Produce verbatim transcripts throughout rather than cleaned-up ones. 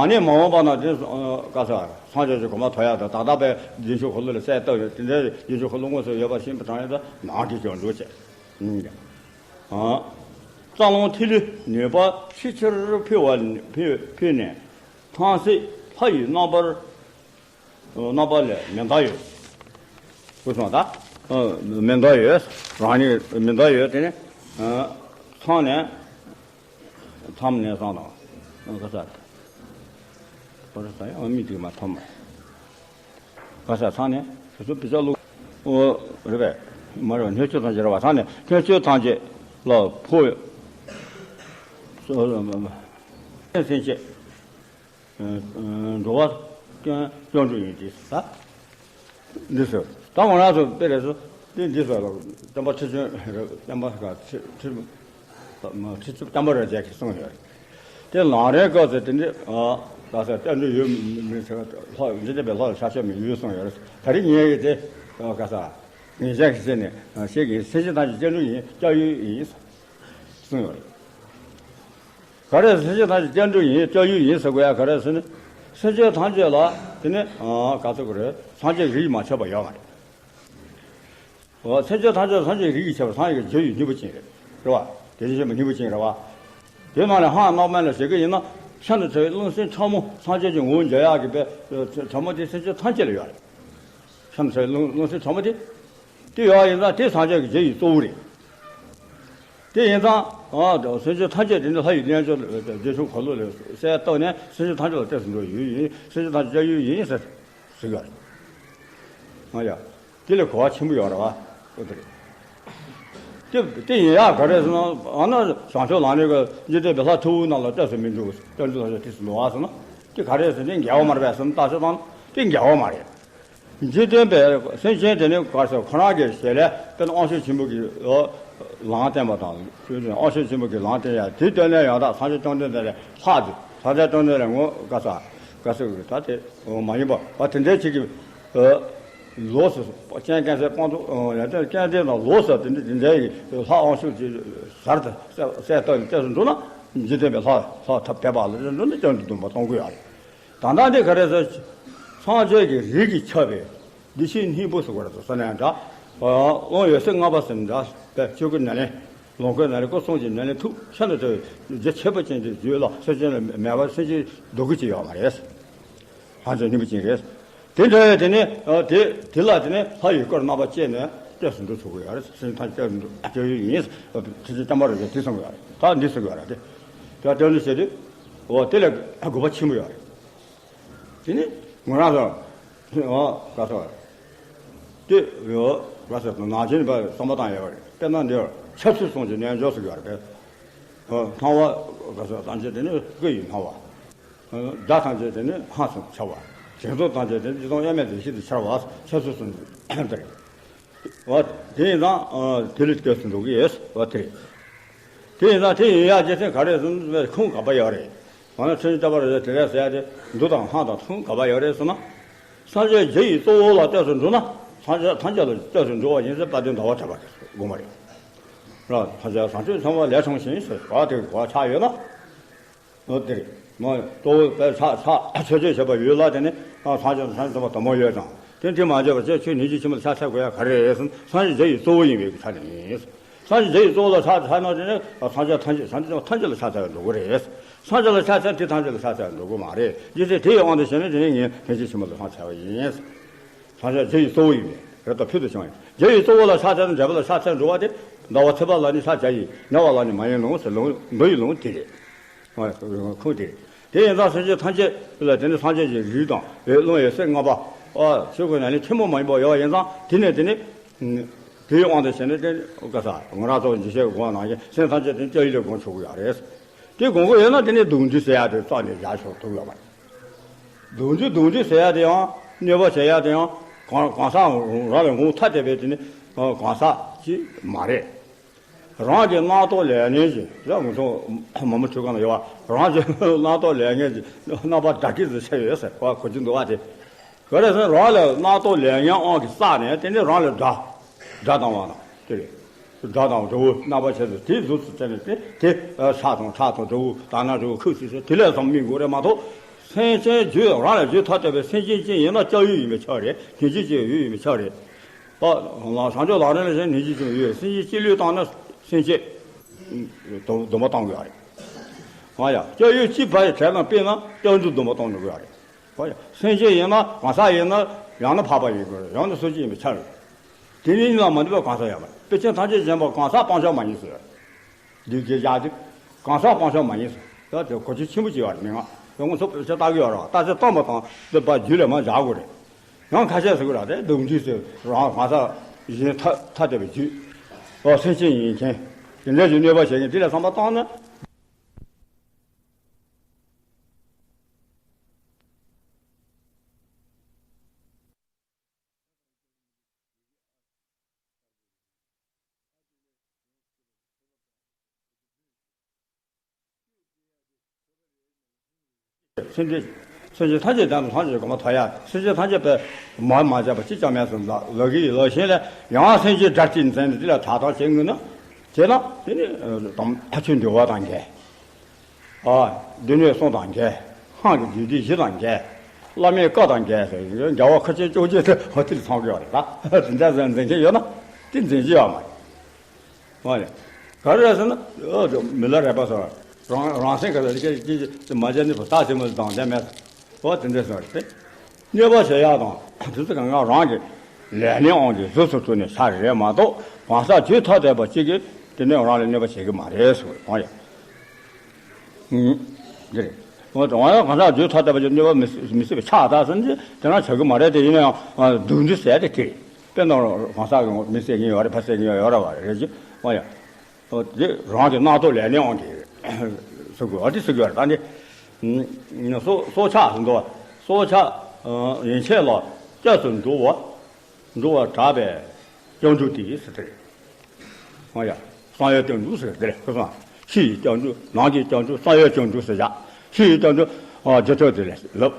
ཨ་ནི་མ་འོངས་པ་ན་དེ་ཨ་ག་ས་སངས་རྒྱས་ཀྱི་གོ་འཕང་ཐོབ་ཡག་དང་། ད་ལྟ་བའི་རྗེས་འཇུག་འཁོར་ལོ་ལ་གསལ་བཏབ་ཡོད། དེ་འདྲའི་རྗེས་འཇུག་འཁོར་ལོ་དངོས་སུ་ཡོད་པ་ཤེས་པ་དྲང་ཡོད་ད་ནང་གི་སྐྱོན་འགྲོ་བྱེད། ཨ། རྩ་རླུང་ཐིག་ལེ་ནུས་པ་ཆེས་ཆེར་འཕེལ་བ་འཕེལ་འཕེལ་ནས་མཐར་སྲིད་ལྷ་ཡི་རྣམ་པར་རྣམ་པ་ལས་མི་འདའ་ཡོད། ཁུ་སོང་ད། མི་འདའ་ཡོད། རང་ཉིད་མི་འདའ་ཡོད། དེ་ནི་ཚང་ནས་མཚམས་ནས་བཟུང་དང་། ག་ས། པར་ས་ཡང་མི་དེ་མ་ཐོམ། ག་ས་ཚང་ནས་སོ་སོ་བི་ཅག་ལུག་ཨོ་རེད་པས། མ་རེད་པ། སྣོད་བཅུད་ཐམས་ཅད་རེད་པ། ཚང་ནས་སྣོད་བཅུད་ཐམས་ཅད་ལ་འཕོ་བའི་སེམས་བསྐྱེད། འགྲོ་བ་སྐྱོང་སྐྱོང་འགྲོ་ཡིན་ཏེ་ས། འདི་ཟེར། ད་ང་རང་ཚོ་དཔེ་རེད་ཟེར། འདི་འདི་ཟེར་ལ་བསྟན་པ་ཁྲི་ཆེན་རེད། བསྟན་པ་ག་ཁྲི་ཁྲི་ཁྲི་བསྟན་པ་རབ་རྒྱས་ཀྱིས་གསུངས་ཡོད་རེད། དེ་ལམ་རིམ་སྐབས་སུ་དེ་འདྲའི་ཨ་ག་ས་བསྟན་འགྲོ་ཡོད་མི་ཟེར། ལྷ་འཇིག་རྟེན་པའི་ལྷ་ལ་ཆ་ཤས་མི་ཡོད་གསུངས་ཡོད་རེད། ད་རེས་ངས་ཀྱི་དེ་ག་ས་ངེས་ཅན་གྱི་ཚེ་ནས་ཤེས་ཀྱི་སེམས་ཅན་ཐམས་ཅད་སྐྱབས་འགྲོ་ཡིན། སྐྱབས་ཡུལ་ཡིན་གསུངས་ཡོད་རེད། ག་རེ་སེམས་ཅན་ཐམས་ཅད་སྐྱབས་འགྲོ་ཡིན། སྐྱབས་ཡུལ་ཡིན་ཟེར་དགོས་ཡ་ག་རེ་ཟེར་ན། སེམས་ཅན་ཐམས་ཅད་ལ་དེ་ནི་ག་ཚོད་ག་རེ་སངས་རྒྱས་རིགས་མ་ཆགས་པ་ཡོད་མ་རེད། འོ། སེམས་ཅན་ཐམས་ཅད་སངས་རྒྱས་རིགས་ཀྱི་ཁྱད་པར་སངས་རྒྱས་ཀྱི་རྒྱུ་ཡི་སྙིང་པོ་ཅན་རེད། རེད་བ། དེ་བཞིན་གཤེགས་པའི་སྙིང་པོ་ཅན་རེད་བ། དེ་ནང་ནས་སྔགས་རྣམ་སྨིན་ལ་བྱེད་ཀྱི་ཡིན་ན། ཤིན་ཏུ་ཕྲ་བའི་རླུང་སེམས་ཕྲ་མོ་སངས་རྒྱས་ཀྱི་ངོ་བོ་འཇལ་ཡག་གི་དཔེ་ཕྲ་མོ་དེ་སེམས་ཅན་ཐམས་ཅད་ལ་ཡོད་རེད། ཤིན་ཏུ་ཕྲ་བའི་རླུང་རླུང་སེམས་ཕྲ་མོ་དེ། དེ་ཡོད་ཡིན་ཙང་དེ་སངས་རྒྱས་ཀྱི་རྒྱུ་ཡི་གཙོ་བོ་རེད། དེ་ཡིན་ཙང་ཨ་སེམས་ཅན་ཐམས་ཅད་དེ་ནི་ལྷ་ཡི་རྣལ་འབྱོར་རྗེས་འཇུག་འཁོར་ལོ་ལས་གསལ་བཏབ་ནས་སེམས་ཅན་ཐམས་ཅད་ལ་གཏད་སུ་འགྲོ་ཡུལ་ཡིན། སེམས་ཅན་ཐམས་ཅད་སྐྱབས་ཡུལ་ཡིན་ཟེར་ཟེར་གི་རེད། ཨ་ཡ། དེ་ལས་གོ་བ་ཆེན་པོ་ཡོད་རེད་བ། ཨོ་དེ་རེད། དེ་དེ་ཡིན་ཡག་ག་རེ་ཟེར་ན། ཨ་ན་བྱང་ཕྱོགས་ལམ་རིམ་གྱི་འཇིག་རྟེན་པའི་ལྷ་ཐུ་བོ་རྣམས་ལ་གཏད་སུ་མི་འགྲོ། སྐྱབས་འགྲོ་ལྷ་ཆོས་ཐོབ་སུ་འགྲོ་བ་ཟེར་ན། དེ་ག་རེ་ཟེར་ན་འགལ་བ་མ་རེད་པས་ཟེར་ན། ད་ཆ་ཙང་དེ་འགལ་བ་མ་རེད། འཇིག་རྟེན་པའི་སེམས་ཅན་དེ་ནི་ག་ཟེར། ཁོ་རང་གི་ཞལ་ལས་དཔེར་ན་དབང་ཕྱུག་ཆེན་པོ་གིས་ལམ་བསྟན་པ་དང་། དབང་ཕྱུག་ཆེན་པོ་གིས་ལམ་བསྟན་ཡ་དེ་སྟོན་ནས་ཡང་དག་སངས་རྒྱས་བཅོམ་ལྡན་འདས་ལས་ལྷག་སྟེ། སངས་རྒྱས་བཅོམ་ལྡན་འདས་ལས་ངོ་ག་ས་ག་ས་ད་དེ་མ་ཡིན་པ་བ་དེ་འདྲའི་ཅིག་གི་ལོགས་སུ་སྤྱན་ཀན་སའི་སྤངས་རྟོགས་ཡང་དེ་སྐལ་ལྡན་དང་ལོགས་སུ་དེ་འདྲ་དེ་འདྲའི་ལྷ་དབང་ཕྱུག་ཅིག་ཟུར་དུ་གསལ་བཏབ་ནས་གཏད་སུ་འགྲོ་ན། འཇིག་རྟེན་པའི་ལྷ་ལྷ་ཐབས་དད་པ་ལ་འགྲོ་ན་སྐྱབས་འགྲོ་སྡོམ་པ་གཏོང་དགོས་ཡ་རེད། ད་ལྟ་འདི་ག་རེ་ཟེར། སངས་རྒྱས་ཀྱི་རིགས་ཀྱིས་ཁྱབ་པའི་བདེ་གཤེགས་སྙིང་པོ་ཟེར་བ་རེད་ཟེར་ན་འདྲ། རླུང་འོད་ཟེར་ལྔ་པ་ཟེར་ན་འདྲ། དཔེ་ཆོས་སྐུ་ནཱ་ལེནྡྲ། ལོངས་སྐུ་ནཱ་ལེནྡྲ་སྐུ་གསུམ་གྱི་ནཱ་ལེནྡྲ་ཐུགས་ཤིན་ཏུ་ཕྲ་བའི་རྒྱ་ཆེ་བ་ཅན་གྱི་རྒྱུད་ལ་སེམས་ཅན་ལ་མེད་པར་སེམས་ཅན་སྡུག་གི་ཅི་ཡོད་མ་རེད། ལྷ་ཆོས་སྙིང་པོ་ཅན་རེད། དེ་འདྲ་བའི་དེ་ནི་དེ་དེ་ལ་དེ་ནི་ལྷ་ཡི་སྐུར་རྣམ་པར་བཅས་ནས་གཏད་སུ་འགྲོ་ཆོག་གི་ཡོད་རེད། སེམས་ཐམས་ཅད་སྐྱབས་ཡུལ་ཡིན། ཁྲི་ཆེན་བསྟན་པ་རབ་རྒྱས་དེ་གསུངས་ཡོད་རེད། ད་འདི་གསུངས་ཡོད་རེད། དེ་ད་དེ་འདྲ་བྱས་དུས་འོ་དེ་ལ་དགོས་པ་ཆེན་པོ་ཡོད་རེད། དེ་ནི་ངོ་རང་ཚོ་ཨོ་ག་ས་དེ་ཡོད་ག་ས་ནང་ཆེན་པ་བསམ་པ་བཏང་ཡོད་རེད། དཔེར་ན་འདིར་ཆབ་སྲིད་གསུམ་གྱི་རྣལ་འབྱོར་ཟེར་གྱི་ཡོད་རེད། ཨོ་སྣང་བ་ག་ས་ཐམས་ཅད་དེ་ནི་སྐུ་ཡི་སྣང་བ། སྒྲ་ཐམས་ཅད་དེ་ནི་སྔགས་སུ་འཆར་བ། དྲན་རྟོག་ཐམས་ཅད་དེ་ནི་ཡིད་དབང་དབྱེར་མེད་དེ་ཤིན་ཏུ་འཆར་བ། ཆབ་སྲིད་གསུམ་གྱི་དེ་རེད། འོ། དེ་ཡིན་ཙང་དེ་ལས་སྐྱོབ་སུ་འགྲོ་གི་ཡོད། འོ་དེ་རེད། དེ་ཡིན་ཙང་དེ་ཡིན་ཡག་རྒྱུ་མཚན་ག་རེ་ཟེར་ན་ཁུངས་ག་པར་ཡོད་རེད། འོ་ན་ཁྲིད་ལྟ་བ་རེ་དེ་རེད་ཟེར་ཡ་དེ་མདོ་དང་སྔགས་དང་ཁུངས་ག་པར་ཡོད་རེད་ཟེར་ན། སངས་རྒྱས་རྒྱུ་ཡི་གཙོ་བོ་ལ་གཏད་སུ་འགྲོ་ན་སངས་རྒྱས་ཐམས་ཅད་ལ་གཏད་སུ་འགྲོ་བ་ཡིན་ཟེར་དཔལ་ལྡན་ཟླ་བ་གྲགས་པ་གིས་དགོངས་པ་རེད། ར་ཐམས་ཅད་བྱང་ཆུབ་སེམས་དཔའ་ལས་བྱུང་ཞིང་ཟེར་བ་དེ་གོ་ཆགས་ཡོད་ན། འོ་དེ་རེད། མ་གཙོ་བོ་དཔེ་ཆ་ཆ་ཆོས་སྤྱོད་བྱེད་པ་ཡུལ་ལ་དེ་ནི་སངས་རྒྱས་སངས་རྒྱས་དང་དུ་མ་ཡོད་ཀྱང་དེ་དེ་མ་བརྗོད་པར་ཆོས་ཆོས་ཉིད་ཀྱི་ཕྱི་མ་ལ་ཕྱག་འཚལ་དགོས་ཡ་ག་རེ་རེད་ཟེར་ན་སངས་རྒྱས་རྒྱུ་ཡི་གཙོ་བོ་ཡིན་པའི་ཆ་ནས་ཡིན། སངས་རྒྱས་རྒྱུ་ཡི་གཙོ་བོ་ལ་ཕྱག་འཚལ་ན་དེ་ནི་སངས་རྒྱས་ཐམས་ཅད་སངས་རྒྱས་ཐམས་ཅད་ལ་ཕྱག་འཚལ་བར་འགྲོ་གི་རེད། སངས་རྒྱས་ལ་ཕྱག་འཚལ་དེ་ཐམས་ཅད་ལ་ཕྱག་འཚལ་བར་འགྲོ་གི་མ་རེད། རྒྱུ་མཚན་དེ་ཡི་དབང་དུ་བྱས་ནས་དེ་ནི་ངས་ཕན་ཆད་ཕྱི་མ་ལ་ཕྱག་འཚལ་བ་ཡིན། སངས་རྒྱས་རྒྱུ་ཡི་གཙོ་བོ་ཡིན་པས་རེ་དོགས་ཕུལ་དུ་བྱུང་བ་ཡིན། རྒྱུ་ཡི་གཙོ་བོ་ལ་ཕྱག་འཚལ་ན་འབྲས་བུ་ལ་ཕྱག་འཚལ་འགྲོ་བ་དེ་ཟླ་བ་ཚེས་པ་ལ་ནི་ཕྱག་བྱ་ཡི། ཉ་བ་ལ་ནི་མ་ཡིན་ལུང་ཟེར་ལུང་མདོ་ཡི་ལུང་དེ་རེད། ཁུངས་དེ་རེད། དེ་ཡིན་ཙང་སེམས་ཅན་ཐམས་ཅད་ལ་དེ་ནི་སངས་རྒྱས་ཀྱི་རིགས་དང་རླུང་འོད་ཟེར་ལྔ་པ། ཨ་ཆོས་སྐུ་ནཱ་ལེནྡྲ་ཐུན་མོང་མ་ཡིན་པ་ཡོད་པ་ཡིན་ཙང་དེ་ནས་དེ་ནི་དེའི་དབང་དུ་བྱས་ནས་དེ་ག་ས་ང་རང་ཚོ་འཇིགས་བྱེད་དགོངས་ནང་བཞིན་སེམས་ཐམས་ཅད་དེ་སྐྱབས་ཡུལ་ལ་དགོངས་ཆོག་གི་ཡོད་རེད། དེ་དགོངས་ཀྱི་ཡོད་ན་དེ་ནི་སྡུག་བསྔལ་ཟེར་ཡ་དེ་རྩ་ནས་བཞག་ཆོག་ཐུབ་ཡོད་མ་རེད། སྡུག་བསྔལ་སྡུག་བསྔལ་ཟེར་ཡ་དེ་ཡང་གནོད་པ་བྱེད་ཡ་དེ་ཡང་གང་གང་ཟག་རང་ལ་ངོ་ཐ་དད་པའི་དེ་ནི་གང་ཟག་ཅིག་མ་རེད། རང་གི་རྣམ་རྟོག་ལས་ངན་གྱིས་ཡང་ངུ་སོང་མ་མོ་ཁྲོས་ཁང་ལ་ཡོད་བ། རང་གི་རྣམ་རྟོག་ལས་ངན་གྱིས་རྣམ་པར་བདག་གིར་ཟེར་བྱས་ཡོད་ཟེར་བ་གོ་རྒྱུ་འདུག་བ་དེ། ག་རེ་ཟེར་ན་རང་ལ་རྣམ་རྟོག་ལས་ངན་དབང་གིས་བསགས་ནས་དེ་ནི་རང་ལ་དགྲ་དགྲ་བཏང་བ་དང་དེ་རེད། དགྲ་དང་དགྲ་བོ་རྣམ་པར་ཤེས་སུ་དེ་གཟུགས་སུ་བྱས་ནས་དེ་དེ་ཨ་ཤ་དང་ཁྲག་དང་དགྲ་བོ་དག་སྣང་དགྲ་བོ་ཁུ་སིམ་སིམ་དེ་ལས་བསམ་སྨིན་དགོས་རེད་མ་གཏོགས། སེམས་ཅན་རྒྱུད་རང་ལ་རྒྱུད་ཐ་དད་པའི་སེམས་ཅན་ཅན་ཡིན་ན་སྐྱབས་ཡུལ་ཡིན་པས་ཁྱབ་རེད། གྱེས་རྒྱུ་ཅན་ཡུལ་ཡིན་པས་ཁྱབ་རེད། ཨ། བྱང་ཆུབ་ལམ་རིམ་ལ་བཞིན་གྱེས་རྒྱུ་ཅན་ཡུལ་སེམས་ཅན་གཅིག་ལུས་བཏང་ན་སེམས་ཅན་སྡོམ་སྡོམ་པ་བཏང་དགོས་རེད། ཨ་ཡ། སྐྱབས་ཡུལ་གཅིག་བར་གྱི་གྲལ་ནང་སྤེལ་ན་སྐྱབས་འགྲོ་སྡོམ་པ་བཏང་དགོས་རེད། ཨ་ཡ། སེམས་ཅན་ཡིན་ན་གང་ཟག་ཡིན་ན་ཡང་ན་འཕགས་པ་ཡིན་དགོས་རེད། ཡང་ན་སུ་ཅིག་ཡིན་པས་ཁྱབ་རེད། དེ་ནི་གཉིས་ལ་མ་འདུས་པ་གང་ཟག་ཡོད་མ་རེད། དཔེ་ཅན་ཐམས་ཅད་འཇོམས་པ་གང་ཟག་སྤང་བྱ་མ་ཡིན་ཟེར། འདུས་བྱས་བཞག་དུས་གང་ཟག་སྤང་བྱ་མ་ཡིན་ཟེར། ཡང་དེ་གོ་ཆོད་ཆེན་པོ་ཅིག་ཡོད་རེད། མན་ངག་དེ་ང་ཚོ་དཔེ་ཆ་ལྟ་གི་ཡོད་རེད། རྟགས་ཆོས་སྟོན་པ་དང་དེ་བར་རྒྱུད་ལ་མར་བཞག་དགོས་རེད། ཡང་ཁ་ཤས་ཟེར་གི་རེད། དེ་སྡོམ་རྒྱུད་ཟེར་རང་གང་ཟག་གཞན་ཐ་ཐ་དད་པའི་རྒྱུད། ཨོ་སེམས་ཅན་ཡིན་མཁན། དེ་འདྲ་ཞིག་གནོད་པ་བྱེད་མཁན་དེ་ལ་བསམ་པ་བཏང་ན། སེམས་ཅན་སེམས་ཅན་ཐམས་ཅད་བདག་ཏུ་སངས་རྒྱས་གོ་འཕང་ཐོབ་ཡ། སེམས་ཅན་ཐམས་ཅད་པའི་མར་མ་བྱས་པ་གཅིག་ཀྱང་མེད་གསུངས། ལག་ལག་གི་ལག་ཤེས་ལ་ཡང་སེམས་ཅན་དགྲ་གཅིག་འཛིན་ནས་དེ་ལ་དག་དག་བྱེད་དགོས་ན། བྱས་ན་དེ་ནི་དམ་ཐ་ཆུ་འདུལ་བ་དང་འགལ། ཨ། སྡེ་སྣོད་གསུམ་དང་འགལ། སྔགས་ཀྱི་རྒྱུད་སྡེ་བཞི་དང་འགལ། བླ་མའི་བཀའ་དང་འགལ་ཟེར་རྒྱལ་བ་ཁ་ཆེ་བཅོ་བརྒྱད་དེ་ཧོ་ཏི་ལ་ཚང་གི་ཡོད་རེད། ད་དེ་འདྲ་ཟེར་འཛིན་མཁན་ཡོད་ན་དེ་འཛིན་གྱི་ཡོད་མ་རེད། ཨོ་ཡ། ག་རེ་རེད་ཟེར་ན། ཨོ་མི་ལ་རས་པ་ཟེར། རང་རང་སེམས་ག་ཚོད་ཀྱི་ཀྱི་མ་བྱས་ནི་བུ་ཐག་ཆེན་མོ་དང་ལྡན་མེད། ཨོ་དེ་འདྲ་ཟེར་ཏེ། གནོད་པ་བྱེད་ཡག་དང་དེ་ཚོ་གང་ག་རང་གི་ལས་སྣེ་དབང་གིས་གཟུགས་སུ་གྲུབ་ནས་ཤར་རེད་མ་གཏོགས་གང་ཟག་རྒྱུད་ཐ་དད་པ་གཅིག་གིས་དེ་ནས་རང་ལ་གནོད་པ་བྱེད་ཀྱི་མ་རེད་ཟེར། ཨོ་ཡ། ཨུམ། འདི་རེད། ཨོ་དེ་རང་ཡང་གང་ཟག་རྒྱུད་ཐ་དད་པ་གཅིག་གནོད་པ་མི་མི་སྲིད་པའི་ཆགས་ད་ཟེར་ན་དེ་རང་བྱེད་ཀྱི་མ་རེད། དེ་ཡིན་ན་ཡང་སྡུག་འདི་ཟེར་དེ་དེ་རེད། དཔེར་ན་གང་ཟག་གི་མི་བསད་མཁན་ཡོད་རེད། ཕ་བསད་མཁན་ཡོད་རེད་བ་རེད་ཅེ། ཨོ་ཡ། ཨོ་དེ་རང་གི་རྣམ་རྟོག་ལས་སྣེ་དབང་གིས་ཟེར་དགོས། ཨོ་དེ་ཟེར་དགོས་རེད། ད་འདི་སྲོག་སྲོག་ཆགས་ཟེར་འདུག་བ། སྲོག་ཆགས་ཡན་ཆད་ལ་སྐྱབས་སུ་འགྲོ་བ་འགྲོ་བར་གྲགས་པའི་སྐྱབས་འགྲོ་དེ་ཟེར་དེ་རེད། ཨོ་ཡ། བསམ་ཡས་སྐྱབས་འགྲོ་ཟེར་དེ་རེད། ཁོ་ཚོ་ཕྱི་ཡི་སྐྱབས་འགྲོ། ནང་གི་སྐྱབས་འགྲོ། བསམ་ཡས་སྐྱབས་འགྲོ་ཟེར་བཞག་ཕྱི་ཡི་སྐྱབས་འགྲོ། ཨ་རྗེས་ཐོབ་དེ་ལས་ལབ།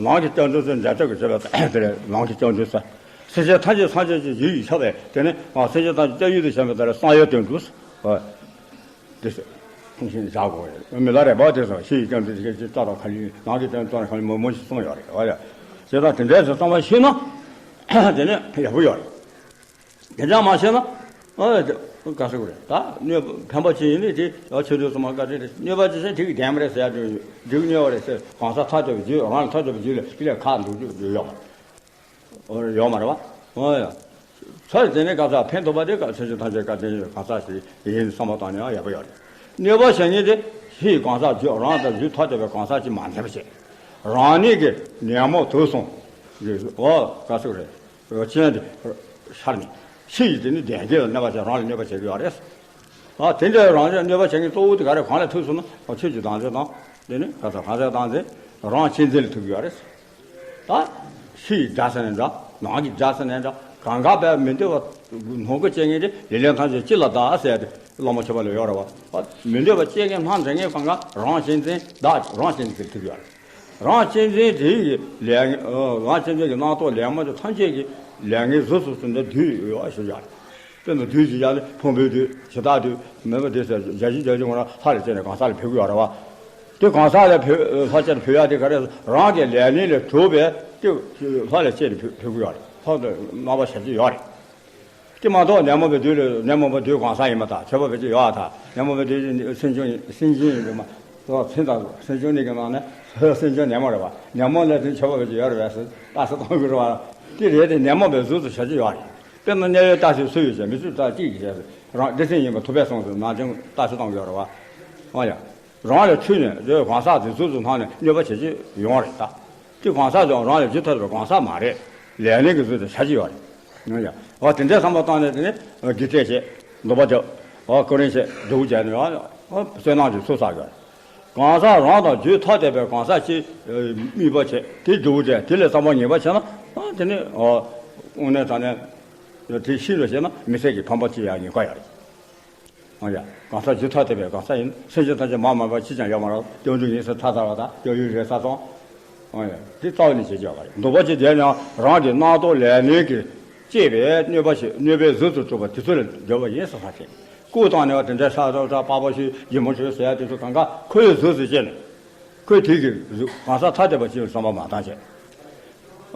ནང་གི་སྐྱབས་འགྲོ་ཟེར་འཇལ་ཐབས་ཀྱི་བྱེད་པ་དེ་ལས་ནང་གི་སྐྱབས་འགྲོ་ཟེར། སེམས་ཅན་ཐམས་ཅད་སངས་རྒྱས་ཀྱི་ཡུལ་ཡིན་ཁྱབ་པས་དེ་ནི་ཨ་སེམས་ཅན་ཐམས་ཅད་སྐྱབས་ཡུལ་དུ་བྱས་པ་དེ་ལ་བསམ་ཡས་སྐྱབས་འགྲོ་ཟེར། ཨ་དེ་ཟེར། ཁུངས་ཤིང་བཞག་དགོས་རེད། མི་ལ་རས་པ་དེ་ཚོ་ཕྱི་ཡི་སྐྱབས་འགྲོ་དེ་སྐད་ཅིག་ལྟ་དང་ཁ་ལུས། ནང་གི་སྐྱབས་འགྲོ་ལྟ་དང་ཁ་ལུས་མོ་མོ་ཞིག་གསུངས་ཡོད་རེད། ཨ་ཡ། བྱས་ཙང་དེ་འདྲའི་ཚོ་གསུངས་པ་ཤེས་ན་དེ་ནི་ཡག་པོ་ཡོད་རེད། དེ་འདྲ་མ་བྱས་ན། ཨ་དེ་ག་ཟེར་དགོས་རེད། ད་གནོད་ཕན་པ་ཅི་ཡིན་ནི་དེ་ཡང་ཆོས་དྲུག་གསུམ་མ་བཀའ་དྲིན་རེད། གནོད་པ་ཅི་བྱས་དེ་གི་བདེན་པ་རེད་ཟེར་ཡ་དེ་འགྲིག་གནོད་པ་རེད་ཟེར། གང་ཟག་ཐ་དད་པའི་རྒྱུད་རང་ལ་ཐ་དད་པའི་རྒྱུད་ལ་དེ་ལས་ཁག་འདུག་རྒྱུ་ཡོད་མ་རེད། ཡོད་མ་རེད་བ། ཨོ་ཡ། ཚར་དེ་ནས་ག་ས་ཕན་ཐོགས་པ་དེ་ག་ཚོད་ཅིག་ཐམས་ཅད་བཀའ་དྲིན་གང་ཟག་ཞིག་ཡིན་བསམ་པ་བཏང་ནས་ཡག་པོ་ཡོད་རེད། གནོད་པ་བྱེད་མཁན་དེ་ཕྱིའི་གང་ཟག་རྒྱུད་རང་དང་རྒྱུད་ཐ་དད་པའི་གང་ཟག་ཅིག་མ་འཛིན་པ་བྱེད། རང་ཉིད་ཀྱི་ཉོན་མོངས་དུག་གསུམ་གྱི་ཨོ་ག་ཚོད་རེད། ཅན་དེ་ཤར་ནས་ཕྱི་ཡི་དེ་ནི་བདེན་བདེན་ལ་གནོད་པ་བྱེད། རང་ལ་གནོད་པ་བྱེད་ཀྱི་ཡོད་རེད། ཨ་དེ་འདྲའི་རང་བཞིན་གནོད་པ་བྱེད་མཁན་གཙོ་བོ་དེ་ག་རེ་གང་ལ་ཐུག་སོང་ན་ཨ་ཆོས་ཀྱི་བདག་འཛིན་དང་དེ་ནི་ག་ཚོད་གང་ཚོད་བདག་འཛིན་རང་གཅེས་འཛིན་ལ་ཐུག་གི་ཡོད་རེད། ད་ཕྱི་ཡི་དགྲ་ཟེར་ནའི་འདྲ། ནང་གི་དགྲ་ཟེར་ནའི་འདྲ། གང་ག་བས་མི་འདོད་པ་ནོར་གི་སྐྱེ་མཁན་དེ་ལེ་ལན་ཐམས་ཅད་ཅི་ལ་བདག་ཟེར་ཏེ་བླ་མ་མཆོད་པ་ལ་ཡོད་རེད་བ། མི་འདོད་པ་སྐྱེ་མཁན་སྣ་འདྲེན་མཁན་གང་ག་རང་གཅེས་འཛིན་བདག་རང་གཅེས་འཛིན་ལ་ཐུག་གི་ཡོད་རེད། རང་གཅེས་འཛིན་དེ་ཡི་ལས་ངན། རང་གཅེས་འཛིན་གྱི་རྣམ་རྟོག་ལས་མ་དེ་ཐམས་ཅད་ཀྱི་ལས་ངན་གཟུགས་སུ་སུ་འདྲ་བདུད་ཡོད་ཞུ་ཡག་དཔེར་ན་བདུད་ཅེས་བྱ་ནི་ཕུང་པོའི་བདུད། ཇི་ལྟར་བདུད་མེད་པ་དེ་ཟེར་བཞག་བཞི་བརྒྱ་བཞི་ངོ་རང་ལྷ་ལ་སྐྱེས་ནས་གང་ཟག་ལ་ཕེབས་ཀྱི་ཡོད་རེད་བ། དེ་གང་ཟག་ལ་ཕེབས་ལྷ་སྐྱེས་ནས་ཕེབས་ཡག་དེ་ག་རེ། རང་གི་ལས་ངན་ལས་གྲུབ་པའི་དེ་ལྷ་ལ་སྐྱེས་ནས་ཕེབས་ཕེབས་ཀྱི་ཡོད་རེད། ལྷ་དང་རྣམ་པ་བྱ་རྒྱུ་ཡོད་རེད། དེ་མ་གཏོགས་ཉོན་མོངས་པའི་བདུད་ལ། ཉོན་མོངས་པའི་བདུད་གང་ཟག་ཡིན་པ་དང་མཆོད་པ་བྱེད་ཀྱི་ཡོད་ཨ། ད་ཉོན་མོངས་པའི་བདུད་སེམས་བྱུང་སེམས་ཅན་ཡིན་པས་མ་གཏོགས་སེམས་དང་སེམས་བྱུང་གཉིས་ཀྱི་ནང་ནས་སེམས་བྱུང་ཉོན་མོངས་རེད་བ། ཉོན་མོངས་ལ་དེ་མཆོད་པ་བྱེད་ཀྱི་ཡོད་རེད་བས་ཟེར་རྟགས་གསལ་གཏོང་གི་རེད་བ། དེ་རེད་དེ་ཉོན་མོངས་པའི་གཟུགས་སུ་བྱ་རྒྱུ་ཡོད་རེད། དཔེར་ན་དམྱལ་བའི་རྟགས་ཤེས་སུ་ཡོད་ཅེས་མི་ཚུལ་རྟགས་གཅིག་གིས་བྱས་ཟེར། རང་སྡེ་སྲིད་ཡིན་པ་ཐུབ་པས་གསུངས་ཟེར་ནང་བྱུང་རྟགས་གསལ་གཏོང་གི་ཡོད་རེད་བ། ཨོ་ཡ། རང་ལ་འཁྲུལ་ནས་དེ་གང་ཟག་དེ་གཟུགས་སུ་སྣང་ནས་གནོད་པ་བྱེད་ཀྱི་ཡོང་བ་རེད་ད། དེ་གང་ཟག་ཀྱང་རང་ལ་རྒྱུ་ཐ་དད་པའི་གང་ཟག་མ་རེད། ལས་ངན་གྱི་གཟུགས་དེ་བྱ་ཀྱི་ཡོད་རེད། ཡང་ཡང་། འོ་དེ་འདྲའི་བསམ་པ་བཏང་ནས་དེ་ནས་རྒྱུ་འབྲས་བྱེད། འདོད་པ་བྱེད། འོ་ཀུན་རིན་བྱེད། འདྲུ་བྱེད་ནས་འོ་བསོད་ནམས་ཀྱི་ཚུལ་བསགས་ཡོད་རེད། གང་ཟག་རང་དང་རྒྱུད་ཐ་དད་པའི་གང་ཟག་ཅིག་དམིགས་པ་བྱེད་དེ་འདྲུ་བྱེད་དེ་ལས་བསམ་པ་ངེས་པ་བྱས་ན་ཨ་དེ་ནས་འོ་དངོས་གནས་དྲང་གནས་དེ་ཤིན་ཏུ་བྱས་ན་མི་ཚེ་གི་ཕན་པ་ཅི་ཡང་ཉེན་ཁ་ཡོད་རེད། ཨ་ཡ། གང་ཟག་རྒྱུད་ཐ་དད་པའི་གང་ཟག་ཡིན། སེམས་ཅན་ཐམས་ཅད་མ་མ་པ་གཅིག་ཀྱང་ཡོད་མ་རེད། སྐྱབས་འགྲོ་ཡིན་ཟེར་ཐ་ཚ་བ་དང་སྐྱབས་ཡུལ་རེད་ས་སོང་། ཨ་ཡ། དེ་རྩ་བ་ནས་བྱེད་ཀྱི་ཡོད་པ་རེད། འདོད་པ་ཅིག་དེ་ནི་རང་གི་རྣམ་རྟོག་ལས་ངན་གྱིས་བསྐྱེད་པའི་གནོད་པ་ཞིག་གནོད་པའི་གཟུགས་སུ་གྲུབ་པ་དེ་ཚོ་ལ་འདོད་པ་ཡིན་ཟེར་ས་བྱེད། སྐུ་བཏང་ནས་བ་དེ་འདྲ་ཧྲ་ཧྲ་ཧྲ་པགས་པ་བཤུས་སྒྱེ་མོ་བཤུས་ཟེར་ཡ་དེ་ཚོ་གང་ག་ཁོའི་གཟུགས་སུ་བྱས་ནས། ཁོས་དེ་གི་གཟུགས་གང་ཟག་ཐ་དད་པ་ཅིག་བསམ་པ་མ་བཏང་བྱས།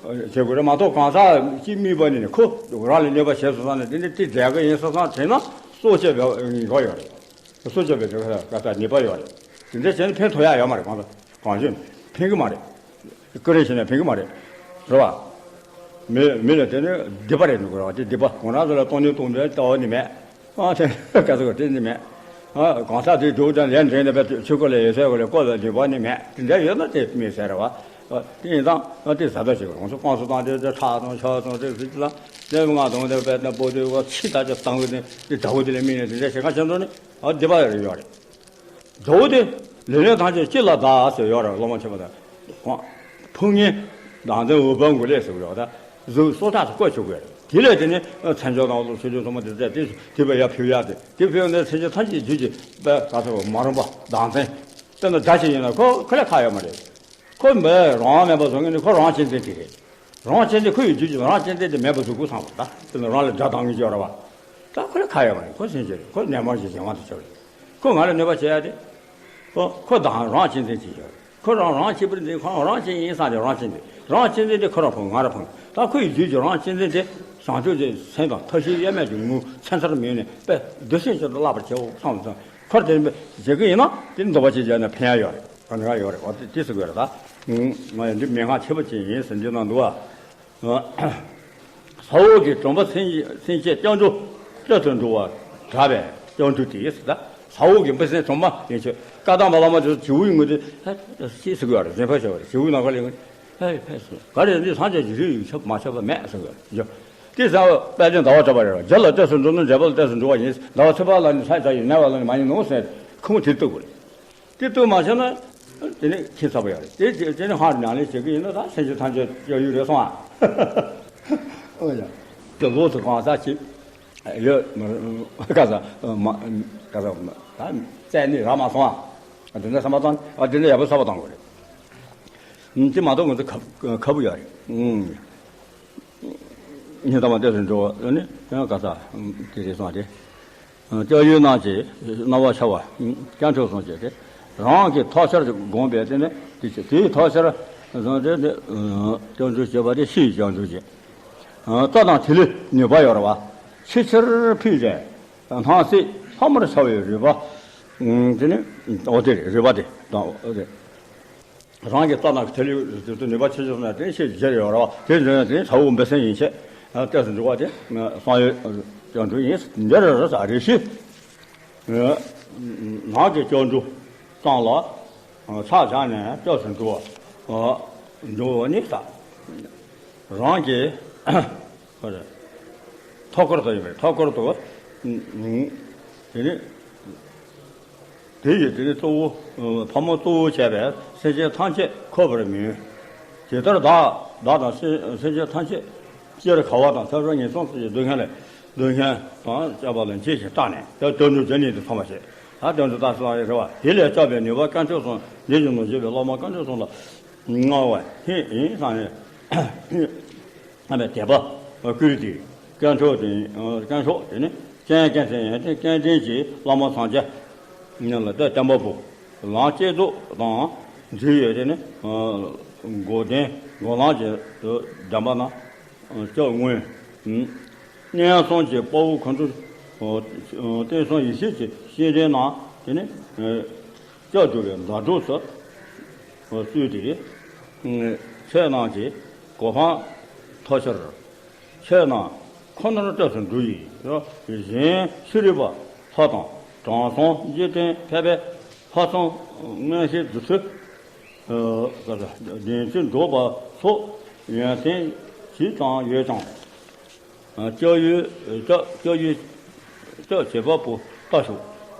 བྱེད་དགོས་རེད་མ་གཏོགས་གང་ཟག་ཅིག་དམིགས་པ་ནི་ནི་ཁོ་རང་ལ་གནོད་པ་བྱས་སོང་ཙང་ནི་དེ་ནི་དེ་འགྲིག་གི་ཡིན་སོང་ཙང་དེ་ན་སྲོག་བཅད་པའི་འགྲོ་ཡོད་རེད། སྲོག་བཅད་པའི་འགྲོ་ཁ་ཁ་ནུས་པ་ཡོད་རེད། དེ་འདྲ་བྱས་ནས་ཕན་ཐོགས་ཡ་ཡོད་མ་རེད། གང་ལྟར་གང་བྱུང་ཕན་གི་མ་རེད། ཀུ་རེ་བྱས་ནས་ཕན་གི་མ་རེད། རེད་བ། མི་མི་ལ་དེ་ནི་སྡིག་པ་རེད་འདུག་རེད་བ། དེ་སྡིག་པ་ཁོང་རང་ཚོ་ལ་གཏོང་ནི་གཏོང་འདོད་ལྟ་བ་ནི་མེད། ཨ་དེ་ག་ཚོད་དེ་ནི་མེད། ཨ་གང་ཟག་དེ་འགྲོ་དང་ལས་འབྲས་ནི་བས་ཆོས་སྐོར་ལ་ཡོད་ཚད་སྐོར་ལ་བསྐོར་བའི་ནུས་པ་ནི་མེད། དེ་འདྲ་ཡོད་ན་དེ་མི་ཟེར་བ། ཨ་དེ་ཡིན་ཙང་ཨ་དེ་ཟ་ད་ཞིག་རང་ཚོ་དཔང་སོ་བཏང་དེ་དེ་ཁྲག་དང་ཆག་དང་དེ་ཟིག་ལ་དེ་ང་དང་དེ་བས་ན་པོ་དེ་བ་ཕྱི་ད་ཅི་བཏང་གི་དེ་དེ་དགྲ་བོ་དེ་ལ་དམིགས་ནས་དེ་འདྲ་བྱེད་ཁ་བྱེད་འགྲོ་ནི་ཨ་སྡིག་པ་རེ་ཡོད་རེད། དགྲ་བོ་དེ་ལས་ལས་ཐམས་ཅད་ཅི་ལ་བདག་ཟེར་ཡོད་རེད། སློབ་མ་ཆེན་པོ་དང་། ཕུང་ངེ་བདག་འཛིན་འོད་འབར་འགུལ་ལས་ཟེར་ཡོད་རེད། གཟུགས་སོ་ཐག་ཏུ་བཀོད་ཆོག་གི་རེད། དེ་ལས་དེ་ནི་མཚན་བརྗོད་དང་ལོ་ཆོས་སྤྱོད་ཚང་མ་དེ་ཚད་དེ་དེ་བས་ཡར་ཕུལ་ཡག་དེ་དེ་ཕུལ་ཡག་ནས་མཚན་བརྗོད་ཐམས་ཅད་རྒྱུད་ཀྱི་དཔལ་ག་ཚོད་མ་རུངས་པ་བདག་འཛིན། དཔེར་ན་དགྲ་ཞིག་ཡིན་ན་ཁོ་ཁོ་ལས་ཁག་ཡོད་མ་རེད། ཁོ་མེད་རང་མེད་པ་བཟོ་མཁན་ནི་ཁོ་རང་གཅེས་འཛིན་དེ་རེད། རང་གཅེས་འཛིན་ཁོ་ཡི་རྒྱུད་ཀྱི་རང་གཅེས་འཛིན་དེ་མེད་པ་བཟོ་དགོས་བསམ་པ་ད་དེ་ནི་རང་ལ་དགྲ་བཏང་གི་ཡོད་རེད་བ། ད་ཁོ་ལ་ཁ་ཡོད་མ་རེད། ཁོ་སེམས་ཅན་རེད། ཁོ་ནད་མང་ཞིག་གཞན་དབང་དུ་ཆོག་རེད། ཁོ་ང་ལ་གནོད་པ་བྱེད་ཡ་དེ། ཁོ་ཁོ་དང་རང་གཅེས་འཛིན་གཅིག་ཡོད་རེད། ཁོ་རང་རང་གཅེས་པར་འཛིན་ཁོ་རང་གཅེས་ཡིན་བསམ་ནས་རང་གཅེས་འཛིན། རང་གཅེས་འཛིན་དེ་ཁོ་རང་ཕུང་ང་རང་ཕུང་ད་ཁོ་ཡི་རྒྱུད་ཀྱི་རང་གཅེས་འཛིན་དེ་བྱང་ཆུབ་ཀྱི་སེམས་དང་ཐབས་ཤེས་དབྱེར་མེད་ཀྱི་ངོ་ཚན་ཚར་མིན་ནས་དཔེ་འདི་སེམས་ཅན་དུ་བརླག་པར་བྱའོ་བསམ་ཙང་ཁོར་དེ་བྱེད་ཀྱི་ཡིན་ན་དེ་འདོད་པ་ཅིག་བྱས་ན་ཕན་ཡ་ཡོད་རེད། ག་ནས་ཡོད་རེད། འོ་དེ་དེ་ཟེར་དགོས་རེད་ད། ང་ཡང་འདི་མན་ངག་ཆེ་པོ་ཅིག་ཡིན་ཟེར་འདི་ན་འདུག་བ། ས་འོག་གི་གྲོང་པ་སེམས་སེམས་བསྐྱེད་སྐྱབས་འགྲོ་གྲོགས་སུ་འགྲོ་བར་གྲགས་པས་སྐྱབས་འགྲོ་དེ་ཟེར་ད། ས་འོག་གི་འབུ་སྲིན་གྲོང་པ་ཡིན་ཆོས་བཀའ་གདམས་པ་བླ་མ་དེ་ཚོ་བྱིའུ་ཡིན་དགོས་དེ་ཧེ་ཤེས་ཟེར་དགོས་རེད། གཞན་ཕན་ཤོར་བ་རེད། བྱིའུ་ནང་ཁ་ལས་ཧེ་ཕེ་ཟེར་ག་རེ་འདི་སངས་རྒྱས་ཀྱི་རིགས་ཡོད་ཆོག་མ་ཆོག་པ་མེད་ཟེར་དགོས་རེད། དེ་ཟེར་བ་དཔལ་ལྡན་ཟླ་བ་གྲགས་པ་རེད། རྒྱུ་ལ་གྲོགས་སུ་འགྲོ་ན་འབྲས་བུ་ལ་གྲོགས་སུ་འགྲོ་བ་ཡིན། ཟླ་བ་ཚེས་པ་ལ་ནི་ས་ཡི་ས་ཡི་ནས་བ་ལ་ནི་མ་ཡིན་ནོ་ཟེར་ཁོ་མོ་དེ་གཏུག་དགོས་རེད། དེ་ལྟོས་མ་བྱས་ན། དེ་ནི་ཁྱད་མཚར་པོ་ཡོད་རེད། དེ་དེ་དེ་ནི་ཧང་ཉང་ལེན་བྱེད་ཀྱི་ཡིན་ན་ད་སེམས་ཅན་ཐམས་ཅད་སྐྱོབ་ཡུལ་རེད་སོང་ཨ། ཨོ་ཡ། དེ་ལོགས་སུ་གང་ཟག་ཅིག་ཡོད་མི་ག་ཟ་མ་ག་ཟ་ད་བཙལ་ནི་རག་མ་སོང་ཨ། དེ་འདྲ་བསམ་པ་བཏང་ཨ། དེ་འདྲ་ཡག་པོ་བསམ་པ་བཏང་དགོས་རེད། དེ་མ་གཏོགས་ང་ཚོ་ཁ་ཁ་བུ་ཡོད་རེད། ཉི་ཟླ་མ་ལྟས་སུ་འགྲོ་བ་ནི་ཡང་ག་ས་དེ་རེད་སོང་སྟེ། སྐྱབས་ཡུལ་རྣམས་ཀྱི་རྣམ་པ་འཆར་བ་སྐྱབས་འགྲོ་གསུངས་བྱས་ཏེ། རང་གི་ཐོབ་ཤར་བསྒོམས་པས་དེ་ནི་དེ་ཆེ་དེའི་ཐོབ་ཤར་བཟུང་སྟེ་དེ་སྐྱབས་འགྲོ་བྱེད་པ་དེ་ཕྱིའི་སྐྱབས་འགྲོ་བྱེད། རྩ་དང་ཐིག་ལེ་ནུས་པ་ཡོད་རེད་བ། ཕྱི་ཕྱིར་ཕུད་ཅིང་སྣང་སྲིད་ལྷག་མར་འཆར་བའི་རིག་པ། དེ་ནི་འོ་དེ་རེད། རིག་པ་དེ་དང་འོ་དེ། རང་གི་རྩ་དང་ཐིག་ལེ་དེ་ཚོ་ནུས་པ་ཆེ་ཆུང་ན་དེ་ཤེས་རྒྱུ་ཡོད་རེད་བ། དེ་འདྲ་ན་དེ་ས་འོག་འབུ་སྲིན་ཡིན་ཆེད་ལྟས་སུ་འགྲོ་བ་དེ་བསམ་ཡས་སྐྱབས་འགྲོ་ཡིན། འདི་རེད་རེད་ས་རེ་ཞིག་ནང་གི་སྐྱབས་འགྲོ་སྟངས་ལ་ཕྱག་བྱས་ནས་ལྟས་སུ་འགྲོ་བ་འགྲོ་བ་ནི་ས་རང་གི་ཐོག་ཁར་དུ་ཡིན་པས་ཐོག་ཁར་དུ་དེ་ནི། དེ་ཡིས་དེ་ནི་གཙོ་བོ། ཕ་མ་གཙོ་བོ་བྱས་པའི་སེམས་ཅན་ཐམས་ཅད་འཁོར་བར་མོས། ཇི་ལྟར་བདག་བདག་དང་སེམས་སེམས་ཅན་ཐམས་ཅད་སྤྱིར་ག་བ་དང་ཐབས་རང་ངན་སོང་གསུམ་གྱི་སྡུག་བསྔལ་ལས་སྡུག་བསྔལ་དང་བཅས་པ་ལ་འཇིགས་ཤིང་སྐྲག་ནས་དེ་དོན་དུ་བྱེད་ནས་དུ་ཚང་བ་བྱེད། ད་དོན་དུ་ལྟ་སོང་རེ་བ་དེ་ལས་སྐྱོབ་པའི་ནུས་པ་དཀོན་མཆོག་གསུམ་འདི་ཡི་ནང་བཞུགས་པའི་སློབ་མ་དཀོན་མཆོག་གསུམ་ལ་མངའ་བ་ཧིན་ཡིན་བསམ་ནས། ཨ་མའི་དད་པ་བསྐུལ་ཏེ། དཀོན་མཆོག་དེ་དཀོན་མཆོག་དེ་ནི་སྤྱན་སྐྱེས་སེང་ཡང་ཏེ་སྐལ་ལྡན་གྱི་བླ་མ་སངས་རྒྱས་ལ་ཏེ་བསྟན་པ་པོ་ལམ་བསྐྱེད་རྫོགས་དང་འབྲེལ་ཡོད་དེ་ནི་འགོག་བདེན་འགོག་ལམ་གྱི་དུ་བདེན་པ་ན་སྐྱབས་མངོན། གནས་གསུམ་གྱི་དཔའ་བོ་ཁོང་ཁྲོ་བསྟན་གསུམ་ཡེ་ཤེས་ཀྱི་སྤྱན་ལྡན་ན་དེ་ནི། སྐྱབས་འགྲོ་བའི་མཛའ་གྲོགས་སུ་གསོལ་ཏེ། ཆོས་རྣམས་ཀྱི་གོ་འཕང་ཐོབ་ཕྱིར། ཆོས་རྣམས་ཁོ་ནར་ལྟས་སུ་འགྲོ་ཡི། གཞན་ཤེས་རིག་པ་ལྷ་དང་དྲང་སྲོང་འཇིག་རྟེན་ཕལ་པའི་ལྷག་བསམ་མངོན་ཤེས་རྫུ་འཕྲུལ་བདེན་ཚིག་སྒྲོག་པ་སོགས་ཡོན་ཏན་ཇི་ཙམ་ཡོད་ཀྱང་། སྐྱབས་ཡུལ་སྐྱབས་སྐྱབས་ཡུལ་སྐྱབས་བྱེད་པ་པོ་ལྟ་ཞོག་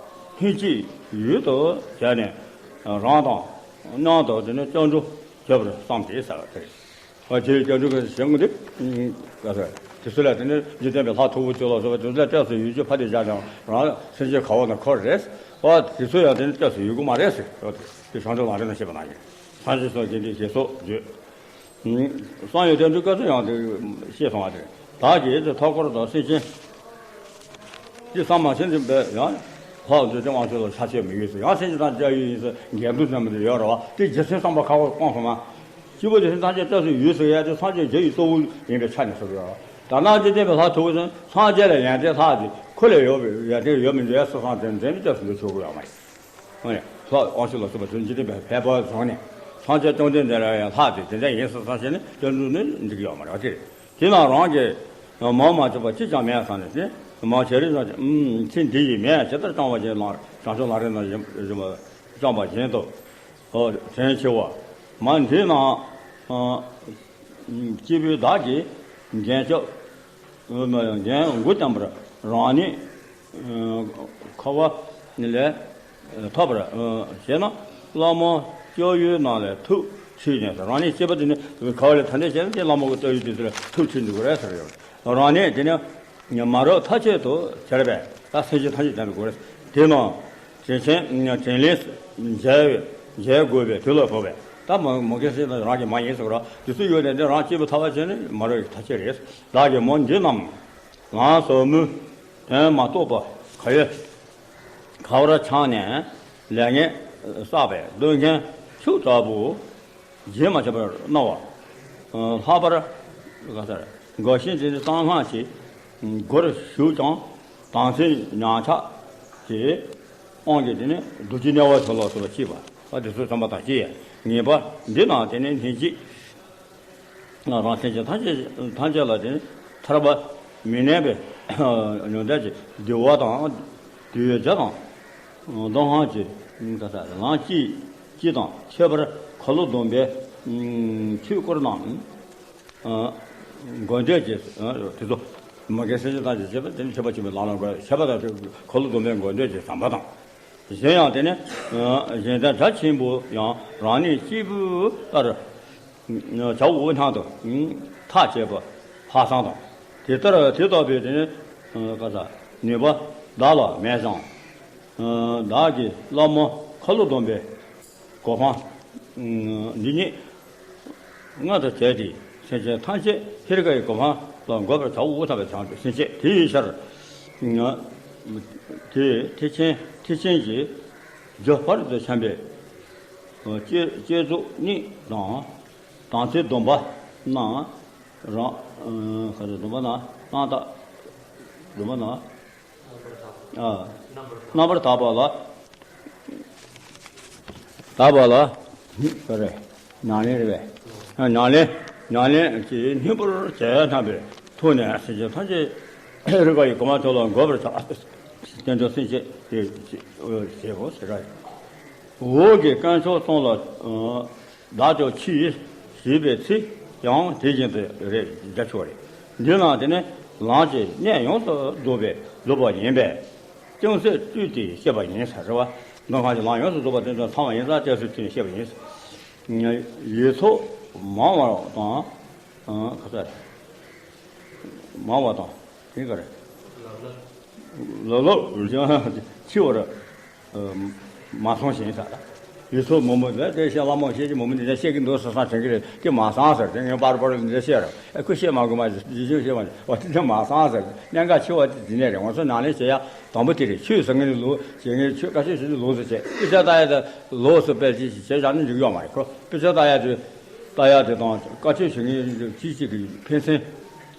ལྷན་སྐྱེས་ཡུལ་དུ་བྱས་ནས་རང་དང་མཉམ་དུ་དེ་ནས་སྐྱབས་འགྲོ་བྱེད་པར་བསམ་སྟེ་ཟེར་བ་དེ་རེད། ཨ་ཅེ་སྐྱབས་འགྲོ་གི་ཞེས་ངོ་དེ་ག་ཟེར་དེ་ཚོ་ལ་དེ་ནས་འཇིག་རྟེན་པའི་ལྷ་མཐུ་བོ་ཅོག་ལ་སོགས་པ་དེ་ཚོ་ལ་སྐྱབས་སུ་ཡོད་རྒྱུ་ཕ་དེ་བཞག་ཀྱང་རང་སེམས་ཅན་ག་བ་དང་འཁོར་རེད། ཨ་དེ་ཚོ་ཡང་དེ་ནས་སྐྱབས་སུ་ཡོད་དགོས་མ་རེད་ཟེར་བ་དེ་དེ་བྱང་ཆུབ་ལམ་རིམ་ན་བཤད་པ་ནང་བཞིན་སངས་རྒྱས་སོགས་དགེ་འདུན་ཞེས་སོགས་བརྗོད། གསང་ཡུལ་དོན་གྲུབ་བཀའ་སྩལ་ཡང་དེ་ཤེས་སོང་བ་དེ། བདག་གིས་དེ་ཐོག་འཁོར་དང་སེམས་ཅན། ཅི་བསམ་མ་ཤེས་འཛིན་པས་ཡང་ ལྷག་འདོད་དེ་དབང་ཕྱུག་ལ་ཆ་ཤས་མི་ཡོད་ཟེར། ཡང་སེམས་ཅན་ཐམས་ཅད་ཡོད་ཡིན་ཟེར། འགལ་འདུ་ཟེར་མི་དེ་ཡོད་རེད་བ། དེ་རྗེ་བཙུན་བསམ་པ་ཁ་བ་སྤངས་སོང་ན། སྐྱེས་བུ་དེ་སེམས་ཐམས་ཅད་སྐྱབས་སུ་ཡོད་ཟེར་ཡ་དེ་སངས་རྒྱས་རྒྱུ་ཡི་གཙོ་བོ་ཡིན་པའི་ཆ་ནས་ཟེར་གི་ཡོད་རེད། ད་ནང་འཇིག་རྟེན་པའི་ལྷ་ཐུབ་པ་ཚོ་སངས་རྒྱས་ལ་ཡོན་ཏན་ལྷག་དེ་ཁོ་ལས་ཡོད་པའི་ཡོན་ཏན་ཡོད་མི་འདུག་ཡ། སོ་སོ་དེ་འདྲའི་སྐྱབས་སུ་འགྲོ་ཆོག་གི་ཡོད་མ་རེད། ཨོ་ཡ། ལྷག་དབང་ཕྱུག་ལ་སོགས་པ་ཚོས་འཇིག་རྟེན་པའི་ཕལ་པ་བཟུང་ནས་སངས་རྒྱས་བཅོམ་ལྡན་འདས་ལ་ཡང་ལྷག་དེ་དེ་འདྲ་ཡིན་ཟེར་བསམ་བྱས་ནས་སྐྱབས་འགྲོ་ནི་འགྲིག་གི་ཡོད་མ་རེད་བ། དེ་རེད། དེས་ན་རང་གིས་མ་མ་བྱས་པ་གཅིག་ཀྱང་མེད་བསམ་ནས་ནི་མ་བྱས་རིགས་ཀྱང་ཚེ་འདི་ཡི་མེད་ཇི་ལྟར་བསྐྱངས་པ་བཞིན་ལ་བྱང་ཆུབ་ལམ་རིམ་ན་བཞིན་བསྐྱངས་པ་བཞིན་དུ། དྲན་ཆེ་བ། མ་འདི་ན་སྐྱེས་བུ་བདག་གིས་འགན་སྐྱབས་འགན་འགུག་བསྟན་པར་རང་ཉིད་ཁ་བ་ལས་ཐོབ་པར་བྱས་ན། བླ་མ་སྐྱབས་ཡུལ་རྣམས་ལས་ཐུགས་ཁྲིད་ནས། རང་ཉིད་སྐྱེས་པ་དེ་ནི་ཁ་བ་ལས་ཐ་དད་བྱས་ན་དེ་བླ་མ་གི་སྐྱབས་ཡུལ་དེ་ཚོ་ལ་ཐུགས་ཁྲིད་འདུག་རེད་ཟེར་ཡོད། རང་ཉིད་དེ་ནི་མ་རབས་ཐ་ཆད་དུ་གྱུར་པས་ད་སེམས་ཅན་ཐམས་ཅད་དོན་དུ་དགོས་རེད། དེས་ན་དྲིན་ཆེན་དྲིན་ལན་འཇལ་འཇལ་དགོས་པའི་དུས་ལ་བབ་པས། ད་མ་མ་གེ་སེ་ན་རང་གི་མ་ཡིན་ཟེར་བ་ར་དུས་ཚོད་ཡོད་ནས་འདི་རང་སྐྱེས་བུ་ཐར་པ་བྱས་ནས་མ་རབས་ཐ་ཆད་རེད། བདག་གིས་མ་འདི་རྣམས་ལམ་ཟབ་མོའི་དོན་མ་རྟོགས་པ་ག་ཡོད། ག་བར་འཆང་ནས་ལས་ངན་བསགས་པས་འདོད་མཁན་ཕྱུགས་ལྟ་བུ་རྗེས་མ་ཆགས་པར་སྣང་བ། ལྷག་པར་ག་ས་རེད། འགའ་ཞིག་དེ་ནི་གཙང་སྔགས་ཀྱི་སྒོར་ཞུགས་ཀྱང་དམ་ཚིག་ཉམས་ཆག་གི་དབང་གིས་དེ་ནི་འདུ་བྱེད་དམྱལ་བ་ཚོ་ལ་སོགས་པ་སྐྱེས་པ། ཨ་དེ་ཚོ་ཚང་མ་དང་སྐྱེ་ཡས་ངེས་པ་འདི་ན་དེ་ནི་ལྷན་ཅིག་རང་སེམས་ཅན་ཐམས་ཅད་ཐམས་ཅད་ལ་དེ་ནི་ཐར་པ་མི་གནས་པའི་ཡོན་ཏན་གྱི་འདུལ་བ་དང་། འདུལ་བའི་རྒྱ་དང་། མདོ་སྔགས་ཀྱི་ལམ་སྤྱི་སྤྱི་དང་ཁྱད་པར་ཁ་ལོ་སྡོམ་པའི་ཆོས་སྐོར་རྣམས་དགོས་འདོད་ཀྱི་དེ་ཚོ་མ་གེ་སེམས་ཅན་ཐམས་ཅད་བྱེད་པ་དེ་ནི་ཁྱད་པར་ཆེན་པོའི་ལམ་ལ་འགོད་བྱེད་པ་དང་ཁ་ལོ་སྡོམ་པའི་དགོས་འདོད་ཀྱི་བྱམས་པ་དང་། གཞན་ཡང་དེ་ནི་གཞན་དོན་རྒྱ་ཆེན་པོ་ཡང་རང་ཉིད་སྐྱེས་བུ་ལྟར་བྱ་བ་འོ་སྣང་དུ་ཐག་བཅད་པ་ལྷག་བསམ་དང་། དེ་ལྟར་དེ་ལྟ་བུའི་དེ་ནི་ག་ས་ནུས་པ་བདག་ལ་མེད་ཀྱང་། བདག་གིས་བླ་མ་ཁ་ལོ་སྡོམ་པའི་གོ་འཕང་འདི་ཉིད་མངོན་དུ་བྱས་ཏེ་སེམས་ཅན་ཐམས་ཅད་ཧེ་རུ་ཀ་ཡི་གོ་འཕང་ལ་འགོད་པར་བྱའོ་ཐབས་ཀྱི་བྱང་ཆུབ་སེམས་བསྐྱེད་དེ་ཡི་ཕྱིར། དེ་ཐེག་ཆེན་ཐེག་ཆེན་གྱི་རྒྱུ་བར་དུ་འཆམ་པའི་བསྐྱེད་བསྐྱེད་རྫོགས་གཉིས་དང་དམ་ཚིག་སྡོམ་པ་རྣམས་རང་ག་རེ་སྡོམ་པ་རྣམས་རྣམ་དག་སྡོམ་པ་རྣམས་རྣམ་པར་དག་པ་ལ། དག་པ་ལ། ག་རེ། ཉམས་ལེན་རེད་པས། ཉམས་ལེན། ཉམས་ལེན་གྱི་སྙིང་པོར་བྱས་རྣམ་པའི་ཐོག་ནས་སེམས་ཅན་ཐམས་ཅད་ཧེ་རུ་ཀ་ཡི་གོ་འཕང་མཐོ་ལ་འགོད་པར་བྱ། རྟེན་འབྲེལ་སེམས་བསྐྱེད་དེ་བྱེད་དགོས་ཟེར་ར། འོག་གི་དཀོན་མཆོག་གསུམ་ལ། བདག་ཀྱང་མཆིས་ཞེས་པའི་ཚིག་ཀྱང་དེ་བཞིན་དུ་རེད་རྒྱ་ཆེ་བ་རེད། འདི་ལ་དེ་ནི་ལམ་གྱི་གནད་ཡོངས་སུ་རྫོགས་པའི་རྫོགས་པ་ཡིན་པས། ཅུང་ཟད་བསྡུས་ཏེ་བཤད་པ་ཡིན་ཟེར་བ། མདོ་སྔགས་ཀྱི་ལམ་ཡོངས་སུ་རྫོགས་པ་དེ་ཚོ་ཚང་བ་ཡིན་ཙང་ཏོག་ཙམ་བསྡུས་ནས་བཤད་པ་ཡིན། ཡུལ་ཚོ་མང་བ་དང་། ག་ས་རེད། མང་བ་དང་དེ་ག་རེད། ལ་ལོ་ཆེ་བར་མ་སོང་ཞེས་ཟེར། ཡུལ་ཚོ་མང་པོ་ལ་དེ་བཤད་བླ་མ་བཤད་ཀྱི་མང་པོ་འདི་འདྲ་བཤད་ཀྱི་འདུག་ཟེར་བསམ་དྲན་གྱི་རེད། དེ་མ་སོང་ཟེར་དེ་ངས་པར་པར་འདི་འདྲ་བཤད་ར། ཨ་ཁུ་བཤད་མ་དགོས་མ་ཇི་བཞིན་བཤད་མ་འོ་དེ་འདྲ་མ་སོང་ཟེར། གནད་འགག་ཆེ་བ་དེ་འདི་ནས་རེད། ང་ཚོ་ནང་ལས་བྱེད་ཡ་དང་པོ་དེ་རེད། ཆོས་ཟེར་མཁན་ནི་ལོ་བྱེད་མཁན་ཆོས་བཀའ་ཆོས་བྱེད་དུས་ལོ་ཟེར་བྱས་དཔེ་ཆ་ལྟ་ཡ་དང་ལོ་ཟེར་དཔེ་ཅིག་བྱས་བཞག་ན་འགྲིག་ཡོད་མ་རེད། ཁོ་དཔེ་ཆ་ལྟ་ཡ་དེ་ལྟ་ཡ་དེ་དང་བཀའ་ཆོས་བྱེད་མཁན་ཅིག་ཅིག་གི་ཕན་སེམས་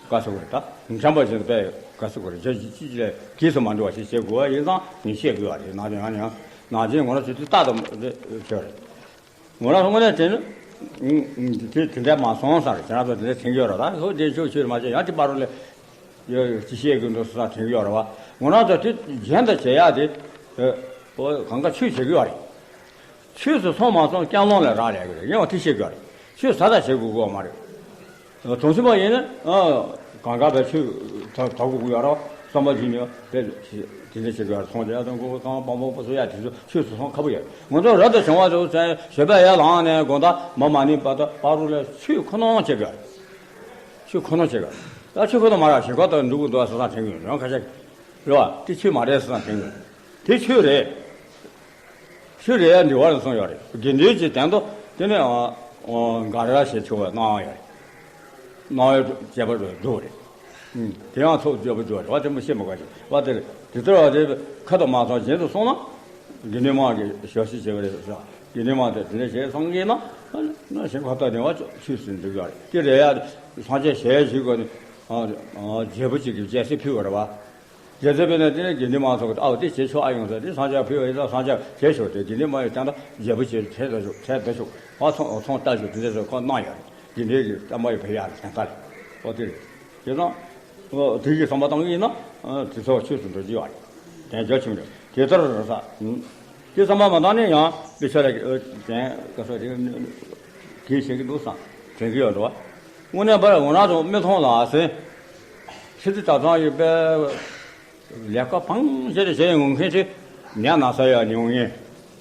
དགའ་ས་དགོས་རེད། ད་འཇམ་པ་བཞིན་དུ་དཔེ་དགའ་ས་དགོས་རེད། རྒྱ་ཅིག་ཅིག་ལས་གིས་སུ་མ་འགྲོ་བ་ཞིག་བྱེད་དགོས་པ་ཡིན་ཙང་ངས་བཤད་དགོས་པ་རེད། ནང་དེ་ཡང་ཡང་ནང་ཆེན་ངོ་ར་ཆུ་དེ་ལྟ་དང་ཆོས་རེད། ང་རང་དངོས་གནས་དྲན་ན། དེ་དེ་འདྲ་མ་སོང་ཟེར་ཁྱེད་རང་ཚོ་དེ་འདྲ་དྲན་གྱི་ཡོད་རེད། ད་ཧོ་དེ་ཆོས་ཆོས་མ་བྱས་ཡང་དེ་པར་རུ་ལས་ཡོད་ཅི་བཤད་དགོས་འདུག་ཟེར་དྲན་གྱི་ཡོད་རེད་བ། ང་རང་ཚོ་དེ་གཞན་དུ་བྱེད་ཡག་དེ་ཨོ་གང་ག་ཆོས་བྱེད་ཀྱི་ཡོད་རེད། ཆོས་སུ་སོང་མ་སོང་སྐྱབས་ལམ་ལ་རག་ལས་ཀྱི་རེད། ཡང་དེ་བཤད་ཀྱི་ཡོད་རེད། ཆོས་ཟ་ད་བྱེད་དགོས་ཀྱི་ཡོད་མ་རེད། གྲོང་ཚོ་པ་ཡིན་ན་ཨ་གང་ག་བའི་ཆོས་ད་ད་དགོས་ཀྱི་ཡོད་རེད་བ། བསམ་པ་བྱིན་ནས་དེ་དེ་འདྲ་བྱེད་དགོས་ཡོད་རེད། ཚོང་རྒྱག་དང་གོ་གང་པང་པང་པོ་བཟོ་ཡ་དེ་ཚོ་ཆོས་སུ་སོང་ཁ་པོ་ཡོད། ང་ཚོ་རབ་ཏུ་བྱུང་བ་ཚོ་ཚན་ཞོལ་པ་ཡར་ལངས་ནས་དགོང་དག་མ་མ་ནིང་བར་དུ་བར་དུ་ལ་ཆོས་ཁོ་ན་བྱེད་དགོས་རེད། ཆོས་ཁོ་ན་བྱེད་དགོས་རེད། ད་ཆོས་ཁོ་ན་མ་རག་ཞིག་ཁོ་ད་འགྲུབ་ཀྱི་འདུག་བ་ཟེར་བསམ་དྲན་གྱི་ཡོད། ཡང་ཁ་ཤས་རེད་བ། དེ་ཆོས་མ་རེད་ཟེར་བསམ་དྲན་གྱི་ཡོད། དེ་ཆོས་རེད། ཆོས་རེད་ཡ་འདྲི་བ་ལ་སོང་ཡོད་རེད། དགེ་འདུན་གྱི་དོན་དུ་དེ་ནས་འགའ་རེ་ཞེས་ཆོས་པ་གནང་ཡོད་རེད། གནང་ཡོད་བྱས་པ་འགྲོ་རེད། དེ་ཡང་ཚོགས་བརྗོད་པ་འགྲོ་རེད་བ། དེ་མོ་ཤེས་མ་དགོས་ཀྱི་བ་དེ་རེད། དེ་ལྟར་བ་དེ་ཁ་དོག་མ་ཚང་གཞན་དུ་སོང་ན། དགེ་འདུན་དམངས་ཀྱིས་ཞབས་ཕྱི་བྱེད་པ་རེད་ཟེར། དགེ་འདུན་དམངས་དེ་དེ་འདྲ་བྱས་སོང་གིས་ན། ན་གཞན་ཁ་དོག་ནས་བ་ཆོས་སུ་འདུག་ཡོད་རེད། དེ་རེད་ཡ། སངས་རྒྱས་ཞལ་བཞུགས་སྐོར་ནས་རྒྱལ་པོ་གཅིག་གིས་རྒྱལ་སྲིད་ཕུལ་བ་རེད་བ། རྒྱལ་སྲིད་ཕུལ་ནས་དེ་ནས་དགེ་འདུན་དམངས་ཚོ་གིས་ཨའོ་དེ་བྱེད་ཆོག་ཨ་ཡོང་ཟེར། དེ་སངས་རྒྱས་ཕུལ་བ་ཡིན་ཙང་སངས་རྒྱས་བྱེད་ཆོག་དེ་དགེ་འདུན་དམངས་ཡིས་བསྟན་ད་རྒྱལ་པོ་བྱེད་ཁྲལ་ད་ཞུགས་ཁྲལ་ད་ཞུགས་ཨ་ཚོང་ཚོང་ལྟ་ཞུགས་དེ་འདྲ་ཚོ་ཁོ་གནང་ཡོད་རེད། དགེ་འདུན་གྱི་བསྟན་པ་ཡི་ཕན་ཡག་ལ་ཕན་ཁ་རེད། ཨོ་དེ་རེད། དེ་ཙང་། དེ་གི་བསམ་པ་བཏང་གི་ཡིན་ན། དེ་ཚོ་ཆོས་སུ་འགྲོ་རྒྱུ་ཡོད་རེད། དེ་རྒྱ་ཆེན་པོ་རེད། དེ་ལྟར་རེད་ས། དེ་བསམ་པ་མ་བཏང་ནས་ཡང་དཔེ་ཆ་ལ་དེ་ག་ས་དེ་གིས་བཤད་ཀྱི་འདུག་བསམ་དྲན་གྱི་ཡོད་འགྲོ་བ། དངོས་གནས་པར་ང་རང་ཚོ་མི་མཐོང་ལགས་ཟེར། ཕྱི་དྲོ་དྲ་ཚང་ཡོད་པའི་ལས་ཀ་ཕངས་བྱས་ཏེ་བྱས་ཡོང་མཁན་ཅིག་ཉལ་ན་ས་ཡ་ཉུང་ངེ་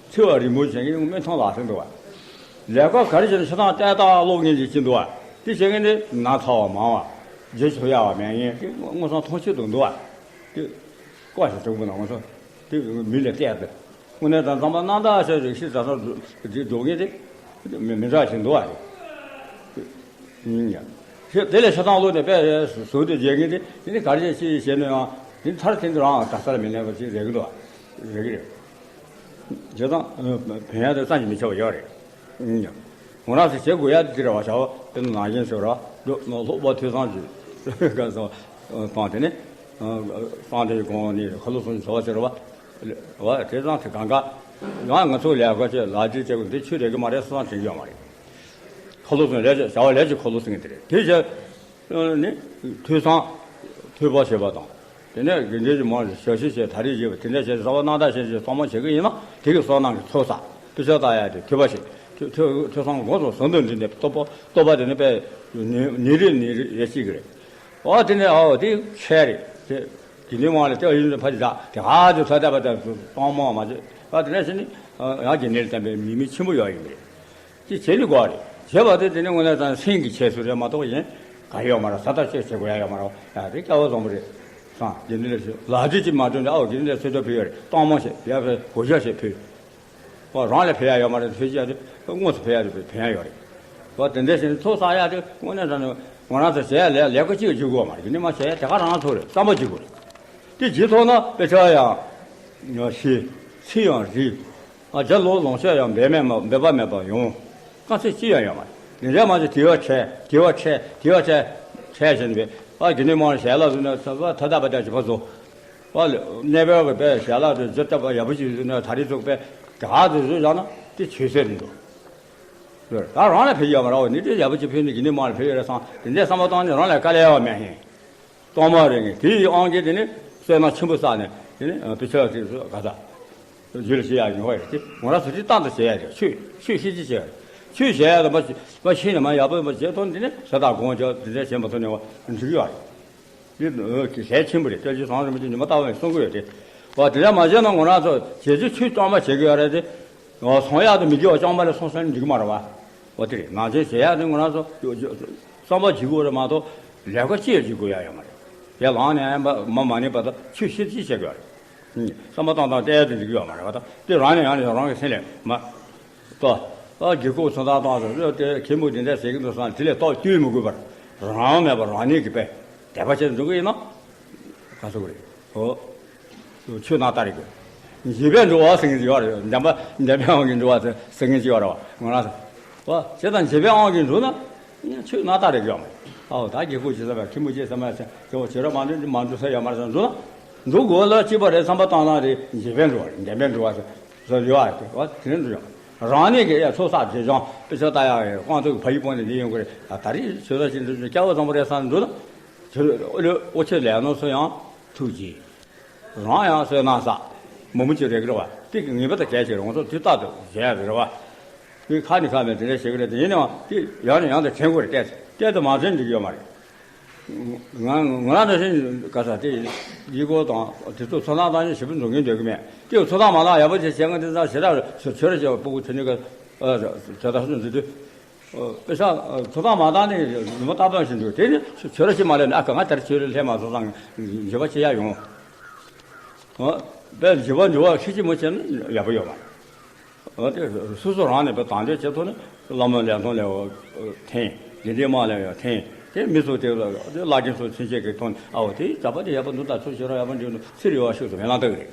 འཚོ་བ་རིང་པོ་བྱེད་མཁན་མི་མཐོང་ལགས་ཟེར་འདུག་བ། ལས་ཀ་ག་རེ་བྱས་ན་ཤ་ཐང་ཏག་ཏག་སློག་མཁན་ཅིག་ཅིག་འདུག་བ། དེ་བྱེད་མཁན་དེ་ན་ཚ་བ་མང་བ། རྗེས་སུ་ཡག་བ་མེད་མཁན་དེ་དངོས་སུ་མཐོང་ཆོས་དུ་འདུག་བ། དེ་ཀོ་ཞིག་གྲུང་པོ་ན་དངོས་སུ་དེ་མི་ལ་བལྟས་ཏེ། དངོས་གནས་དང་རྩམ་པ་སྣ་འདྲ་ཞིག་རིགས་ཤིག་ཟ་ས་འགྲོ་མཁན་དེ་མི་མི་འདྲ་ཞིག་འདུག་བ་རེད། ཡིན་ཡང་། དེ་ལས་ཤ་ཐང་བླུགས་ནས་དཔེ་ཟུར་དུ་བརྗེད་མཁན་དེ་དེ་ནི་ག་རེ་བྱས་ཤེས་བྱས་ན་ཡང་དེ་མཐར་ཐུག་དེ་རང་གྲྭ་སར་མི་གནས་པ་ཅིག་རེད་གི་འདུག་བ། རེད་གི་རེད། བྱས་ཙང་ཕན་ཡག་དེ་རྩ་ནས་མི་ཆེ་བ་ཡོད་རེད། ཡིན་ཡང་། ང་རང་ཚོ་བྱེད་དགོས་ཡ་དེ་རེད་བ། བྱ་བ་དེ་ནང་བཞིན་ཟེར་ར། སློབ་དཔོན་ཐོས་བསམ་གྱིས་ག་སོང་བཏང་དེ་ནི། སངས་རྒྱས་གོང་ནས་ཁ་ལོ་སོང་བྱ་བ་ཟེར་བ། བ་དེ་ཙང་དེ་གང་ག་ཡང་ང་ཚོ་ལས་ཀ་བྱེད་ལག་བཅོས་བྱེད་དགོས་དེ་ཆོས་རེད་གི་མ་རེད་བསམ་དྲན་གྱི་ཡོད་མ་རེད། ཁ་ལོ་སོང་ལས་བྱེད་བྱ་བ་ལས་ཀྱི་ཁ་ལོ་སོང་གི་དེ་རེད་དེ་བྱས། ནི། ཐོས་བསམ། ཐོས་པ་བྱེད་པ་དང་། དེ་ནས་དགེ་འདུན་གྱི་མང་ཞིག་ཞབས་ཕྱི་བྱེད་ད་རེས་བྱེད་པ་དེ་འདྲ་བྱས་བསམ་པ་རྣམ་དག་ཅན་ཞིག་གཙང་མ་བྱེད་ཀྱི་ཡིན་ན་དེ་གི་བསོད་ནམས་ཀྱི་ཚོགས་བསགས་དཔེ་ཆ་ལྟ་ཡ་དེ་ཐོས་པ་བྱེད་ཐོས་ཐོས་ཐོས་བསམ་སྒོམ་གསུམ་ཟུང་དུ་འབྲེལ་ནས་རྟོགས་པ་རྟོགས་པ་དེ་ནི་དཔེ་ནི་ནི་རེ་ནི་རེ་ཡེ་གཅིག་གི་རེད། ཨོ་དེ་ནས་ཨོ་དེ་ཁྱད་རེད་དེ། དགེ་འདུན་མང་ལ་ལྟ་ཡིན་ཕ་ཅི་ད་དེ་ཧ་ཅི་ཚ་ད་པ་ད་གཙང་མ་མ་བྱེད་ཨ་དེ་འདྲ་བྱས་ནི་ཡང་དགེ་འདུན་ལ་བསྟན་པའི་མིང་མིང་ཆེན་པོ་ཡོད་ཡིན་པ་རེད། དེ་བྱེད་ནི་དགོས་རེད། བྱེད་པ་དེ་དེ་ནི་དངོས་གནས་དང་སེམས་ཀྱི་ཁྱད་གསོད་རེད་མ་གཏོགས་གཞན་ག་ཡོད་མ་རེད། ས་ཐག་ཆོད་བྱེད་དགོས་ཡ་ཡོད་མ་རེད། ཡ་དེ་སྐལ་བ་བཟང་པོ་རེད། སང་དེ་འདི་ལ་ཞུ་ལག་བཅོས་ཅིག་མ་སྤྲོད་ནས་ཨའོ་དེ་འདི་ལ་ཚོད་ལྟ་ཕུལ་ཡོད་རེད། གཏོང་མ་བྱེད་ཡ་ཕེ་གོ་ཤ་བྱེད་ཕུལ། ཨོ་རང་ལ་ཕེ་ཡ་ཡོད་མ་རེད། ཕེ་ཅི་ཡ་དེ་དངོས་སུ་ཕེ་ཡ་དེ་ཕེ་ཡ་ཡོད་རེད། ཨོ་དེ་འདྲ་བྱས་ནས་ཚོགས་བསགས་ཡ་དེ་དངོས་གནས་དྲང་ནས་ང་རང་ཚོ་བྱེད་ཡ་ལས་ལས་ཀ་གཅིག་བརྗེད་དགོས་མ་རེད། དེ་ནི་མ་བྱེད་ཡ་དེ་ག་རང་ཚོ་རེད། བསམ་པ་བརྗེད་དགོས་རེད། དེ་བརྗེད་ཐུབ་ན་དཔེ་ཆ་ཡང་ཤེས། ཚིག་ཡང་རིག་ཨ་ཇ་ལོ་ལོངས་སྤྱོད་ཡང་འབད་མེད་མ་འབད་པ་མེད་པ་ཡོང་། དཀའ་ཚེགས་ཅི་ཡང་ཡོད་མ་རེད། དེ་འདྲ་མ་བྱས་དེ་བ་ཁྲལ་དེ་བ་ཁྲལ་དེ་བ་ཁྲལ་ཁྲལ་བྱས་ནས་ཨ་དགེ་འདུན་མང་ཞལ་ལག་བཟོས་ན་ད་ད་ད་པ་ད་ཅི་བ་བཟོ། ཨ་གནས་པའི་གི་པའི་ཞལ་ལག་དེ་ཇི་ལྟ་བ་ཡག་པོ་ཅིག་བཟོས་ན་ད་རེས་ཚུགས་པའི་དེ་ག་དེ་བཟོས་བཞག་ན་དེ་ཆོས་ཟེར་རེད་འདུག་ད་རང་ལ་ཕེབས་ཡོད་མ་རེད། འོ་ནི་དེ་ཡག་པོ་ཅིག་ཕེབས་ནས་དགེ་འདུན་མང་ལ་ཕེབས་ཡོད་རེད་བསམ་དེ་འདྲའི་བསམ་པ་བཏང་ནས་རང་ལ་དཀའ་ལས་ཡོད་མེད་ཧེ། གཏོང་མ་རེད་ངས་དེ་ཡི་དབང་གིས་དེ་ནི་བསོད་ནམས་ཆེན་པོ་བསགས་ནས་དེ་ནི་དཔེ་ཆ་དེ་ཚོ་ག་ས་ཡུལ་ལ་བྱེད་ཡག་ཡོང་བ་རེད། དེ་ང་རང་ཚོ་དེ་རྟག་ཏུ་བྱེད་ཡག་རེད། ཆོས་ཆོས་ཤེས་ཀྱི་བྱེད་ཡག་རེད། ཆོས་བྱེད་ཡག་དང་མ་མ་ཤེས་ནས་མ་ཡག་པོ་མ་བྱེད་ཐོག་འདི་ནི་ཟས་དང་སྒོམ་རྒྱག་འདི་འདྲ་བྱེད་མ་ཐུབ་ནས་འགྲིག་གི་ཡོད་རེད། འདི་གལ་ཆེན་པོ་རེད། སྐྱབས་རྗེ་ཟམ་གདོང་རིན་པོ་ཆེ་ཉི་མ་རྟག་པར་གསུང་གི་ཡོད་དེ། འོ་དེ་འདྲ་མ་བྱས་ན་ང་རང་ཚོ་རྗེས་ཕྱོགས་ཆོས་རྐྱང་པ་བྱེད་ཀྱི་ཡོད་རེད་དེ། འོ་ཚོང་ཡག་དང་མི་འགྲིག་པ་རྐྱང་པ་ལ་སོང་ས་ནི་འགྲིག་གི་མ་རེད་བ། འོ་དེ་རེད། ནང་ཆོས་བྱེད་ཡག་དེ་ང་རང་ཚོ་བསམ་པ་བརྗེད་དགོས་རེད་མ་གཏོགས་ལས་ཀ་ཅི་ཡང་བྱེད་དགོས་ཡག་ཡོད་མ་རེད། དེ་ལངས་ནས་མ་མ་ནི་བར་དུ་ཆོས་བཤད་ཅི་བྱེད་དགོས་རེད། བསམ་པ་བཏང་སྟངས་བལྟས་ཡག་དེ་འགྲིག་གི་ཡོད་མ་རེད་བ། ད་དེ་རང་ནས་ཡང་ནས་རང་གི་སེམས་ལས་མ། ལྟོས། ཨ་རྒྱལ་ཁབ་ཚོང་ཐང་བཏང་ཟེར་ལོས་དེ་མཁན་པོ་དེ་འདྲ་ཟེར་གི་འདུག་བསམ་དེ་ལས་ལྟོགས་བཅོས་མི་དགོས་པར་རང་མེད་པར་རང་ཉིད་ཀྱི་དཔེ་དད་པ་བྱས་འགྲོ་གི་ཡིན་ན་ག་ཚོད་རེད། ཨོ། ཆོས་ནང་ལྟར་རེད་དགོས། འཇིགས་པས་འགྲོ་བ་ཟེར་མཁན་ཅིག་ཡོད་རེད། འདན་པ་འདན་པའི་དབང་གིས་འགྲོ་བ་ཟེར་མཁན་ཅིག་ཡོད་རེད་བ། ང་རང་ཚོ་བ་བྱས་ཙང་འཇིགས་པའི་དབང་གིས་འགྲོ་ན་ཆོས་ནང་ལྟར་རེད་དགོས་མ་རེད། ཨའོ་ད་རྒྱལ་ཁབ་ཇི་ཙམ་པ་མཁན་པོ་ཇི་ཙམ་པ་ཟེར་དེ་བ་བྱེད་རོགས་མ་འགྲོ་མ་འགྲོ་ས་ཡོད་མ་རེད་ཟེར་འགྲོ་ན་འགྲོ་དགོས་ལ་གཅིག་པ་རེད་བསམ་པ་བཏང་ན་རེད། འཇིགས་པས་འགྲོ་བ་རེད། འདན་པས་འགྲོ་བ་ཟེར། བཟོ་ཡོད་ཨ། དེ་བ་དེ་རིང་འགྲོ་ཡོང་། རང་ཉིད་ཀྱི་ཡ་ཚོགས་བསགས་བྱེད་སྦྱོང་དཔེ་ཆ་ལྟ་ཡག་ཡོད་དབང་ཐོག་གི་ཕ་ཡུལ་སྤོ་ནས་འདི་ཡོང་གི་རེད། ད་ད་རེས་ཆོས་ས་ཞིག་འགྲོ་རྒྱུ་སྐལ་བ་བཟང་པོ་རེད་བསམ་འགྲོ་ན། དེ་ཨོ་ལེ་ཨོ་ཆེ་ལས་ནོ་སོ་ཡང་ཐུགས་རྗེ། རང་ཡང་བསོད་ནམས་བསགས། མོ་མོ་ཅིག་རེད་གི་རེད་བ། དེ་གི་ངེས་པར་དུ་གལ་ཆེ་རེད། ང་ཚོ་དུས་རྟག་ཏུ་བྱས་ཡག་རེད་བ། དེ་ཁ་ནས་ཁ་མེད་དེ་འདྲ་བྱེད་གི་རེད། དེ་ཡིན་ནའང་དེ་ཡང་ནས་ཡང་དུ་དྲན་དགོས་རེད། གཏད་གཏད་དུ་མ་དྲན་འགྲིག་གི་ཡོད་མ་རེད། ང་ང་རང་འདྲ་ཞིག་ག་ས་དེ་ཡིག་སྐོར་དང་དེ་ཚོ་ཚོད་ལྟ་བཏང་ནས་ཞེ་པོ་འགྲོ་མཁན་འདོད་ཀྱི་མེད། དེ་ཚོད་ལྟ་མ་བཏང་ཡག་པོ་ཅིག་བྱེད་མཁན་དེ་ཚོ་ཞེ་དྲག་ཆོས་ཆོས་ར་ཞེས་པ་སྤུ་གུ་དེ་ནི་ག་ཚོད་ལྟ་ཞུ་འདི་དུས་དཔེ་ཆ་ཚོད་ལྟ་མ་བཏང་ནས་ཉི་མ་རྟག་པར་ཞིག་འགྲོ་དེ་ནི་ཆོས་ར་ཞིག་མ་ལས་ནས་ཨ་ག་ང་དེར་ཆོས་ར་སླེབས་མ་སོང་ཙང་འགྱོད་པ་ཆེ་ཡ་ཡོང་། དཔེ་འགྱོད་པ་འགྱོད་པ་ཤི་ཅི་མོ་བྱས་ན་ཡག་པོ་ཡོད་མ་རེད། འོ་དེ་སོ་སོ་རང་ནས་དཔེ་དང་དོད་བྱེད་ཐུབ་ན་བླ་མ་ལས་མཐོང་ལས་འོ་འཐེན། དགེ་འདུན་དམངས་ལས་འོ་འཐེན། དེ་མི་ཚོ་དེ་ལ་དེ་བླ་ཆེན་ཚོ་ཚུན་ཆད་ཀྱི་ཐོག་ནས་ཨའོ་དེ་གྲྭ་པ་དེ་ཡག་པོ་འདུག་ད་ཚུར་ཤོད་རོགས་ཡག་པོ་འདུག་ཚུར་རེ་བ་ཤུགས་སུ་མེ་ལང་ལྟ་གི་རེད།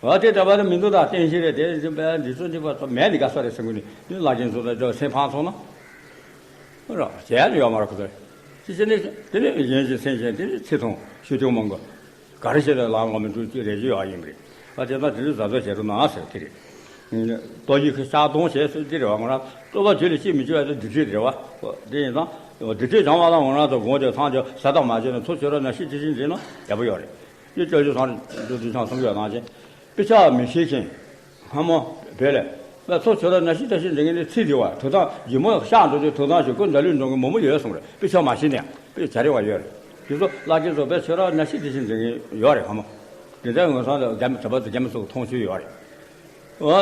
འོ་དེ་གྲྭ་པ་དེ་མི་འདུག་ད་བསྟན་བཤིག་རེད་དེ་བྱས་པས་འདི་ཚོ་འདི་པ་ཚོ་མེད་ནི་དགའ་ས་རེད་ཟེར་གི་ནི་འདི་བླ་ཆེན་ཚོ་དང་སེམས་ཕམ་སོང་ན་རོགས་བྱས་ཡ་ཡོད་མ་རེད་ཁོ་ཚོ། ཅི་བྱས་ནས་དེ་ནས་གཞན་གྱི་སེམས་ཅན་དེ་ནས་ཚེ་ཐུང་ཤུགས་ཆུང་མང་གི། ག་རེ་བྱས་ན་ལམ་ལ་མི་འགྲོ་ཅིག་རེ་ཅིག་ཡོད་ཡིན་པ་རེད། ཨ་དེ་ན་དེ་ཚོ་གཟབ་གཟབ་བྱེད་རོགས་གནང་ཟེར་དེ་རེད། ལྟོ་ཡིག་གི་ཤག་སྟོང་བྱས་ཟེར་དེ་རེད་བ། ང་རང་ལྟོ་བ་དུས་ལ་ཅིག་མི་བྱེད་པ་དེ་སྡིག་སྒྲིབ་རེད་བ། དེ་ཡིན་ཙང་སྡིག་སྒྲིབ་སྦྱང་བ་ལ་ང་རང་ཚོ་དགོངས་ཏེ་ཚང་ཚོ་ཟ་ཐག་མ་བྱས་ན་ཚུར་ཤོད་རོགས་གནང་ཤིག་དེ་བཞིན་བྱས་ན་ཡག་པོ་ཡོད་རེད། དེ་སྐྱབས་རྗེ་ཚང་འདུ་འདུ་ཆང་གསུང་ཡོད་ནང་བཞིན། དཔེ་ཆ་མི་ཤེས་མཁན། སྔ་མོ་བོད་ལ་ང་ཚོ་ཆོས་ར་ན་ཤི་ད་ཤི་འདྲེན་མཁན་ནི་ཚིག་དེ་བ་དོ་དམ་ཡིན་མོ་ཤག་འགྲོ་དུས་དོ་དམ་ཞིག་ཀུན་འདྲ་ལུས་འགྲོ་མཁན་མང་པོ་ཡོད་གསུངས་རེད། དཔེ་ཆ་མ་ཤེས་ནས་དཔེ་བྱ་རེ་བ་ཡོད་རེད། དེ་ཚོ་བླ་ཆེན་ཚོ་དཔེ་ཆོས་ར་ན་ཤི་ད་ཤི་འདྲེན་མཁན་ཡོད་རེད་སྔ་མོ། དེ་འདྲ་ངོ་སང་ལ་རྒྱ་མི་གྲྭ་པ་ཚོ་རྒྱ་མི་ཚོ་མཐོང་ཆོས་ཡོད་རེད། ཨོ།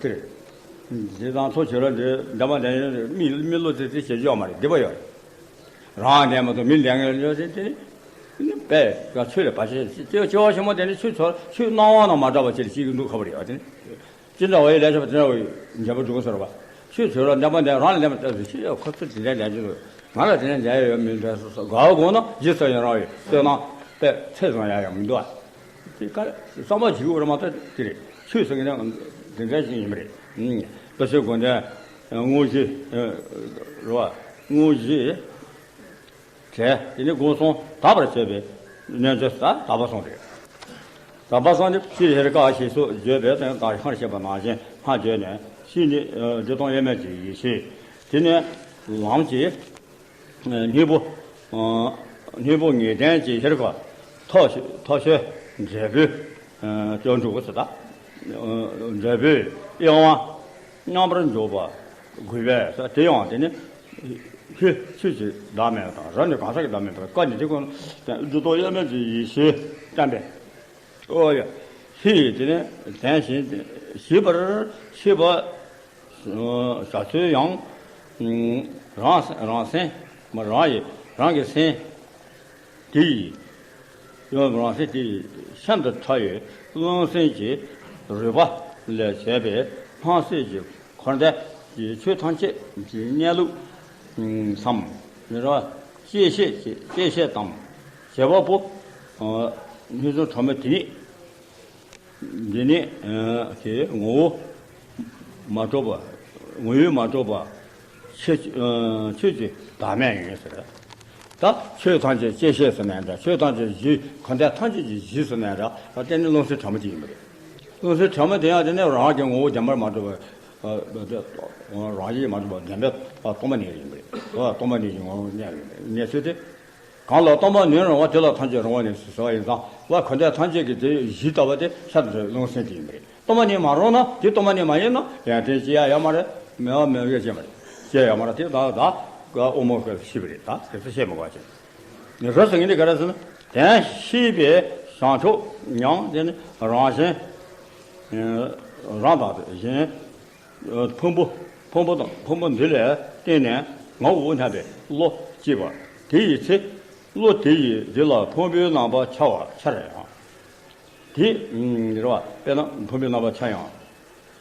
དེ་རེད། དེ་དང་ཚོ་ཆོས་ར་འདི་འདྲ་མ་འདྲ་ཡོད་རེད། མི་མི་ལོ་ཚེ་ཚེ་བྱེད་རྒྱུ་ཡོད་མ་རེད། སྡིག་པ་ཡོད་རེད། རང་ལྡན་མ་གཏོགས་མི་ལྡན་ངེས་ཡོད་ཟེར་དེ་ནི། དཔེ་ཆོས་ལས་བར་ཆད་ཅེས་ཆེ་བ་ཆེན་མོ་དེ་ནི་ཆོས་ཚོ་ཆོས་སྣང་བ་ན་མ་འདྲ་བ་ཅིག་ལ་ཅིག་གི་འདུག་ཁ་བ་རེད་བ་དེ་ནི། ཅི་འདྲ་བ་ཡི་ལས་བྱ་བ་དེ་འདྲ་བ་ཡི་འཇམ་པོ་འགྲུབ་ཟེར་བ། ཆོས་ཚོ་རང་འདྲ་མ་འདྲ་རང་ལ་འདྲ་མ་འདྲ་ཟེར་ཆོས་ཡ་ཁོ་ཚོ་དེ་འདྲ་ལས་ཀྱི་འདུག་ང་ལ་དེ་འདྲ་འདྲ་ཡ་ཡོད་མི་འདྲ་སོ་སོ་དགའ་བ་དགོངས་ན་ཇི་ལྟར་ཡང་རང་བའི་བསོད་ནམས་དཔེ་ཚད་བཟང་ཡ་ཡང་མི་འདུག་ཨ། དེ་ག་བསམ་པ་བྱེད་དགོས་རེད་མ་གཏོགས་དེ་རེད། ཆོས་ཟེར་མཁན་དེ་འདྲ་ཞིག་ཡིན་པ་རེད། ཨུམ། དཔེ་ཆོས་དགོན་སྡེ་དངོས་གཞི་རེད་བ། དངོས་གཞི་བྱས་དེ་ནི་སྒོ་གསུམ་དག་པར་བྱས་པའི་རྣལ་འབྱོར་ཟེར་དག་པ་གསུམ་རེད། དག་པ་གསུམ་ནི་སྤྱིར་ཧེ་རུ་ཀ་ཞེས་སོགས་བརྗོད་པའི་སྟེང་དག་སྔར་བཤད་པ་ནང་བཞིན་སྔར་བརྗོད་ནས་ཕྱིས་ནི་འདི་དང་དབྱེར་མེད་ཀྱི་ཡེ་ཤེས་དེ་ནི་ལམ་གྱི་སྙིང་པོ། སྙིང་པོ་ངེས་དོན་གྱི་ཤེལ་ཁ་མཐོ་མཐོ་ཤོས་འབྲས་བུའི་སྐྱོན་དྲུག་ཟེར་ད། འབྲས་བུའི་དབྱེ་བ་མཉམ་པར་འཇོག་པ་དགོས་པས་དེ་ཡང་དེ་ནི་ཆོས་ཆོས་ཀྱི་བདག་མེད་དང་རབ་ནི་གང་ཟག་གི་བདག་མེད་དང་བཀའ་ནི་དེ་ཀུན་སྒྲུབ་ཐོབ་དབྱེར་མེད་ཀྱི་ཡེ་ཤེས་བསྟན་པས། ཨོ་ཡ། ལྷའི་དེ་ནས་དོན་བཞིན་ཞིབ་པར་ཤེས་པ་བྱ་ཚུལ་ཡང་། རང་རང་སེམས་རང་ཡི་རང་གི་སེམས་དེ་ཡི་རང་སེམས་དེ་ཡི་ཤིན་ཏུ་ཕྲ་བའི་རློམ་སེམས་ཀྱི་རུས་པ་ལས་བྱས་པའི་སྣང་སྲིད་ཀྱི་འཁོར་འདས་ཀྱི་ཆོས་ཐམས་ཅད་ཀྱི་གནས་ལུགས་སམ། མི་རོ་བཅད་ཤེས་ཀྱི་བཅད་ཤེས་དང་བྱེད་པ་པོ། ཨ། སྣོད་བཅུད་ཕྲ་མོ་དེ་ཉིད། འདི་ནི་ཨ་དེ་ངོ་བོ་མ་གྲུབ་པ། ངོ་བོས་མ་གྲུབ་པ། ཆོས་ཨ་ཆོས་ཀྱི་བདག་མེད་ཡིན་ཟེར། ད་ཆོས་ཐམས་ཅད་བཅད་ཤེས་ཟེར་ནའི་འདྲ། ཆོས་ཐམས་ཅད་གཞི། འཁོར་འདས་ཐམས་ཅད་ཀྱི་གཞི་ཟེར་ནའི་འདྲ། ད་དེ་ནི་རློམ་སེམས་ཕྲ་མོ་ཅིག་ཡིན་པ་རེད། རློམ་སེམས་ཕྲ་མོ་དེ་ཡང་དེ་ནི་རང་གི་ངོ་བོ་བདེན་པར་མ་གྲུབ་པ། རང་བཞིན་མ་གྲུབ་པ་བདེན་པའི་སྟོང་པ་ཉིད་ཡིན་པ་རེད། སྟོང་པ་ཉིད་ཀྱི་ངོ་བོ་གནས་ཡིན་པ་རེད། གནས་ཚུལ་དེ། གང་ལ་སྟོང་པ་ཉིད་རུང་བ་དེ་ལ་ཐམས་ཅད་རུང་བ་ནི་ཟེར་བ་ཡིན་ཙང་བ། འཁོར་འདས་ཐམས་ཅད་ཀྱི་དེ་གཞི་ལྟ་བུ་དེ་ཤ་དང་རློམ་སེམས་དེ་ཡིན་པ་རེད། སྟོང་པ་ཉིད་མ་རུང་ན་དེ་སྟོང་པ་ཉིད་མ་ཡིན་ན་ཡང་དེ་སྐྱེ་ཡ་ཡོད་མ་རེད། མེད་པ་མེད་པའི་སྐྱེ་མ་རེད། སྐྱེ་ཡོད་མ་རེད། དེ་ད་ད་དབུ་མ་གི་ཤེས་པ་རེད། ད་དེ་ཚོ་བཤད་མི་དགོས་ཅིང་། རུ་ཟེར་མཁན་དེ་ག་རེ་ཟེར་ན། དོན་ཤེས་པའི་བྱང་ཆུབ་ཉིད་དེ་ནི་རང་བཞིན་རང་དང་གཞན། ཕུང་པོ། ཕུང་པོ་དང་ཕུང་པོ་འདི་ལ་བརྟེན་ནས་ངའོ་སྙམ་པའི་བློ་སྐྱེས་པ་དེ་ཡི་ཚེ། བློ་དེ་ཡིས་འདི་ལ་ཕུང་པོའི་རྣམ་པ་འཆར་བར་འཆར་ཡང་། དེ་རེད་བ། དཔེར་ན་ཕུང་པོའི་རྣམ་པ་འཆར་ཡང་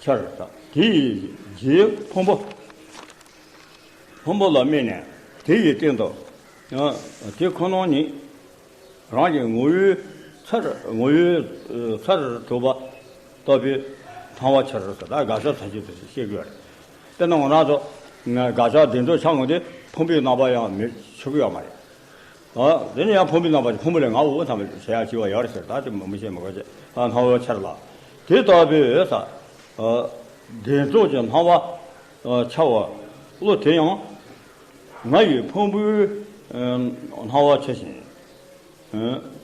འཆར་ཟེར། དེ་ཡི་རྗེས་ཕུང་པོ། ཕུང་པོ་ལ་དམིགས་ནས་དེ་ཡི་སྟེང་དུ་ཡང་དེ་ཁོ་ན་ཉིད། རང་གི་ངོ་བོའི་ཚུལ། ངོ་བོའི་ཚུལ་གྲུབ་པ་ལྟ་བུའི་སྣང་བ་འཆར་ཟེར། ད་དགག་བྱ་ཚར་གཅིག་ཏུ་བཤད་དགོས་རེད། དཔེར་ན་ང་རང་ཚོ་དགག་བྱ་བདེན་གྲུབ་འཆར་འོང་དུས་ཕུང་པོའི་རྣམ་པ་ཡང་མི་ཆོག་གི་ཡོད་མ་རེད། ཨ། དེ་ནི་ཡང་ཕུང་པོའི་རྣམ་པ་ཕུང་པོ་ལས་ངའོ་ཐམས་ཅད་བྱེད་ཡ་བྱེད་པ་ཡོད་རེད་ཟེར། ད་དེ་མི་བཤད་མི་དགོས་ཅེས། ཨ། སྣང་བ་འཆར་ལ། དེ་ལྟ་བུའི་ས། ཨ། བདེན་གྲུབ་ཀྱི་སྣང་བ་འཆར་བ་བློ་དེ་ཡང་ང་ཡི་ཕུང་པོའི་སྣང་བ་འཆར་ཞིང་།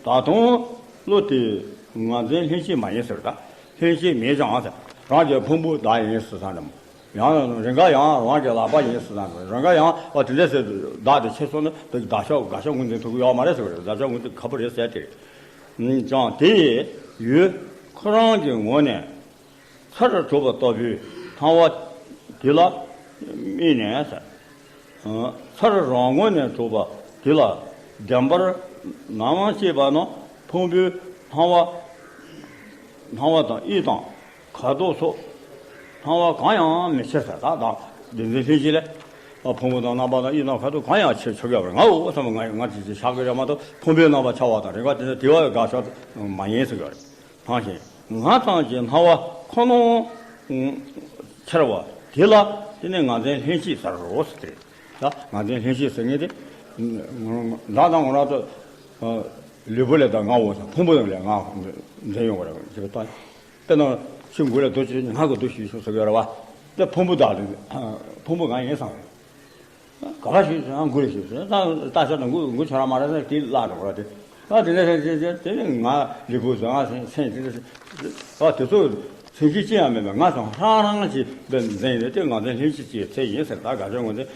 ད་དུང་བློ་དེ་ངར་འཛིན་ལྷན་སྐྱེས་མ་ཡིན་ཟེར། ད་ལྷན་སྐྱེས་མིན་ཀྱང་ཟེར། རང་གི་ཕུང་པོ་བདག་ཡིན་ཟེར་ས་འདྲ་མོ། ཡང་རང་ག་ཡང་རང་གི་ལག་པ་ཡིན་ཟེར་ས་འདྲ་མོ། རང་ག་ཡང་ཨ་དེ་འདྲ་ཟེར་བདག་དེ་ཁྱེར་སོང་ན་དེ་བདག་ཤོག་དགག་བྱ་ངོས་འཛིན་ཐུབ་ཀྱི་ཡོད་མ་རེད་ཟེར་བ་རེད། བདག་ཤོག་ངོས་འཛིན་ཁག་པོ་རེད་ཟེར་དེ་རེད། ཀྱང་དེ་ཡི་ཡུལ་ཁོ་རང་གི་ངོས་ནས། ཚུལ་གྲུབ་པ་ལྟ་བུའི་སྣང་བ་དེ་ལ་དམིགས་ནས། ཚུལ་རང་ངོས་ནས་གྲུབ་པ་དེ་ལ་བདེན་པར་ནམ་སྐྱེས་པ་ན་ཕུང་པོའི་སྣང་བ། སྣང་བ་དང་ཡིད་དང་ཁ་དོག་སོགས་སྣང་བ་གང་ཡང་མི་འཆར་ཟེར། ད་དང་བདེན་འཛིན་ལྷན་སྐྱེས་ལས། ཕུང་པོ་དང་རྣམ་པ་དང་དབྱིབས་དང་ཁ་དོག་གང་ཡང་ཆེ་ཆོག་ཡོད་པར་ངའོ་བསམ་པ་ང་ང་ཅིག་ཅིག་བཞག་གི་རེད་མ་གཏོགས། ཕུང་པོའི་རྣམ་པ་འཆར་བ་དང་རེག་པ་དེ་ཚོ་དེ་བ་དགག་བྱ་མ་ཡིན་ཟེར་གི་རེད། ཐང་ཞིང་ང་ཙམ་གྱི་སྣང་བ་ཁོ་ནའང་འཆར་བ་དེ་ལ་དེ་ནི་ངར་འཛིན་ལྷན་སྐྱེས་ཟེར་རོ་ཟེར་ཏེ། ད་ངར་འཛིན་ལྷན་སྐྱེས་ཟེར་མཁན་དེ་བདག་དང་ངོ་རང་ཚོ་ལུས་པོ་ལས་ད་ངའོ་ཕུང་པོ་ལས་ང་འཛིན་ཡོང་བ་རེད་ཅེས་པ་དང་། དཔེར་ན་ཆུ་འགུལ་ལ་འདུ་བྱེད་ང་གི་འདུ་ཤེས་ཤོག་ཟེར་གི་ཡོད་རེད་བ། དེ་ཕུང་པོ་དག་ལས་ཕུང་པོ་ང་ཡིན་བསམ་རེད། ག་པར་ཞིག་ང་འགུལ་ཞིག་ད་ལྟ་ཤ་དང་འགུལ་འགུལ་ཆོག་ར་མ་རེད་ཟེར་དེ་བརླག་འགྲོ་གི་རེད་དེ། ད་དེ་ནས་དེ་དེ་དེ་ནི་ང་ལུས་པོ་ཟེར་ང་སེམས་སེམས་དེ་ཨ་དེ་ཚོ་སེམས་ཤེས་ཅི་ཡང་མེད་པར་ང་ཚོ་རང་རང་གི་འཛིན་རེད་དེ་ངར་འཛིན་ལྷན་སྐྱེས་ཀྱི་ཚེ་ཡིན་ཟེར། ད་དགག་བྱ་ངོས་འཛིན་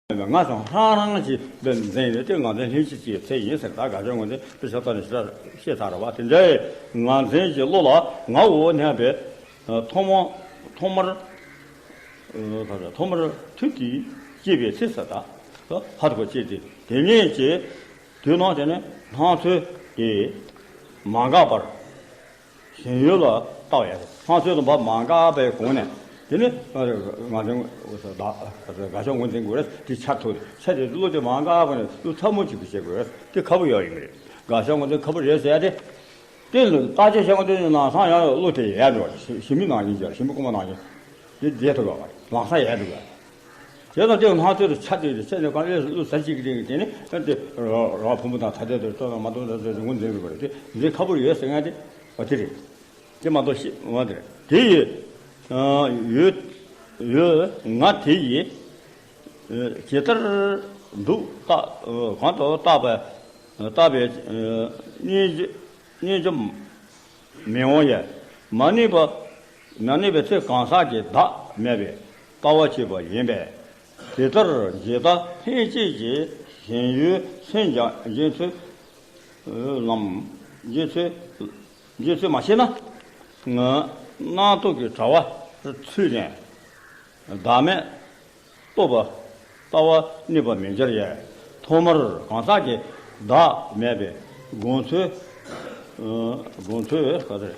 ང་ཚོ་རང་རང་གི་འཛིན་རེད་དེ་ངར་འཛིན་ལྷན་སྐྱེས་ཀྱི་ཚེ་ཡིན་ཟེར། ད་དགག་བྱ་ངོས་འཛིན་དཔེ་ཆ་ལྟ་ནས་ཞེ་དྲག་ཤེས་ཚར་བ་དེ་འདྲའི་ངར་འཛིན་གྱི་བློ་ལ་ངའོ་སྙམ་པའི་ཐོག་མ་ཐོག་མར་ཐོག་མར་ཐུགས་ཀྱིས་བསྐྱེད་པའི་ཚེ་ཟེར། ད་ཧ་ཐུག་པ་བསྐྱེད་དེ་དེ་ཉིད་ཀྱི་དུས་ན་དེ་ནི་སྣང་ཚུལ་དེ་མ་འགགས་པར་ཞེན་ཡུལ་ལ་ལྟ་བ་ཡང་སྣང་ཚུལ་དུ་བབ་མ་འགགས་པའི་གོང་ནས་དེ་ནི་ང་ཚོ་དགག་བྱ་ངོས་འཛིན་དགོས་རེད། དེ་འཆར་ཐུབ་འཆར་དེ་བློ་དེ་མ་འགགས་པ་ནས་བློ་ཚ་མོ་གཅིག་ཏུ་བྱེད་དགོས་རེད། དེ་ཁག་པོ་ཡོད་ཡིན་གི་རེད། དགག་བྱ་ངོས་འཛིན་ཁག་པོ་རེད་ཟེར་ཡ་དེ། དེ་ལ་བརྟག་དཔྱད་བྱེད་དགོས་དུས་ནང་སང་ཡང་བློ་དེ་ཡལ་འགྲོ་བ་རེད། ཞི་མི་ནང་བཞིན་བྱས་ཞི་མི་རྐུན་མ་ནང་བཞིན་དེ་བསྡད་ཐུབ་ཡོད་མ་རེད། ལམ་སང་ཡལ་འགྲོ་བ་རེད། དེ་དང་དེ་སྣང་ཚུལ་དུ་ཆ་དེ་རེད། ཆ་དེ་གང་ལས་བློ་ཟ་གཅིག་གི་རིང་གི་དེ་ནི་དེ་རང་ཕུང་པོ་དང་ཐ་དད་དུ་ལྟོས་དང་མ་ལྟོས་དང་ཟེར་ངོས་འཛིན་དགོས་པ་རེད། དེ་འཛིན་ཁག་པོ་ཡོད་ཟེར་མཁན་དེ་འོ་དེ་རེད། དེ་མ་གཏོགས་ཤེས་འོ་དེ་རེད། དེ་ཡི་ཡོད་ཡོད་ང་དེ་ཡི་ཇི་ལྟར་འདུག་ལྟ་གང་དུ་བརྟག་པའི་བརྟག་པའི་སྙིང་རྗེ་སྙིང་རྗེ་མི་འོང་ཡང་མ་ནུས་པ་མ་ནུས་པའི་ཚེ་གང་ཟག་གི་བདག་མེད་པའི་ལྟ་བ་བྱེད་པ་ཡིན་པས། དེ་ལྟར་ཇི་ལྟ་ལྷན་སྐྱེས་ཀྱི་ཞེན་ཡུལ་སེམས་ཀྱང་འབྱེད་ཚུལ་ལམ་འབྱེད་ཚུལ་འབྱེད་ཚུལ་མ་ཤེས་ན། སྣང་སྟོབས་ཀྱི་དྲ་བ་ཚུད་ནས་བདག་མེད་རྟོགས་པ་ལྟ་བ་ནུས་པ་མི་འགྱུར་ཡང་། ཐོག་མར་གང་ཟག་གི་བདག་མེད་པའི་དགོངས་ཚུལ་དགོངས་ཚུལ་ག་རེ་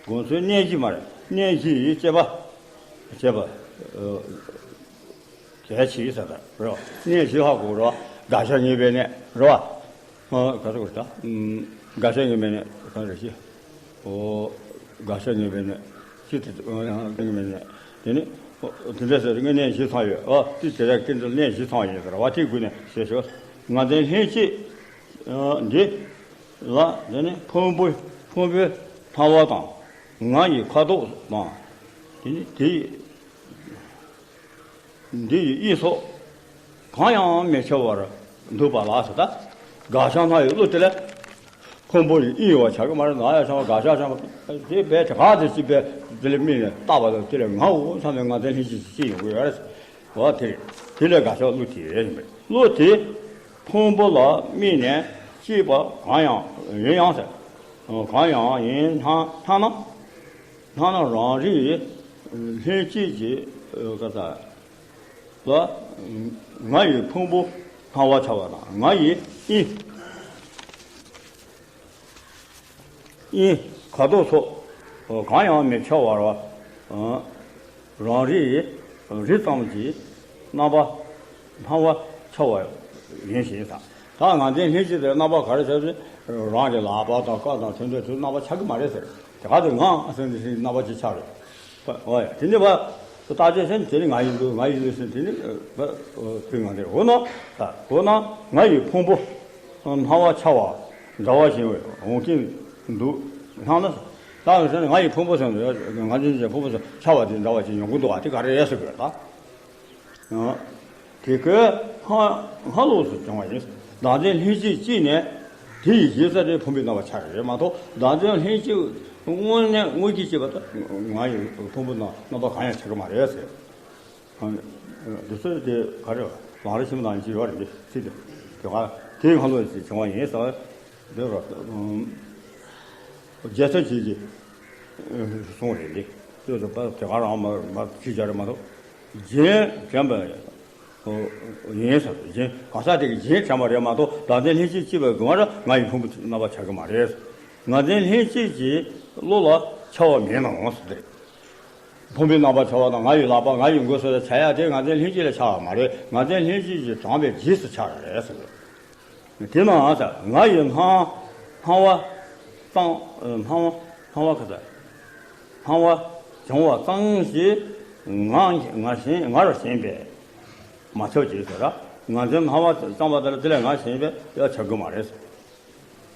དགོངས་ཚུལ་གནས་གཞི་མ་རེད། གནས་གཞི་ཡི་དཔྱད་པ་བྱེད་པ་གལ་ཆེ་ཟེར་ད་རེད། གནས་གཞི་ཧ་གོ་རོ། དགག་བྱ་ངེས་པའི་གནས་རེད་བ། ག་རེ་གོ་ད། དགག་བྱ་ངེས་པའི་གནས་ག་རེ་ཞེས། ཨོ། དགག་བྱ་ངེས་པའི་གནས། ཅི་སྟེ་ངེས་པའི་གནས། དེ་ནི་དེ་འདྲ་ཟེར་དངོས་གནས་བཞི་ཚང་ཡོད། ཨོ་དེ་དེ་དག་ཀུན་ཏུ་གནས་བཞི་ཚང་ཡིན་ཟེར་བ་དེའི་སྒོ་ནས་ཞེས་ཞུ། ང་དང་ལྷན་སྐྱེས་འདི་ལ་དེ་ནི་ཕུང་པོ་ཕུང་པོའི་སྣང་བ་དང་ང་ཡི་ཁ་དོག་དང་དེ་ནི་དེ་ཡི་འདི་ཡི་དབྱིངས་སོགས་གང་ཡང་མི་འཆར་བར་འདུག་པ་ལགས་སོ། ད་དགག་བྱ་སྣང་བའི་བློ་དེ་ལ་ཕུང་པོ་ཡི་དབྱིངས་ཡོད་པ་ཆགས་ཀྱི་མ་རེད། ནང་ཡང་ཆགས་པ་དགག་བྱ་ཆགས་པ་དེ་བས་དེ་ག་དེ་ཅི་བས་དེ་ལ་དམིགས་ནས་བཏགས་པ་དང་དེ་ལས་ངའོ་བསམ་ནས་ང་དང་ལྷན་སྐྱེས་ཅིག་ཡོང་གི་ཡོད་རེད། འོ་དེ་རེད། དེ་ལས་དགག་བྱ་བློ་དེ་རེད། བློ་དེ་ཕུང་པོ་ལ་དམིགས་ནས་སྐྱེས་པ་གང་ཡང་ཡིན་ཡང་ཟེར། གང་ཡང་ཡིན་སྣང་སྣང་ན། སྣང་ན་རང་རིག་ལྷན་སྐྱེས་ཀྱི་ཀ་ས་ལ་ང་ཡི་ཕུང་པོ་སྣང་བ་འཆར་བ་དང་ང་ཡི་དབྱིངས་དབྱིངས་ཁ་དོག་སོགས་གང་ཡང་མི་འཆར་བར་རང་རིག་རི་ཙམ་གྱི་རྣམ་པ་སྣང་བ་འཆར་བ་ཡིན་ཞེས་དང་། ད་ང་དང་ལྷན་སྐྱེས་དེ་རྣམ་པ་ག་རེ་འཆར་ཟེར། རང་གི་ལག་པ་དང་སྐེ་དང་དེ་འདྲ་དེ་རྣམ་པ་འཆར་གི་མ་རེད་ཟེར། དེ་ག་དེ་ང་ཟེར་འདི་ཟེར་རྣམ་པ་ཅིག་འཆར་རེད། ཨོ་ཡ། དེ་འདྲ་བ་ད་བརྟག་དཔྱད་བྱས་ནས་དེ་ནི་ང་ཡིན་འདུག་ང་ཡིན་འདུག་ཟེར་དེ་ནི་བ་དེ་ང་དེ་འོ་ན་ད་འོ་ན་ང་ཡི་ཕུང་པོ་སྣང་བ་འཆར་བ་འདྲ་བ་ཞིག་འོང་གིན་འདུག་སྣང་ན། ད་ཟེར་ན་ང་ཡི་ཕུང་པོ་ཟེར་ན་ང་ཚོའི་ཕུང་པོ་ཟེར་འཆར་བ་དེ་འདྲ་བ་ཞིག་ཡོང་གི་འདུག་ཨ། དེ་ག་རེ་རེད་ཟེར་དགོས་ད། དེ་ཀའི་སྔ་སྔ་ལོགས་སུ་བྱུང་བ་ཡིན། བདག་འཛིན་ལྷན་སྐྱེས་སྐྱེས་ནས་དེ་ཡི་གཞི་རྩ་དེ་ཕུང་པོའི་རྣམ་པ་འཆར་རེད་མ་གཏོགས། བདག་འཛིན་ལྷན་སྐྱེས་དངོས་གནས་དངོས་གཞི་སྐྱེས་པ་དང་ང་ཡི་ཕུང་པོའི་རྣམ་རྣམ་པ་གང་ཡང་འཆར་གི་མ་རེད་ཟེར། འདི་ཚོ་དེ་ག་རེ་ལང་རེ་ཆེན་མོ་དང་ཅི་ཡོད་རེད། འདི་ཚིག་དེ་དེ་ག་དེ་སྔ་ལོགས་སུ་བྱུང་བ་ཡིན་ཟེར། འདི་ར་རྒྱལ་ཚབ་ཀྱིས་ཀྱིས་གསུངས་རེད། འདི་ཚོ་དེ་ག་རང་མ་མ་ཅི་བྱ་རེད་མ་གཏོགས། རྒྱན་དྲན་པ་ཡིན་ཟེར། རྒྱན་གང་ཟག་དེ་གི་རྒྱན་དྲན་པ་རེད་མ་གཏོགས། བདག་འཛིན་ལྷན་སྐྱེས་སྐྱེས་པའི་སྒོ་ནས་ང་ཡི་ཕུང་པོ་རྣམ་པ་འཆར་གི་མ་རེད། ང་འཛིན་ལྷན་སྐྱེས་ཀྱི་བློ་ལ་འཆར་བ་མེད་ནའང་ཟེར་ཏེ། ཕུང་པོའི་རྣམ་པར་འཆར་བ་དང་ང་ཡི་ལག་པ་ང་ཡི་མགོ་སོགས་ལ་འཆར་ཡ་དེ་ང་རྫས་ལྷན་སྐྱེས་ལ་འཆར་བ་མ་རེད། ང་རྫས་ལྷན་སྐྱེས་ཀྱིས་དྲངས་པའི་རྗེས་སུ་འཆར་བ་རེད་ཟེར། དེ་ནའང་ང་ཡི་སྣང་སྣང་བ་ཙམ་སྣང་བ་སྣང་བ་ག་ས་སྣང་བ་བྱུང་བ་ཙམ་ཞིག་ང་ང་ཞེན་ང་རུ་ཞེན་པས་མ་ཁྱབ་ཅིག་ཟེར། ང་རྫས་སྣང་བ་ཙམ་པ་དེ་ལ་དེ་ལས་ང་ཞེན་པས་ཡང་ཆགས་ཀྱི་མ་རེད་ཟེར།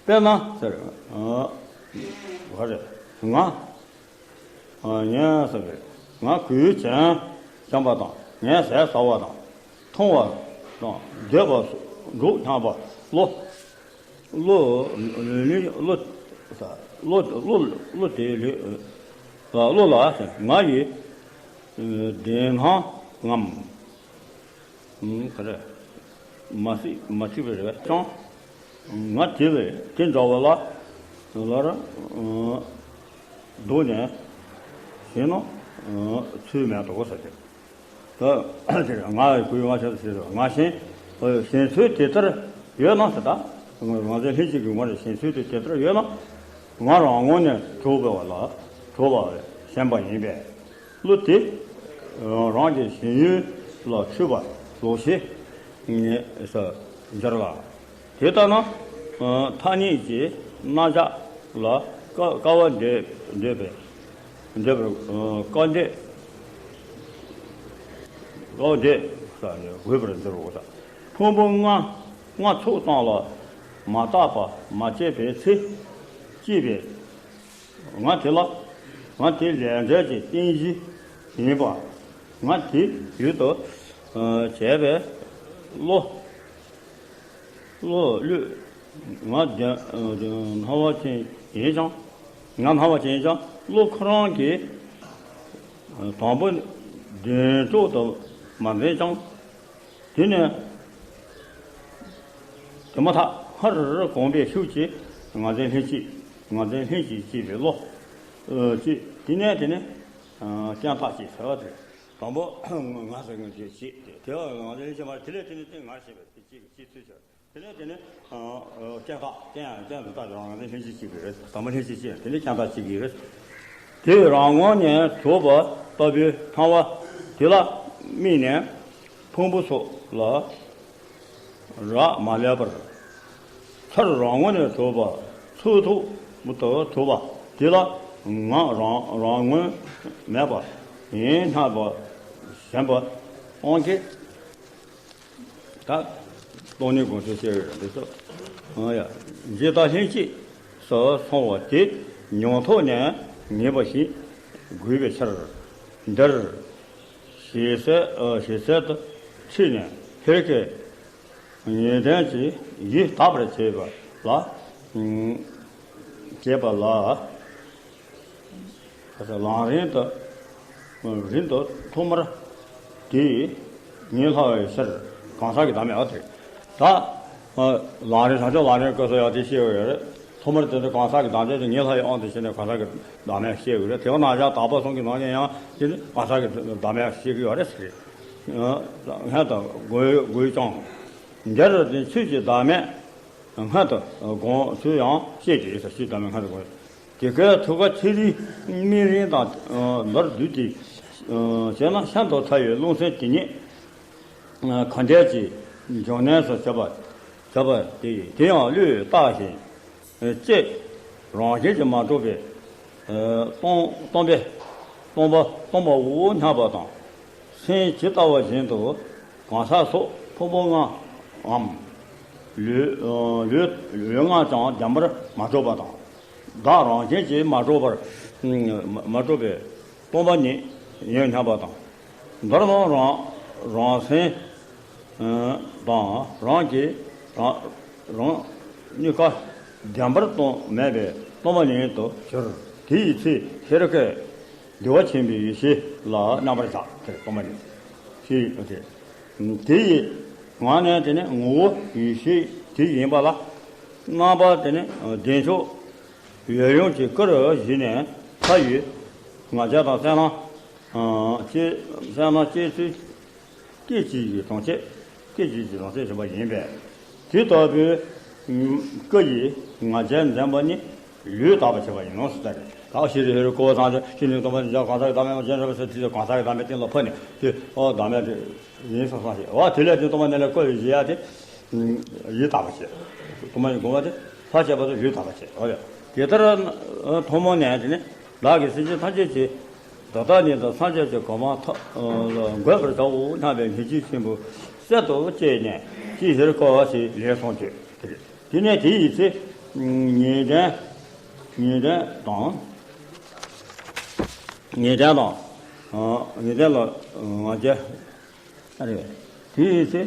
དཔེར་ན་ཟེར། ག་རེ། ང་། ངས་ཟེར་བས། ང་གོས་ཅན་བྱམས་པ་དང་ངས་ཟས་ཟ་བ་དང་། འཐུང་བ་དང་འདོད་པ་འགྲོགས་སྙམ་པ་བློ། བློ། བློ། བློ། བློ་དེ་ལས། བློ་ལ་ང་ཡི་བདེན་སྣང་ངམ། ག་རེ། མ་སྲིད་མ་སྲིད་པའི་རེ་བ་ཅང་། ང་དེ་བས་དེ་འདྲ་བ་ལ་ལར་འདུག་ནས་ཞེན་ན་ཚུལ་མེད་དོ་ཟེར་ཏེ། ད་དེར་ང་གུས་ང་ཆ་ཟེར་ང་ཞེན་ཞེན་ཚུལ་དེ་ལྟར་ཡོད་ན་ཟེར། ད་ང་ཚོའི་ལྷན་ཅིག་གི་ངོ་ནས་ཞེན་ཚུལ་དེ་དེ་ལྟར་ཡོད་ན་ང་རང་ངོས་ནས་གྲུབ་པ་ལ་གྲུབ་པ་ཞེན་པ་ཡིན་པས། བློ་དེ་རང་གི་ཞེན་ཡུལ་ལ་འཁྲུལ་པ་ལོག་ཤེས་ངེས་སུ་འགྱུར་ལ། དེ་ལྟ་ན་ཐ་སྙད་ཀྱི་རྣམ་གཞག་ལ་ཀ་ཀ་བ་འདོད་འདོད་པའི་འདོད་པའི་སྐབས་འདོད་སྐབས་འདོད་དགོས་པར་འགྱུར་རོ། ཕུང་པོ་ལྔ་ལྔ་ཚོགས་ཙམ་ལ་མ་བརྟགས་པ་མ་དཔྱད་པའི་ཚེ་སྐྱེས་པའི། ང་དེ་ལ་ང་དེ་ལས་འབྲས་ཀྱི་རྟེན་གཞི་ཡིན་པ། ང་དེ་ཡུལ་དུ་བྱས་པའི་བློ་བློ་བློས་ང་བདེན་སྣང་བ་ཅན་ཡིན་ཀྱང་། ང་སྣང་བ་ཅན་ཡིན་ཀྱང་བློ་ཁོ་རང་གིས་དང་པོ་བདེན་གྲུབ་ཏུ་མ་འཛིན་ཀྱང་། དེ་ནས་དེ་མ་ཐག་སྔར་གོམས་པའི་ཤུགས་ཀྱིས་ང་རྫས་ལྷན་སྐྱེས་ང་རྫས་ལྷན་སྐྱེས་སྐྱེས་པའི་བློ་སྐྱེས། དེ་ནས་དེ་ནས་སྐྱེ་འཐག་ཅེས་ཟེར་བ་དེ་དང་པོ་ང་ཟེར་ངོས་ཀྱི་སྐྱེས་ཏེ་དེ་ང་རྫས་ལྷན་སྐྱེས་མ་རེད། དེ་ལས་དེ་ནས་དེ་ང་ཞེས་པའི་དེ་སྐྱེས་ཀྱི་སྐྱེས་ཚུལ་ཟེར། དེ་ནས་དེ་ནས་སྐྱེ་འཐག་སྐྱེ་ཡང་སྐྱེ་འདི་དག་ཀྱང་ང་རྫས་ལྷན་སྐྱེས་སྐྱེས་པའི་རེད། དང་པོ་ལྷན་སྐྱེས་སྐྱེས་དེ་ནས་སྐྱེ་འཐག་སྐྱེས་ཀྱི་རེད། དེ་རང་ངོས་ནས་གྲུབ་པ་ལྟ་བུའི་སྣང་བ་དེ་ལ་དམིགས་ནས་ཕུང་པོ་སོགས་ལ་རག་མ་ལས་པར། ཚུར་རང་ངོས་ནས་གྲུབ་པ་ཚུར་ཐུག་ཏུ་གྲུབ་པ་དེ་ལ་ང་རང་རང་ངོས་མེད་པ་ཡིན་སྙམ་པ་ཞེན་པ་དབང་གིས། ད་སྟོང་ཉིད་དགོངས་དོན་བཤད་ཡོད་འདི་ཚོ། ཨ་ཡ། ཇི་ལྟར་ལྷན་སྐྱེས་སུ་སོང་བ་དེ་མྱོང་ཐོག་ནས་ངེས་པ་ཞིག་དགོས་པའི་ཕྱིར། འདིར་ཞེ་ས་ཞེ་ས་དུ་ཁྲིད་ནས་ཧེ་ཀའི་ངེས་དོན་གྱི་ཡིད་དག་པར་བྱེད་པ་ལ་བྱེད་པ་ལ། ལམ་རིམ་དུ་རིམ་དུ་ཐོག་མར་དེའི་ཉེ་ལྷག་པའི་ཕྱིར་གང་ཟག་གི་བདག་མེད་ཨ་དེ། ད་ལམ་རིམ་བྱང་ཆུབ་ལམ་རིམ་སྐབས་སུ་ཡང་དེ་བཤད་ཡོད་རེད། ཐོག་མར་དེ་ཚོ་གང་ཟག་གི་བདག་མེད་དེ་ཉེ་ལྷག་པའི་དབང་དུ་བྱས་ནས་གང་ཟག་གི་བདག་མེད་བཤད་ཡོད་རེད། དེ་ག་ནང་བཞིན་དག་པ་གསུམ་གྱི་ནང་ནས་ཡང་དེ་ནི་གང་ཟག་གི་བདག་མེད་བཤད་ཀྱི་ཡོད་རེད་ཟེར། སྔོན་དུ་དགོས་དགོས་ཀྱང་། འདིར་དེ་ཆོས་ཀྱི་བདག་མེད་སྔོན་དུ་དགོངས་ཚུལ་ཡང་བཤད་ཀྱི་ཡོད་ཟེར། ཆོས་བདག་མེད་སྔོན་དུ་དགོངས། དེ་ཀའི་ཐུགས་ཀ་ཚེ་རིང་སྨིན་རིང་དང་མདོར་བསྡུས་ཏེ་བྱས་ན་ཤིན་ཏུ་ཕྲ་བའི་རླུང་སེམས་དེ་ཉིད་གང་འདྲ་ཅིག་འབྱུང་གནས་སུ་བྱེད་པ་བྱེད་པ་དེ་དེ་ཡང་བློས་བཏགས་ཤིང་། ཅེས་རང་བཞིན་གྱིས་མ་གྲུབ་པའི་སྟོང་སྟོང་པའི་སྟོང་པ་སྟོང་པའོ་སྙམ་པ་དང་། སེམས་ཇི་ལྟ་བ་བཞིན་དུ་གང་ཟག་སོགས་ཕུང་པོ་ལྔའམ་ལུས་ལུས་ལུས་ལྔ་ཀྱང་བདེན་པར་མ་གྲུབ་པ་དང་། བདག་རང་བཞིན་གྱིས་མ་གྲུབ་པར་མ་མ་གྲུབ་པའི་སྟོང་པ་ཉིད་ཡིན་སྙམ་པ་དང་། མདོར་ན་རང་རང་སེམས་དང་རང་གི་རང་རང་གཉིས་ཀ་བདེན་པར་སྟོང་མེད་པའི་སྟོང་པ་ཉིད་དུ་གྱུར། དེ་ཡི་ཚེ་ཧེ་རུ་ཀས་བདེ་བ་ཆེན་པོའི་ཡེ་ཤེས་ལ་རྣམ་པར་གཞག་དེ་སྟོང་པ་ཉིད་ཞེས་དེ། དེ་ཡི་ངང་ནས་དེ་ནི་ངོ་བོ་ཡེ་ཤེས་དེ་ཡིན་པ་ལ་རྣམ་པ་དེ་ནི་བདེ་མཆོག་ཡོད་ཡུམ་གྱི་སྐུ་རུ་བཞེད་ནས་ཕ་ཡུལ་ང་རྒྱལ་དང་སེམས་ལ་སྐྱེ་སེམས་ལ་སྐྱེ་ཚུལ་སྐད་ཅིག་གིས་གྲོང་ཁྱེར། སྐད་ཅིག་གིས་གྲོང་ཁྱེར་བྱེད་པ་ཡིན་པས། དེ་ལྟ་བུའི་སྐུ་ཡི་ང་རྒྱལ་འཛིན་པ་ནི་ལུས་དག་པར་བྱེད་པ་ཡིན་ནོ་ཟེར་ཏེ། བདག་ཤེས་རིག་ཧེ་རུ་ཀོ་བ་ཚང་ཆོས་ཤེས་ནས་སྟོང་པ་ཉིད་ཀྱང་གང་ཟག་གི་བདག་མེད་པ་ཅན་རབ་སོ་དེ་གང་ཟག་གི་བདག་མེད་གཏན་ལ་ཕབ་ནས་དེ་ཨོ་བདག་མེད་དེ་ཡིན་སོང་སོང་ཞེས། འོ་དེ་ལས་དེ་སྟོང་པ་ཉིད་ལ་ཀོ་བའི་གཞི་ཡ་དེ་ཡིད་དག་པ་བྱེད། སྟོང་པ་ཉིད་སྒོམ་པ་དེ་ཕར་བྱས་པ་དེ་ཡིད་དག་པ་བྱེད། འོ་ཡ། དེ་ལྟར་ཐུན་མོང་ནས་དེ་ནི་བདག་གིས་སེམས་ཅན་ཐམས་ཅད་ཀྱི་ད་ལྟ་ཉིད་དུ་སངས་རྒྱས་ཀྱི་གོ་འཕང་ཐོབ་ལ་འགོད་པར་བྱའོ་སྙམ་པའི་ངེས་འབྱུང་ཆེན་པོ་གསལ་དུ་བསྐྱེད་ནས་ཅི་ཞིག་གོ་བ་ཞིག་ལེགས་གསུངས་ཏེ། དེ་ནས་དེ་ཡི་ཚེ་ཉིན་ལྡན་ཉིན་ལྡན་དང་། ཉིན་ལྡན་དང་། ཉིན་ལྡན་ལ་ང་རྒྱལ་ཨ་རེད། དེ་ཡི་ཚེ་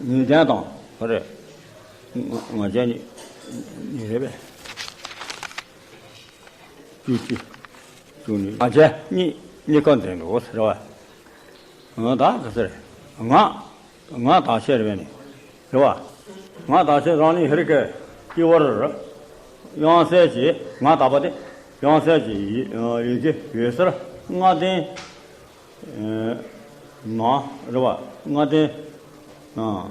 ཉིན་ལྡན་དང་ཨ་རེད། ང་རྒྱལ་གཉིས་གཉིས་རེད་པས། བཅུ་གཅིག་བཅུ་གཉིས། ང་རྒྱལ་གཉིས་གཉིས་ཀ་འཛིན་འདུག་ཟེར་བ། ང་དག་ག་ཟེར། ང་ང་དག་ཤེས་རེད་པས་ནི། རེད་བ། ང་དག་ཤེས་རང་ལུས་ཧེ་རུ་ཀའི་སྤྱི་བོར། དབྱངས་གསལ་གྱི་ང་དག་པ་དེ་དབྱངས་གསལ་གྱི་ཡི་ཡི་གེ་འོད་ཟེར་ལྔ་ལྡན་ནང་རེད་བ། ལྔ་ལྡན་ནང་།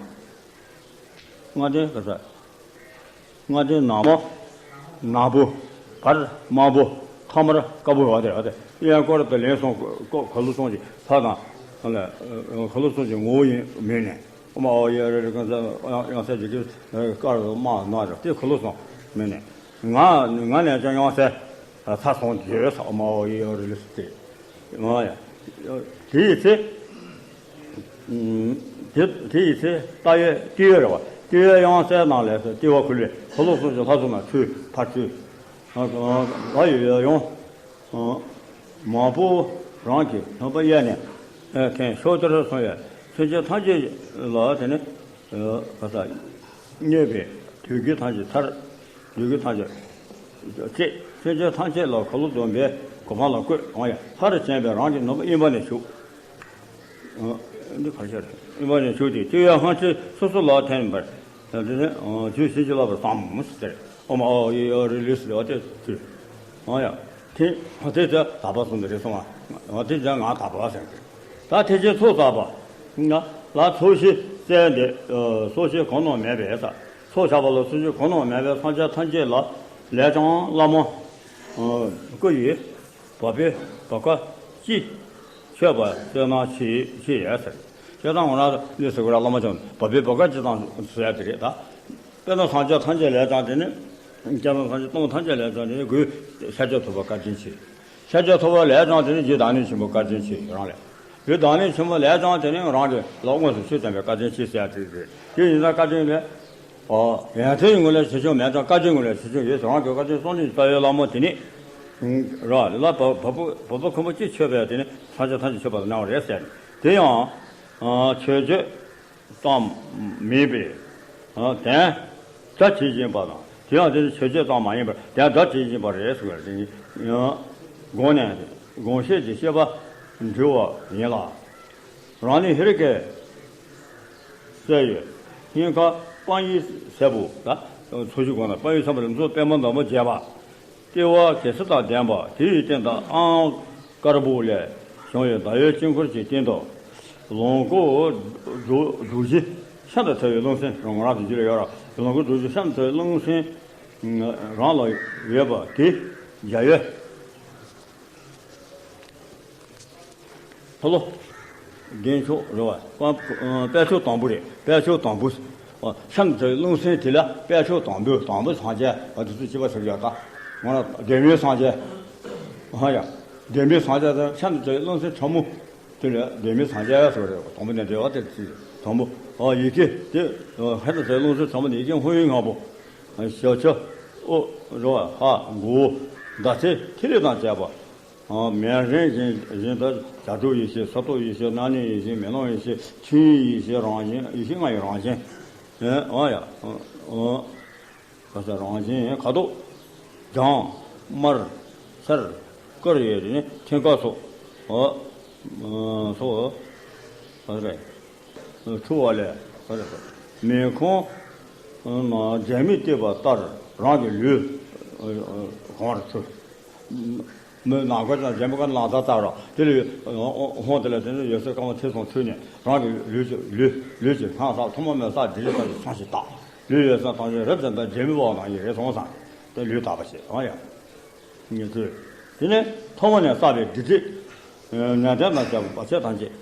ལྔ་ལྡན་ག་ས། ལྔ་ལྡན་ནག་མོ། ནག་པོ། བར་དམར་པོ། ཐ་མར་དཀར་པོ་ཡོད་དེ་རེད། དབྱངས་སྐོར་དུ་ལན་གསུམ་སྐོར་ག་ལུ་གསུམ་གྱི་ཕ་དང་། ག་ལུ་གསུམ་གྱི་ངོ་བོ་ཡིན་མིན་ནས། ཨོ་མ་ཨོ་ཡེ་རེ་རེ་གང་ཟག་དབྱངས་གསལ་འཇིགས་སྐུལ་དཀར་དམར་ནག་རེད་དེ་ག་ལུ་གསུམ་མིན་ནས། ང་ང་ནས་ཀྱང་དབྱངས་གསལ། ཚ་སོང་རྒྱུ་ས་མ་འོ་ཡི་ཡོ་རི་ལི་སི་སྟེ། ང་ཡ། དེ་ཡི་ཚེ། དེ་དེ་ཡི་ཚེ་ལྟ་བའི་ལྟེ་བའི་རེ་བ་ལྟེ་བའི་དབྱངས་གསལ་ནང་ལས་སུ་ལྟེ་བ་ཁུ་ལས་ཁ་ལོ་སོགས་ཀྱི་ལྷ་ཚོགས་མ་ཚུལ་ཕར་ཚུལ། ལ་ཡོད་ཡོད་ཡོང་། མང་པོ་རང་གི་ལྷག་པ་གཡས་ནས་མཁན་ཕྱོགས་དེར་སོང་བས་སེམས་ཅན་ཐམས་ཅད་ལ་དེ་ནི། ག་ས། མཉེས་པའི་དུས་ཀྱི་ཐམས་ཅད་མཐར། དུས་ཀྱི་ཐམས་ཅད། ཅེས་སེམས་ཅན་ཐམས་ཅད་ལ་གོ་ལོ་སྡོམ་པའི་གོ་འཕང་ལ་བཀོད་འོང་ཡ། མཐར་ཕྱིན་པའི་རང་གི་ནུས་པ་དབེན་པ་ནས་ཞུགས། འདི་གར་ཤར་དབེན་པ་ནས་ཞུགས་ཏེ་སྤྱི་བོའི་སྔ་ཕྱི་སོ་སོ་ལ་ཐིམ་པར། དེ་ནས་དུས་ཕྱིན་ཅི་ལོག་པར་བསམ་ཟེར། ཨོ་མ་ཨོ་ཡེ་ཨོ་རི་ལི་སི་ཨོ་དེ་དུས། འོང་ཡ། དེ་དེ་དེ་དག་པ་གསུམ་དུ་རེ་སོང་བ། དེ་ལྗང་ང་དག་པ་ཟེར་གི། ད་ཐེག་ཆེན་ཚོགས་བསགས་པ། ལ་ཚོགས་ཞིང་བཙལ་འདི། སོ་སྐྱེ་གང་རྣམས་མེད་པས་ས། ཚོགས་བསགས་པ་ལ་སོ་སྐྱེ་གང་རྣམས་མེད་པས་སངས་རྒྱས་ཐམས་ཅད་ལ། ལས་ཀྱང་བླ་མ། སྐུ་ཡི། བ་སྤུའི་བ་ཀ་ཅི། མཆོད་པ་སྩལ་ན་ཆེ་ཆེ་ཡ་ཟེར། སྤྱིར་བཏང་ངོ་ན་ལས་སུ་གུ་ར་བླ་མ་ཅང་བ་སྤུའི་བ་ཀ་ཅི་དང་ཟེར་ཡ་དེ་རེད་ད། དཔེར་ན་སངས་རྒྱས་ཐམས་ཅད་ལས་ཀྱང་དེ་ནི། སྐྱེ་བ་སངས་རྒྱས་སྟོང་ཐམས་ཅད་ལས་ཀྱང་དེ་ནི་སྒོས་ཤཱཀྱ་ཐུབ་པ་བཀའ་དྲིན་ཆེ། ཤཱཀྱ་ཐུབ་པ་ལས་ཀྱང་དེ་ནི་རྗེ་བདག་ཉིད་ཆེན་པོ་བཀའ་དྲིན་ཆེ་རང་ལས། རྗེ་བདག་ཉིད་ཆེན་པོ་ལས་ཀྱང་དེ་ནི་རང་གི་ལ་དངོས་སུ་ཆོས་བསྟན་པའི་བཀའ་དྲིན་ཆེ་ཟེར་ཡ་དེ་རེད། དེ་ཡིན་ཙང་བཀའ་དྲིན་ལས། ཡོན་ཏན་ངོས་ལས་ཆེ་ཆུང་མེད་ཀྱང་བཀའ་དྲིན་ངོས་ལས་ཆེ་ཆུང་ཡོད་ཟེར་རང་གི་བཀའ་དྲིན་གསུང་དྲིན་ལྟ་བའི་བླ་མ་དེ་ནི། ར་ལ་བ་བ་སྤུ་བ་སྤུ་ཁུམ་པོ་གཅིག་མཆོད་པས་དེ་ནི་སངས་རྒྱས་ཐམས་ཅད་མཆོད་པར་གནང་བ་རེད་ཟེར། དེ་ཡང་། མཆོད་བརྗོད། ཙམ་མིན་པས། དོན་སྒྲ་ཇི་བཞིན་པ་དང་དེ་ཡང་དེ་ནི་མཆོད་བརྗོད་ཙམ་མ་ཡིན་པར་དོན་སྒྲ་ཇི་བཞིན་པ་རེད་ཟེར་བའི་དེ་ནི། དགོངས་ནས་དགོངས་བཞེད་ཀྱི་བཤད་པ་འདྲི་བ་ཡིན་ལ། རང་ལུས་ཧེ་རུ་ཀའི་གསལ་ཡོད་སྙིང་ཁ་པང་ཡིག་སེར་པོ་ད་ཚོ་བཞུགས་གོང་ན་པང་ཡིག་སེར་པོ་ལ་མཛོད་པད་མ་འདབ་མ་བརྒྱད་པ། ལྟེ་བ་གེ་སར་དང་ལྡན་པ་དེ་ཡི་སྟེང་དུ་ཨང་དཀར་པོ་ལས་བྱུང་བའི་ཟླ་འོད་དཀྱིལ་འཁོར་གྱི་སྟེང་དུ། ལོངས་སྐུ་འབྲུ་འབྲུ་བཞི་ཤིན་ཏུ་ཕྲ་བའི་རླུང་སེམས་རང་རང་དུ་འགྱུར་ཡོད་ར། ལོངས་སྐུ་འབྲུ་བཞི་ཤིན་ཏུ་ཕྲ་བའི་རླུང་སེམས་རང་ལ་ཡོད་པ་དེ་འཇའ་འོད། ཕ་ལོ། རྒྱན་མཆོག་རེད་བ། དཔལ་མཆོག་དང་པོ་རེད། དཔལ་མཆོག་དང་པོ། ཤིན་ཏུ་རླུང་སེམས་དེ་ལ་དཔལ་མཆོག་དང་པོ་དང་པོ་སངས་རྒྱས་ཨ་དུ་ཚོད་ཅི་པ་ཟེར་ཡོད་ད། ང་ལ་དགེ་མེད་སངས་རྒྱས། ཨ་ཡ། དགེ་མེད་སངས་རྒྱས་དང་ཤིན་ཏུ་རླུང་སེམས་ཕྲ་མོ། དེ་ལ་དགེ་མེད་སངས་རྒྱས་ཟེར་བ་རེད་བ། དང་པོ་ནས་འབྲེལ་བ་དེ་ཚིག་དང་པོ། ཨ་ཡི་གེ་དེ། ཧེ་ད་ཚེ་རླུང་སེམས་ཕྲ་མོ་ནི་ཡི་གེ་སྔོན་ཡིག་ལྔ་པོ། ཞབས་ཕྱི། ཨོ། རོ། ཧ། མགོ་བོ། ཟླ་ཚེས་ཐིག་ལེ་དང་བཅས་པ། མེ་རན་བཞིན་བཞིན་དུ་བྱ་གྲོགས་ཡེ་ཤེས་སོར་རྟོག་ཡེ་ཤེས་རྣམ་གནོན་ཡེ་ཤེས་མེ་ལོང་ཡེ་ཤེས་ཆོས་དབྱིངས་ཡེ་ཤེས་རང་བཞིན་ཡེ་ཤེས་ལྔ་ཡི་རང་བཞིན། ཨ་ཡ། ཨ་ས་རང་བཞིན་ཁ་དོག་ལྗང་། དམར། སེར། དཀར་ཡོད་དེ་ནི་མཐིང་ག་སོགས། ཨ་སོགས། ཨ་རེ། འཁྲུ་བ་ལས། ཨ་རེ། མེ་ཁོང་ན་འཇལ་མེ་བཏེགས་པ་ལྟར་རང་གི་ལུས་གང་བར་འཁྲུ། མི་ནང་ཁོ་ཅང་འཇལ་མེ་ཀ་ནང་ཚ་ཚ་ར་དེ་ལས་ཧོང་དེ་ལ་དེ་ནི་ཡོད་ཚད་སྐར་མ་ཐེ་ཚོམ་འཁྲུ་ནས་རང་གི་ལུས་ཀྱི་ལུས་ལུས་ཀྱི་སྣང་ས་ཐོག་མ་མེད་ས་དེ་རིགས་ཀྱི་ཚང་ཞིག་བཏགས། ལུས་ཡོད་ས་ཐམས་ཅད་རབ་ཙམ་དང་འཇལ་མེ་བ་ནང་ཡི་རེ་སོང་ས་དེ་ལུས་དག་པ་ཞིག་ཨང་ཡ། ཉེ་ཚུལ། དེ་ནས་ཐོག་མ་ནས་བསགས་པའི་སྒྲིབ་བྱེད། ནད་བརྟན་དང་བཅས་པ་བར་ཆད་ཐམས་ཅད།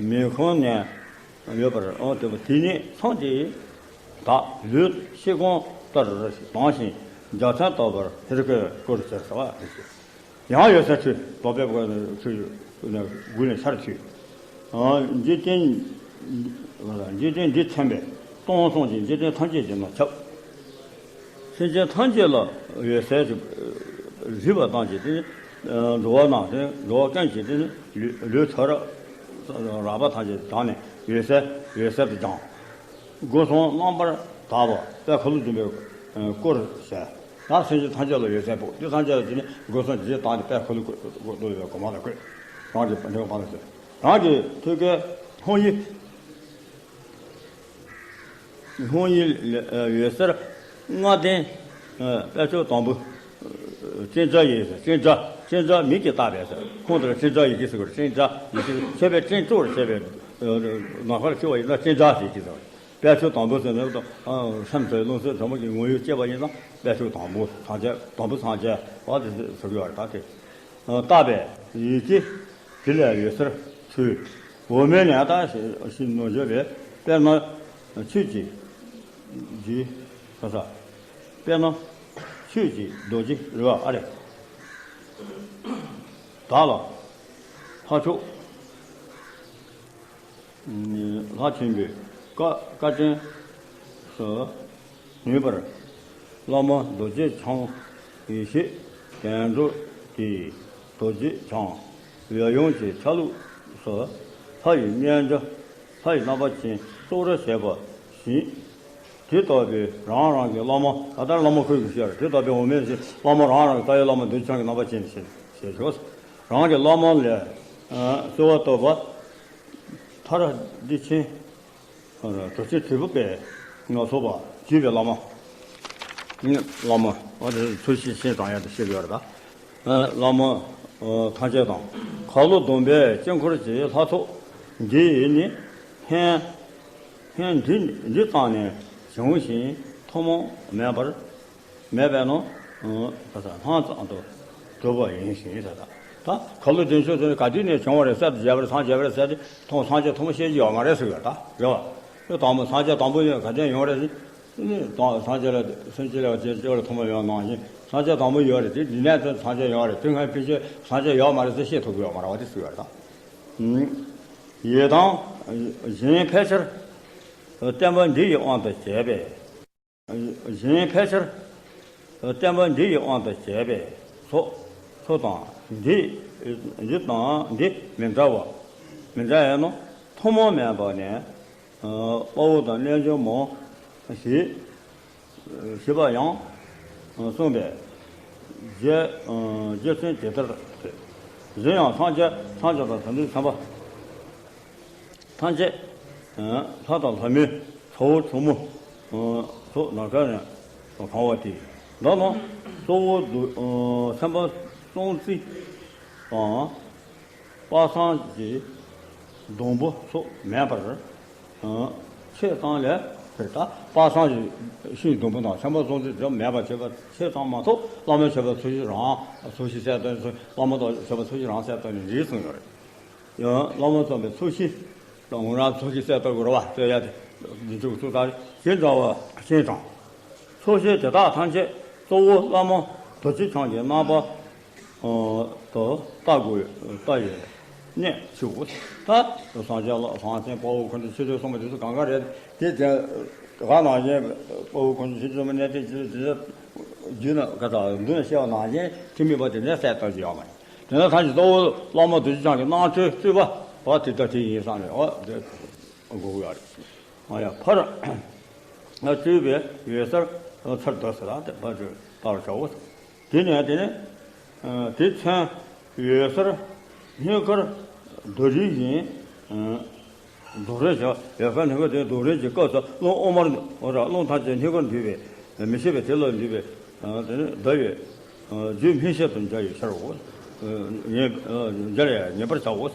མི་ཁོམ་ནས་ཡོད་པར་འོང་དེ་དེ་ཉིད་ཚངས་ཀྱིས་དག་ལུས་ཤེལ་གོང་ལྟར་དྭངས་ཤིང་འཇའ་ཚོན་ལྟ་བུར་ཧེ་རུ་ཀས་བསྐོར་ཟེར་བ་དེ་བཞིན། ཡང་འོད་གསལ་འཕྲོས་ལོག་པའི་འཕྲོས་ནས་དགུ་ནས་ཆར་འཕྲོས། འཇིག་རྟེན། འཇིག་རྟེན་འདི་མཚོན་པས་སྟོང་གསུམ་གྱི་འཇིག་རྟེན་ཐམས་ཅད་ཀྱི་ནང་ཁྱབ། སེམས་ཅན་ཐམས་ཅད་ལ་འོད་གསལ་གྱི་རིག་པ་ཐམས་ཅད་དེ་ནི་འགྲོ་བ་རྣམས་དེ་འགྲོ་བ་ཀུན་གྱི་དེ་ནི་ལུས་ལུས་ཚ་ར་རགས་པ་ཐམས་ཅད་དྲངས་ནས་འོད་གསལ་འོད་གསལ་དུ་སྦྱངས། སྒོ་གསུམ་རྣམ་པར་དག་པ་དཔལ་འཁོར་ལོ་སྡོམ་པས་བསྐོར་ཟེར། ད་སེམས་ཅན་ཐམས་ཅད་ལ་འོད་གསལ་ཕོག་དེ་ཐམས་ཅད་ལ་དེ་ནི་སྒོ་གསུམ་འདི་དག་ནས་དཔལ་འཁོར་ལོ་སྡོམ་པའི་གོ་འཕང་ལ་བཀོད། རང་གི་འདོད་པ་ལ་ཟེར། རང་གི་ཐོད་རྒལ་ཧཱུྃ་ཡིག་ཧཱུྃ་ཡིག་འོད་ཟེར་ལྔ་ལྡན། དཔལ་མཆོག་དང་པོ། སྤྲིན་བྲལ་ཡི་གེ་ཟེར། སྤྲིན་བྲལ་སྤྲིན་བྲལ་མིག་གིས་བལྟས་པས་ཟེར། ཁོང་དེར་སྤྲིན་བྲལ་ཡི་གེ་ཟེར་བར་སྤྲིན་བྲལ་ཡི་གེ་མཆོད་པའི་སྤྲིན་གཙོ་བོར་བྱས་པའི་ནམ་མཁར་འཁྱིལ་བ་ཡིན་ན་སྤྲིན་བྲལ་ཡི་གེ་ཟེར། དཔལ་མཆོག་དང་པོ་ཟེར་ནས་ཨ་སེམས་ཙམ་ལུང་སེམས་ཙམ་གྱི་ངོ་བོས་སྐྱེས་པ་ཡིན་ཙང་དཔལ་མཆོག་དང་པོ་སངས་རྒྱས་དང་པོ་སངས་རྒྱས་པ་དེ་ཟེར་གྱི་ཡོད་རེད། ད་དེ་བཏགས་པའི་ཡི་གེ་དེ་ལས་འོད་ཟེར་འཕྲོས། འོག་མིན་ནས་ད་ཞིག་ནོར་བརྗོད་པས། དཔེར་ན་ཆོས་ཀྱི་རྗེ་ས་ས། དཔེར་ན་ཆོས་ཀྱི་རྡོ་རྗེ་རེད་བ། ཨ་རེ། བདག་ལ་ལྷ་མཆོག་ལྷ་ཆེན་པོས་བཀའ་བཀའ་དྲིན་སུ་ནུས་པར། བླ་མ་རྡོ་རྗེ་འཆང་ཡེ་ཤེས་བདེ་འགྲོ་དེས། རྡོ་རྗེ་འཆང་འོད་ཡུམ་གྱི་ཆ་ལུགས་སུ་ལྷ་ཡི་རྣལ་འབྱོར་ལྷ་ཡི་རྣམ་པ་ཅན་གཙོ་བོར་བྱས་པ་བཞིན། དེ་ལྟ་བུའི་རང་རང་གི་བླ་མ། ད་ལྟར་བླ་མ་ཁོས་ཀྱིས་ཤེས་རེད། དེ་ལྟ་བུའི་འོག་མིན་ཞིག་བླ་མ་རང་རང་གི་ལྟ་བའི་བླ་མ་རྡོ་རྗེ་འཆང་གི་རྣམ་པ་ཅན་ཞེས་ཞེས་ཞུ། རང་གི་བླ་མ་ལས་གསོལ་བ་བཏབ་པ། མཐར་བདེ་ཆེན་རྡོ་རྗེ་དྲིལ་བུ་པས་ངག་སོགས་པ་བརྒྱུད་པའི་བླ་མ། བླ་མ་འོ་དེ་ཚུལ་བཞིན་ཤེས་དང་ཡང་དུ་ཤེས་དགོས་རེད། ད་བླ་མ་ཐམས་ཅད་དང་། ཁ་ལོ་སྡོམ་པའི་དཀྱིལ་འཁོར་གྱི་ལྷ་ཚོགས་འདི་ཡིས་ནི། ཧེན་ཧེན་འདི་འདི་ཙམ་ནས་བྱུང་ཞིང་ཐུན་མོང་མེད་པར་མེད་པས་ན། ད་ལྟ་སྣང་ཙམ་དུ་གྲུབ་པ་ཡིན་ཞེས་ཟེར། ད་ད་ཁ་ལོ་སྡོམ་ཆོག་ཚོ་ག་དུས་ནས་བྱུང་བ་རེད། གསར་དུ་བྱས་པ་རེད། སངས་རྒྱས་པ་རེད་ཟེར་ཏེ་ཐོག་སངས་རྒྱས་ཐུན་མོང་བཤད་ཀྱི་ཡོད་མ་རེད་ཟེར་གི་ད་རེད་བ། དེ་དང་པོ་སངས་རྒྱས་དང་པོ་ཡིན་ག་དུས་ཡོང་རེད་ཟེར། ནི་དང་སངས་རྒྱས་ལ་སེམས་ཅན་ལ་བྱེད་ཅོག་ལ་ཐུན་མོང་ཡོད་ནང་བཞིན་སངས་རྒྱས་དང་པོ་ཡོད་རེད། དེ་འདི་ནས་ཚུར་སངས་རྒྱས་ཡོད་རེད། དེ་སྔ་ཕན་ཆད་སངས་རྒྱས་ཡོད་མ་རེད་ཟེར་བཤད་ཐུབ་ཀྱི་ཡོད་མ་རེད་བ། དེ་ཟེར་གི་རེད་ད། ཡི་དམ་གཞན་ཕལ་ཆེར་བསྟན་པ་འདི་ཡི་དབང་དུ་བྱས་པས། གཞན་ཕལ་ཆེར་བསྟན་པ་འདི་ཡི་དབང་དུ་བྱས་པས་སོ། སོ་དང་འདི་འདི་དང་འདི་མི་འདྲ་བ། མི་འདྲ་བས་ན་ཐུན་མོང་མེད་པ་ནས་དཔའ་བོ་དང་རྣལ་འབྱོར་མང་ཞེས་ཞེས་པ་ཡང་གསུངས་པས། རྗེ་རྗེ་བཙུན་ཇི་ལྟར་ཟེར། གཞན་ཡང་སངས་རྒྱས་སངས་རྒྱས་དང་དེ་འདྲའི་སེམས་དཔའ། ཐམས་ཅད་ལྷ་དང་ལྷ་མིན་ཚ་བོ་ཚ་མོ་སོགས་ནམ་མཁའ་ནས་གང་བ་སྟེ། འདི་ནི་གཙོ་བོ་སེམས་དཔའ་སྲུང་བརྩི་དང་དཔག་བསམ་གྱི་སྡོང་པོ་སོགས་མེད་པར་ཆོས་ཙམ་ལས་ཟེར། ད་དཔག་བསམ་གྱི་ཤིང་སྡོང་པོ་དང་སེམས་དཔའ་སྲུང་བརྩི་དེ་མེད་པར་བྱེད་པ་ཆོས་ཙམ་མ་གཏོགས་བླ་མའི་མཆོད་པ་ཚོགས་བཞིན་རང་ཚོགས་བཞིན་གསལ་སྟོན་བླ་མ་དང་མཆོད་པ་ཚོགས་བཞིན་རང་གསལ་སྟོན་ནི་རེད་གསུངས་ཡོད་རེད། ཡང་བླ་མ་བརྩམས་པའི་ཚོགས་ཞིང་དང་ངོ་རང་ཚོགས་ཞིང་གསལ་བཏབ་དགོས་རེད་བ། ལྟོས་ཡ་དེ་འདི་ཚོ་ཚོགས་དང་ཞེས་འདྲ་བ་ཤིང་དང་། ཚོགས་ཞིང་དེ་དག་ཐམས་ཅད་གཙོ་བོ་བླ་མ་རྡོ་རྗེ་འཆང་གི་རྣམ་པ་དུ་བལྟ་དགོས་བལྟ་ཡི་གནད་ཆེའོ། ད་སངས་རྒྱས་ལ་སངས་རྒྱས་དཔའ་བོ་ཁོ་ཚོ་ཆོས་སྡེ་གསུངས་པ་དེ་ཚོ་གང་ག་རེད། དེ་དེ་ག་ནང་བཞིན་དཔའ་བོ་ཁོ་ཚོ་ཆོས་སྡེ་གསུངས་པ་གནད་དེ་དེ་དེ་རྒྱུད་ན་ག་ད་མདུན་ན་བཤད་པ་ནང་བཞིན་ཁྲིམས་མེད་པ་དེ་ནས་གསལ་བཏབ་ཀྱི་ཡོད་མ་རེད། དེ་ནས་ཐམས་ཅད་གཙོ་བོ་བླ་མ་རྡོ་རྗེ་འཆང་གི་རྣམ་འཕྲུལ་རྩོད་པ་བ་དེ་ལྟ་དེ་ཡིན་བསམ་ནས་འོ་དེ་དགོས་ཀྱི་ཡོད་རེད། ཨ་ཡ་ཕར་སྤྲུལ་པའི་འོད་ཟེར་ཚར་དུ་ཟེར་ལ་དེ་ཕར་སྤྲུལ་ལྟར་བྱའོ། དེ་ནས་དེ་ནས་དེ་མཚོན་འོད་ཟེར་སྙིང་ཁར་རྡོ་རིང་བཞིན། རྡོ་རིང་བཞིན་ཡལ་ག་ནི་ག་དེ་རྡོ་རིང་གི་སྐབས་སུ་རླུང་དབུ་མར་འོ་ར་རླུང་ཐམས་ཅད་སྙིང་ཁར་འདུས་པའི་མི་ཤེས་པའི་དེ་ལ་འདུས་པའི་དེ་ནི་ཟླ་བའི་རྒྱུད་སྨིན་བྱེད་དུ་འཇའ་ཡི་ཤར་འོ། ཉེ་འཇའ་ལ་ཡང་ངེས་པར་བྱའོ།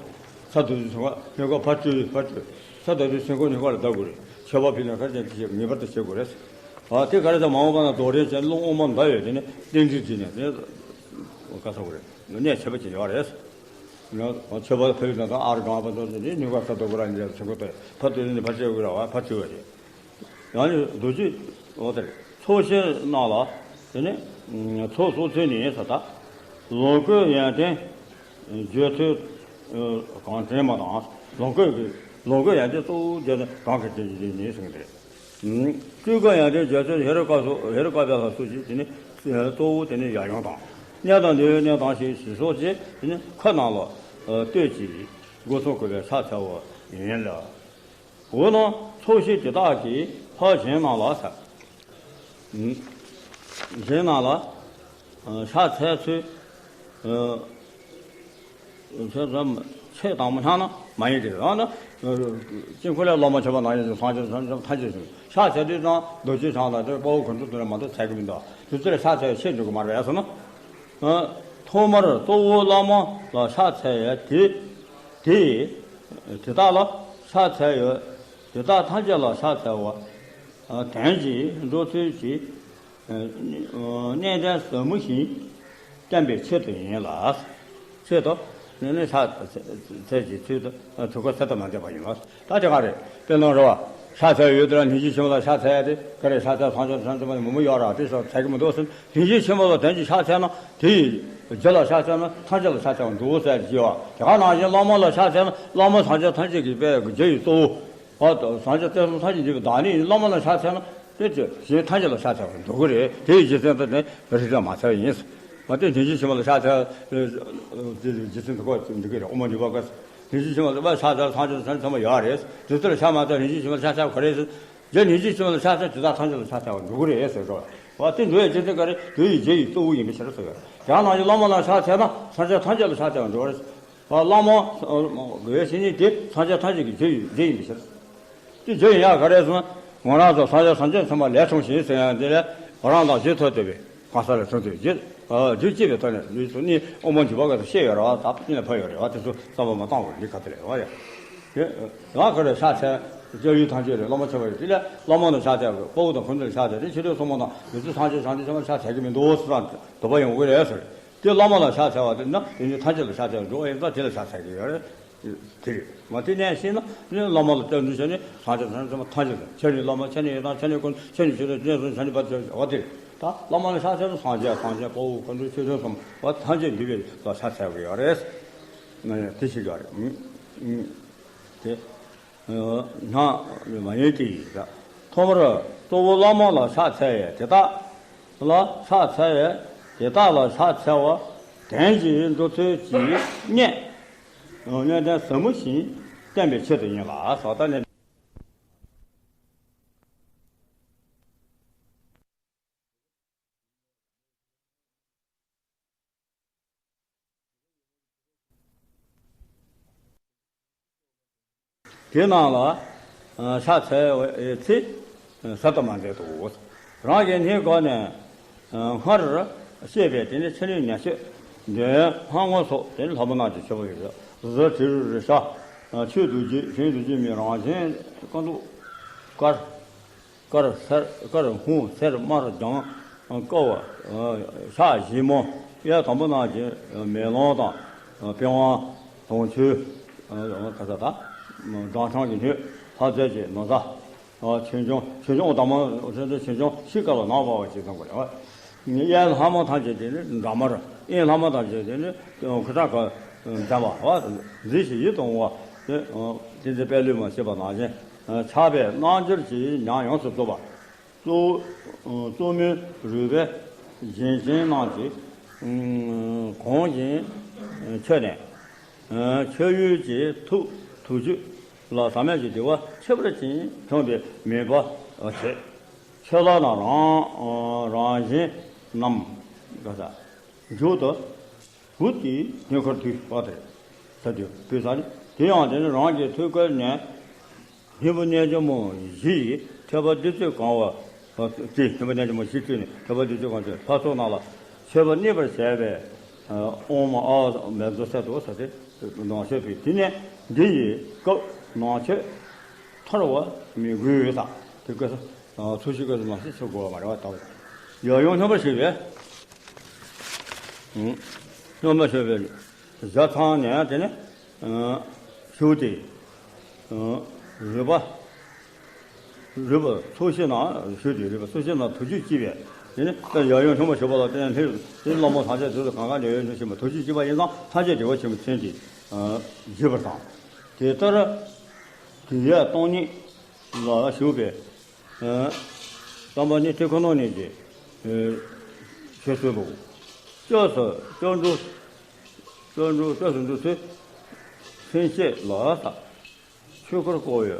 ས་རྡོ་རྗེ་སེམས་ཁ་སྙིང་ཁར་ཕར་སྤྲུལ་ཕར་སྤྲུལ། ས་རྡོ་རྗེ་སེམས་ཁར་སྙིང་ཁར་ལ་ཟླ་དགོས་རེད། མཆོད་པ་ཕུལ་ནས་ག་ཅན་དེ་ངེས་པར་དུ་བྱེད་དགོས་རེད། ཨ་དེ་ག་རེ་ཟེར་མ་འོངས་པ་ན་རྡོ་རིང་ཅན་རླུང་དབུ་མར་འདའ་ཡོད་དེ་ནི་རྟེན་འབྲེལ་བྲིས་ནས་དེ། བཀའ་ཚོགས་རེད། གནས་ཆེ་པོ་ཅིག་ཡོད་རེད། ཆོས་པ་ཕེབས་ན་ད་ཨར་གང་བ་དང་དེ་ནི་ནུས་པ་ས་དོ་གུ་ར་འདི་ཚོ་གོ་ཏེ་ཕ་དེ་ནི་ཕ་ཆེ་གུ་ར་བ་ཕ་ཆེ་བ་རེད། ཡང་ནི་རྡོ་རྗེ་འོ་དེར་ཚོགས་ཞིང་ནང་ལ་དེ་ནི་ཚོགས་སོ་ཚོད་ནི་ས་ད་ལོངས་སྐུ་ཡོན་ཏན་བརྗོད་ཚུལ་གང་དྲན་མ་དང་ལོངས་སྐུ་གི་ལོངས་སྐུ་ཡོན་ཏན་གཙོ་བོ་བརྗོད་ནི་གང་གི་དྲན་གྱི་ནི་གསུངས་ཏེ། སྤྲུལ་སྐུ་ཡོན་ཏན་བརྗོད་ཚུལ་ཧེ་རུ་ཀ་སོགས་ཧེ་རུ་ཀ་པ་ལ་སོགས་ཀྱི་དེ་ནི་གཙོ་བོ་དེ་ནི་ཡབ་ཡུམ་དང་། གནས་དང་འདུལ་བའི་གནས་དང་ཞེས་ཞེས་སོགས་ཀྱི་དེ་ནི་ཁ་ནང་ལ་ལྟོས་ཀྱིས་སྒོ་གསུམ་གུས་པས་ཕྱག་འཚལ་བ་ཡིན་ལ། འོ་ན་ཚོགས་ཞིང་དེ་དག་གི་ཕར་གཞན་རྣམས་ལ་ཟེར། གཞན་རྣམས་ལ་ཕྱག་འཚལ་ཚུལ། ཚོད་ཙམ་ཆེས་དང་པོ་སྣང་ན་མ་ཡིན་ཏེ་ཡང་ན། དཀྱིལ་འཁོར་ལས་བླ་མ་མཆོད་པ་ནང་བཞིན་དུ་སངས་རྒྱས་སངས་རྒྱས་ཐམས་ཅད་ཞིང་ཕྱག་འཚལ་དུས་ཙམ་རྡོ་རྗེ་འཆང་དང་དེ་དཔའ་བོ་གང་འདུལ་དུ་ལས་མ་གཏོགས་འཚལ་གྱི་མི་འདུག་དུས་ཚོད་ལ་ཕྱག་འཚལ་བའི་ཆེས་འགྲོ་གི་མ་རེད་ཟེར་ན། ཐོག་མར་གཙོ་བོ་བླ་མ་ལ་ཕྱག་འཚལ་བས་དེ་དེ་དེ་དག་ལ་ཕྱག་འཚལ་ཡོད། དེ་དག་ཐམས་ཅད་ལ་ཕྱག་འཚལ་བ། དོན་གྱི་འགྲོ་ཚུལ་གྱི་གནད་དོན་ཟབ་མོ་ཞིག་བསྟན་པའི་ཆེད་དུ་ཡིན་ལ། ཆེད་དུ་ནི་ནི་ཕྱག་འཚལ་གྱི་ཚུལ་དུ་ཐུགས་ཁ་གསལ་དུ་མ་མཛད་པ་ཡིན་ལ། ད་དེ་ག་རེད། དཔེར་ན་རེད་བ། ཕྱག་འཚལ་ཡོད་དེ་ལ་ལྷན་ཅིག་ཕྱིན་པ་ལ་ཕྱག་འཚལ་ཡ་དེ་ག་རེ་ཕྱག་འཚལ་སངས་རྒྱས་སངས་རྒྱས་མ་མོ་མོ་ཡོད་ར་དེ་སོགས་འཚལ་གྱི་མི་འདུག་ཟེར། ལྷན་ཅིག་ཕྱིན་པ་ལ་དོན་གྱི་ཕྱག་འཚལ་ན་དེ་ཡི་རྒྱུ་ལ་ཕྱག་འཚལ་ན་ཐམས་ཅད་ལ་ཕྱག་འཚལ་བར་འགྲོ་ཟེར་གྱི་ཡོད། དེ་ག་ནང་བཞིན་བླ་མ་ལ་ཕྱག་འཚལ་ན་བླ་མ་སངས་རྒྱས་ཐམས་ཅད་ཀྱི་དཔལ་གྱི་རྒྱུ་ཡི་གཙོ་བོ། བ་དང་སངས་རྒྱས་བསྟན་སྲུང་ཐམས་ཅད་འདུས་པའི་བདག་ཉིད་ཡིན། བླ་མ་ལ་ཕྱག་འཚལ་ན་དེ་ཚོས་གཞན་ཐམས་ཅད་ལ་ཕྱག་འཚལ་བར་འགྲོ་གི་རེད། དེ་ཡི་རྗེ་བཙུན་དུ་ནི་རིགས་དྲན་མ་འཚལ་བ་ཡིན། བ་དེ་ལྷན་ཅིག་ཕྱིན་པ་ལ་ཕྱག་འཚལ། དེ་རྗེ་བཙུན་དུ་ཁོ་འདི་གི་རེད། དབུ་མ་འཇུག་པ་ཀ་ལྷན་ཅིག་ཕྱིན་པ་ལ་བ་ཕྱག་འཚལ་སངས་རྒྱས་སངས་རྒྱས་ཚང་མ་ཡོད་རེད། དེ་ཚོ་ལ་ཕྱག་མ་འཚལ་ལྷན་ཅིག་ཕྱིན་པ་ལ་ཕྱག་འཚལ་ག་རེད་ཟེར། རྗེ་ལྷན་ཅིག་ཕྱིན་པ་ལ་ཕྱག་འཚལ་དེ་དག་ཐམས་ཅད་ལ་ཕྱག་འཚལ་བར་འགྲོ་གི་རེད་ཟེར་རོ། བ་དེ་འགྲོ་ཡི་རྗེ་བཙུན་ག་རེ་འདུལ་བའི་རྗེ་ཡི་གཙོ་བོ་ཡིན་པའི་ཕྱིར་ཟེར་བ། དེ་ནང་བཞིན་བླ་མ་ལ་ཕྱག་འཚལ་ན་སངས་རྒྱས་ཐམས་ཅད་ལ་ཕྱག་འཚལ་བར་འགྲོ་བ་རེད། བླ་མ་དགེ་བའི་བཤེས་གཉེན་དེ་སངས་རྒྱས་ཐམས་ཅད་ཀྱི་རྗེ་ཡི་རྗེ་ཡིན་པའི་ཕྱིར། དེ་རྗེ་ཡིན་ཡག་ག་རེ་ཟེར་ན། ང་རང་ཚོ་སངས་རྒྱས་སངས་རྒྱས་ཚང་མ་ལས་བྱུང་ཞིང་ཟེར་ཡང་དེ་ལས་ང་རང་དང་རྗེས་ཐོབ་ཐུབ་པའི་གང་ཟག་ལ་ཐུག་དུས་རྗེ་རྗེ་སྐྱེས་པའི་ཐོག་ནས་ལུས་སུ་གནས་དབུ་མ་འཇུག་པ་ག་ཚོད་བཤད་ཡོད་རེད་བ། ད་གཉིས་ལ་ཕབ་ཡོད་རེད་བ། དེ་ཚོ་བསམ་པ་མ་བཏང་བར་འདི་ག་ཚོད་རེད་བ་ཡ། དེ་ང་ག་རེ་ཕྱག་འཚལ་སྐྱབས་ཡུལ་ཐམས་ཅད་རེད། བླ་མ་མཆོད་པ་རེད། དེ་ལས་བླ་མ་ལ་ཕྱག་འཚལ་དགོས། དཔའ་བོ་དང་འཁོན་འདུལ་ལ་ཕྱག་འཚལ་དེ་ཆོས་སྐྱོང་སྲུང་མ་དང་ཡུལ་ཚོ་ཐམས་ཅད་བྱང་ཆུབ་ཕྱག་འཚལ་གྱི་མི་འདུག་ཟེར་དང་དོགས་པ་ཡོང་གི་རེད་ཟེར། དེ་བླ་མ་ལ་ཕྱག་འཚལ་བ་དེ་ན་དེ་ནི་ཐམས་ཅད་ལ་ཕྱག་འཚལ་འགྲོ་བ་ཡིན་ཙང་དེ་ལ་ཕྱག་འཚལ་གྱི་ཡོད་རེད། དེ་རེད་མ། དེ་ནས་ཤེས་ན་ནི་བླ་མ་ལ་བསྟོད་འགྲོ་བྱས་ནས་སངས་རྒྱས་སངས་རྒྱས་ཐམས་ཅད་དང་ཁྱེད་ནི་བླ་མ་ཁྱེད་ནི་ཡི་དམ་ཁྱེད་ནི་དཀོན་ཁྱེད་ནི་ཆོས་དང་ཆོས་སོང་ཁྱེད་ནི་བ་དེ་རེད། ད་བླ་མ་ལ་ཕྱག་འཚལ་ན་སངས་རྒྱས་སངས་རྒྱས་དཔའ་བོ་འཁོན་འདུལ་ཆོས་སྐྱོང་སྲུང་མ་ཐམས་ཅད་འདུས་པའི་ལ་ཕྱག་འཚལ་གྱི་ཡོད་རེད། དེ་ཞིག་ཡོད་རེད། དེ་སྣང་མ་ཡིན་ཏེ་ཡིན་ལ། ཐོག་མར་གཙོ་བོ་བླ་མ་ལ་ཕྱག་འཚལ་བས་དེ་དག་ལ་ཕྱག་འཚལ་བས་དེ་དག་ལ་ཕྱག་འཚལ་བ་དོན་གྱི་འགྲོ་ཚུལ་གྱི་གནད་གནད་དོན་ཟབ་མོ་ཞིག་བསྟན་པའི་ཆེད་དུ་ཡིན་ལ་སོགས་ད་ནི། དེ་རྣམས་ལ་ཕྱག་འཚལ་བའི་ཚེ་ཟབ་ཏུ་མ་མཛད་དོ། རང་གི་སྣེ་གོ་ནས་སྔར་བཤད་པའི་དེ་ནི་ཕྱི་ནི་ཉ་ཤོད་འདོན་ལྷ་ངོ་སོགས་དེ་ནི་ལྷ་མོ་རྣམས་ཀྱི་མཆོད་པ་ཡོད། གཟི་བྱུ་རུ་རེ་ཤ་ཆོས་རྡོ་རྗེ་ཞིང་རྡོ་རྗེ་མི་རང་བཞིན་དཀར་མདོག་དཀར། དཀར་སེར་དཀར་སྔོ་སེར་དམར་ལྗང་། ཀ་བ་ཤ་ཞིབ་མོ། གཡས་དང་པོ་རྣམས་ཀྱི་མེ་ལོང་དང་པི་ཝང་དུང་ཆོས། ཁ་ས་དང་སྦྲང་ཆང་གི་སྣོད། ལྷ་རྫས་ཀྱི་ནོར་རྫ། ཆོས་འབྱུང་ཆོས་འབྱུང་དང་མ་ཆོས་འབྱུང་ཆོས་འབྱུང་ཤིང་དཀར་ལ་ནག་པ་བ་ཞིག་ཙམ་པ་རེད། གཡས་ལྷ་མོ་ཐམས་ཅད་དེ་ནི་འདྲ་མར། གཡོན་ལྷ་མོ་ཐམས་ཅད་དེ་ནི་ཁུ་ཁྲག་གི་འདྲ་བ་བ་མཛེས་ཤིང་ཡིད་དུ་འོང་བ། དེ་ཚེ་དཔལ་ལུས་མ་ཞེས་པ་ནང་བཞིན། ཆགས་པའི་རྣལ་འབྱོར་གྱི་ཉམས་ཡོངས་སུ་རྫོགས་པ། གཙོ་གཙོ་མོའི་རུས་པའི་རྒྱན་ཅན་རྣམས་ཀྱིས་གོང་བཞིན་མཆོད་ནས། མཆོད་ཡུལ་གྱི་ཐུགས་ཐུགས་རྒྱུད་ལ་ཟག་མེད་ཀྱི་བདེ་བ་ཁྱད་པར་ཅན་འཁྲུངས་པའི་མོས་པ་བྱེད། ཆོས་ལ་ན་རང་རང་བཞིན་རྣམས་མཇུག་ཏུ། བུ་དེའི་སྙིང་ཁར་བསྡུས་པ་དེར་ཟེར་དུས་བུ་ས་ནི་དེ་ཡང་དེ་ནི་རང་གི་ཐུགས་ཀར་ནས་སྙིང་པོ་རྣལ་འབྱོར་མ་བཞི་ཡི་ཐོད་པ་བདུད་རྩིས་གང་བ་སྟེ། སྙིང་པོ་རྣལ་འབྱོར་མ་བཞི་བཏུས་ནས་ཐོད་པ་བདུད་རྩིས་གང་བ་སྟེ་ལྷ་ཚོགས་རྣམས་ལ་མཆོད་པ་གནས་པར་བྱས་པས། ཨོཾ་ཨཱཿཧཱུྃ་མེ་བཟོ་སད་དོ་ས་སྟེ་ནང་མཆོད་པའི་དེ་ནས་འདི་ཡི་སྐབས་ནང་མཆོད་ཐར་བ་མི་དགོས་ས་དེ་སྐབས་སུ་ཚུལ་ཤིང་སྐབས་སུ་མ་ཤེས་ཆོག་དགོས་པ་མ་རེད་བ། ད་ཡང་ཡང་སྙོམས་པར་ཞིག་པས། སྙོམས་པར་ཞུགས་པའི་ཞལ་ཚངས་ནས་དེ་ནས་ཞུགས་ཏེ། རུས་པ། རུས་པ་ཚོས་གཞི་རྣམས་ཞུགས་ཏེ། རུས་པ་ཚོས་གཞི་རྣམས་ཐུགས་རྒྱུད་གཅིག་པས། དེ་ནས་ཡབ་ཡུམ་སྙོམས་པར་ཞུགས་པ་ལ་བརྟེན་ནས་དེ་བླ་མ་ཐམས་ཅད་དུ་གང་ག་ནས་ཡོད་ཞིང་ཐུགས་རྒྱུད་གཅིག་པ་ཡིན་ཙང་ཐམས་ཅད་བདེ་བ་ཆེན་པོ་མཚོན་ཅིང་བརྗོད་པར་བསམ། དེ་ལྟར་དེ་ཡས་སྟོང་ཉིད་ལ་ཞུགས་པའི་བསམ་པ་ནི་དེ་ཁོ་ན་ཉིད་ཀྱི་ཆོས་སྲོལ་ལོ། སྐྱབས་སུ་སྐྱབས་འགྲོ། སྐྱབས་འགྲོ་སྐྱབས་སུ་འགྲོ་ཚུལ། སེམས་བསྐྱེད་ལ་ཆོས་འཁོར་བསྐོར་བའི་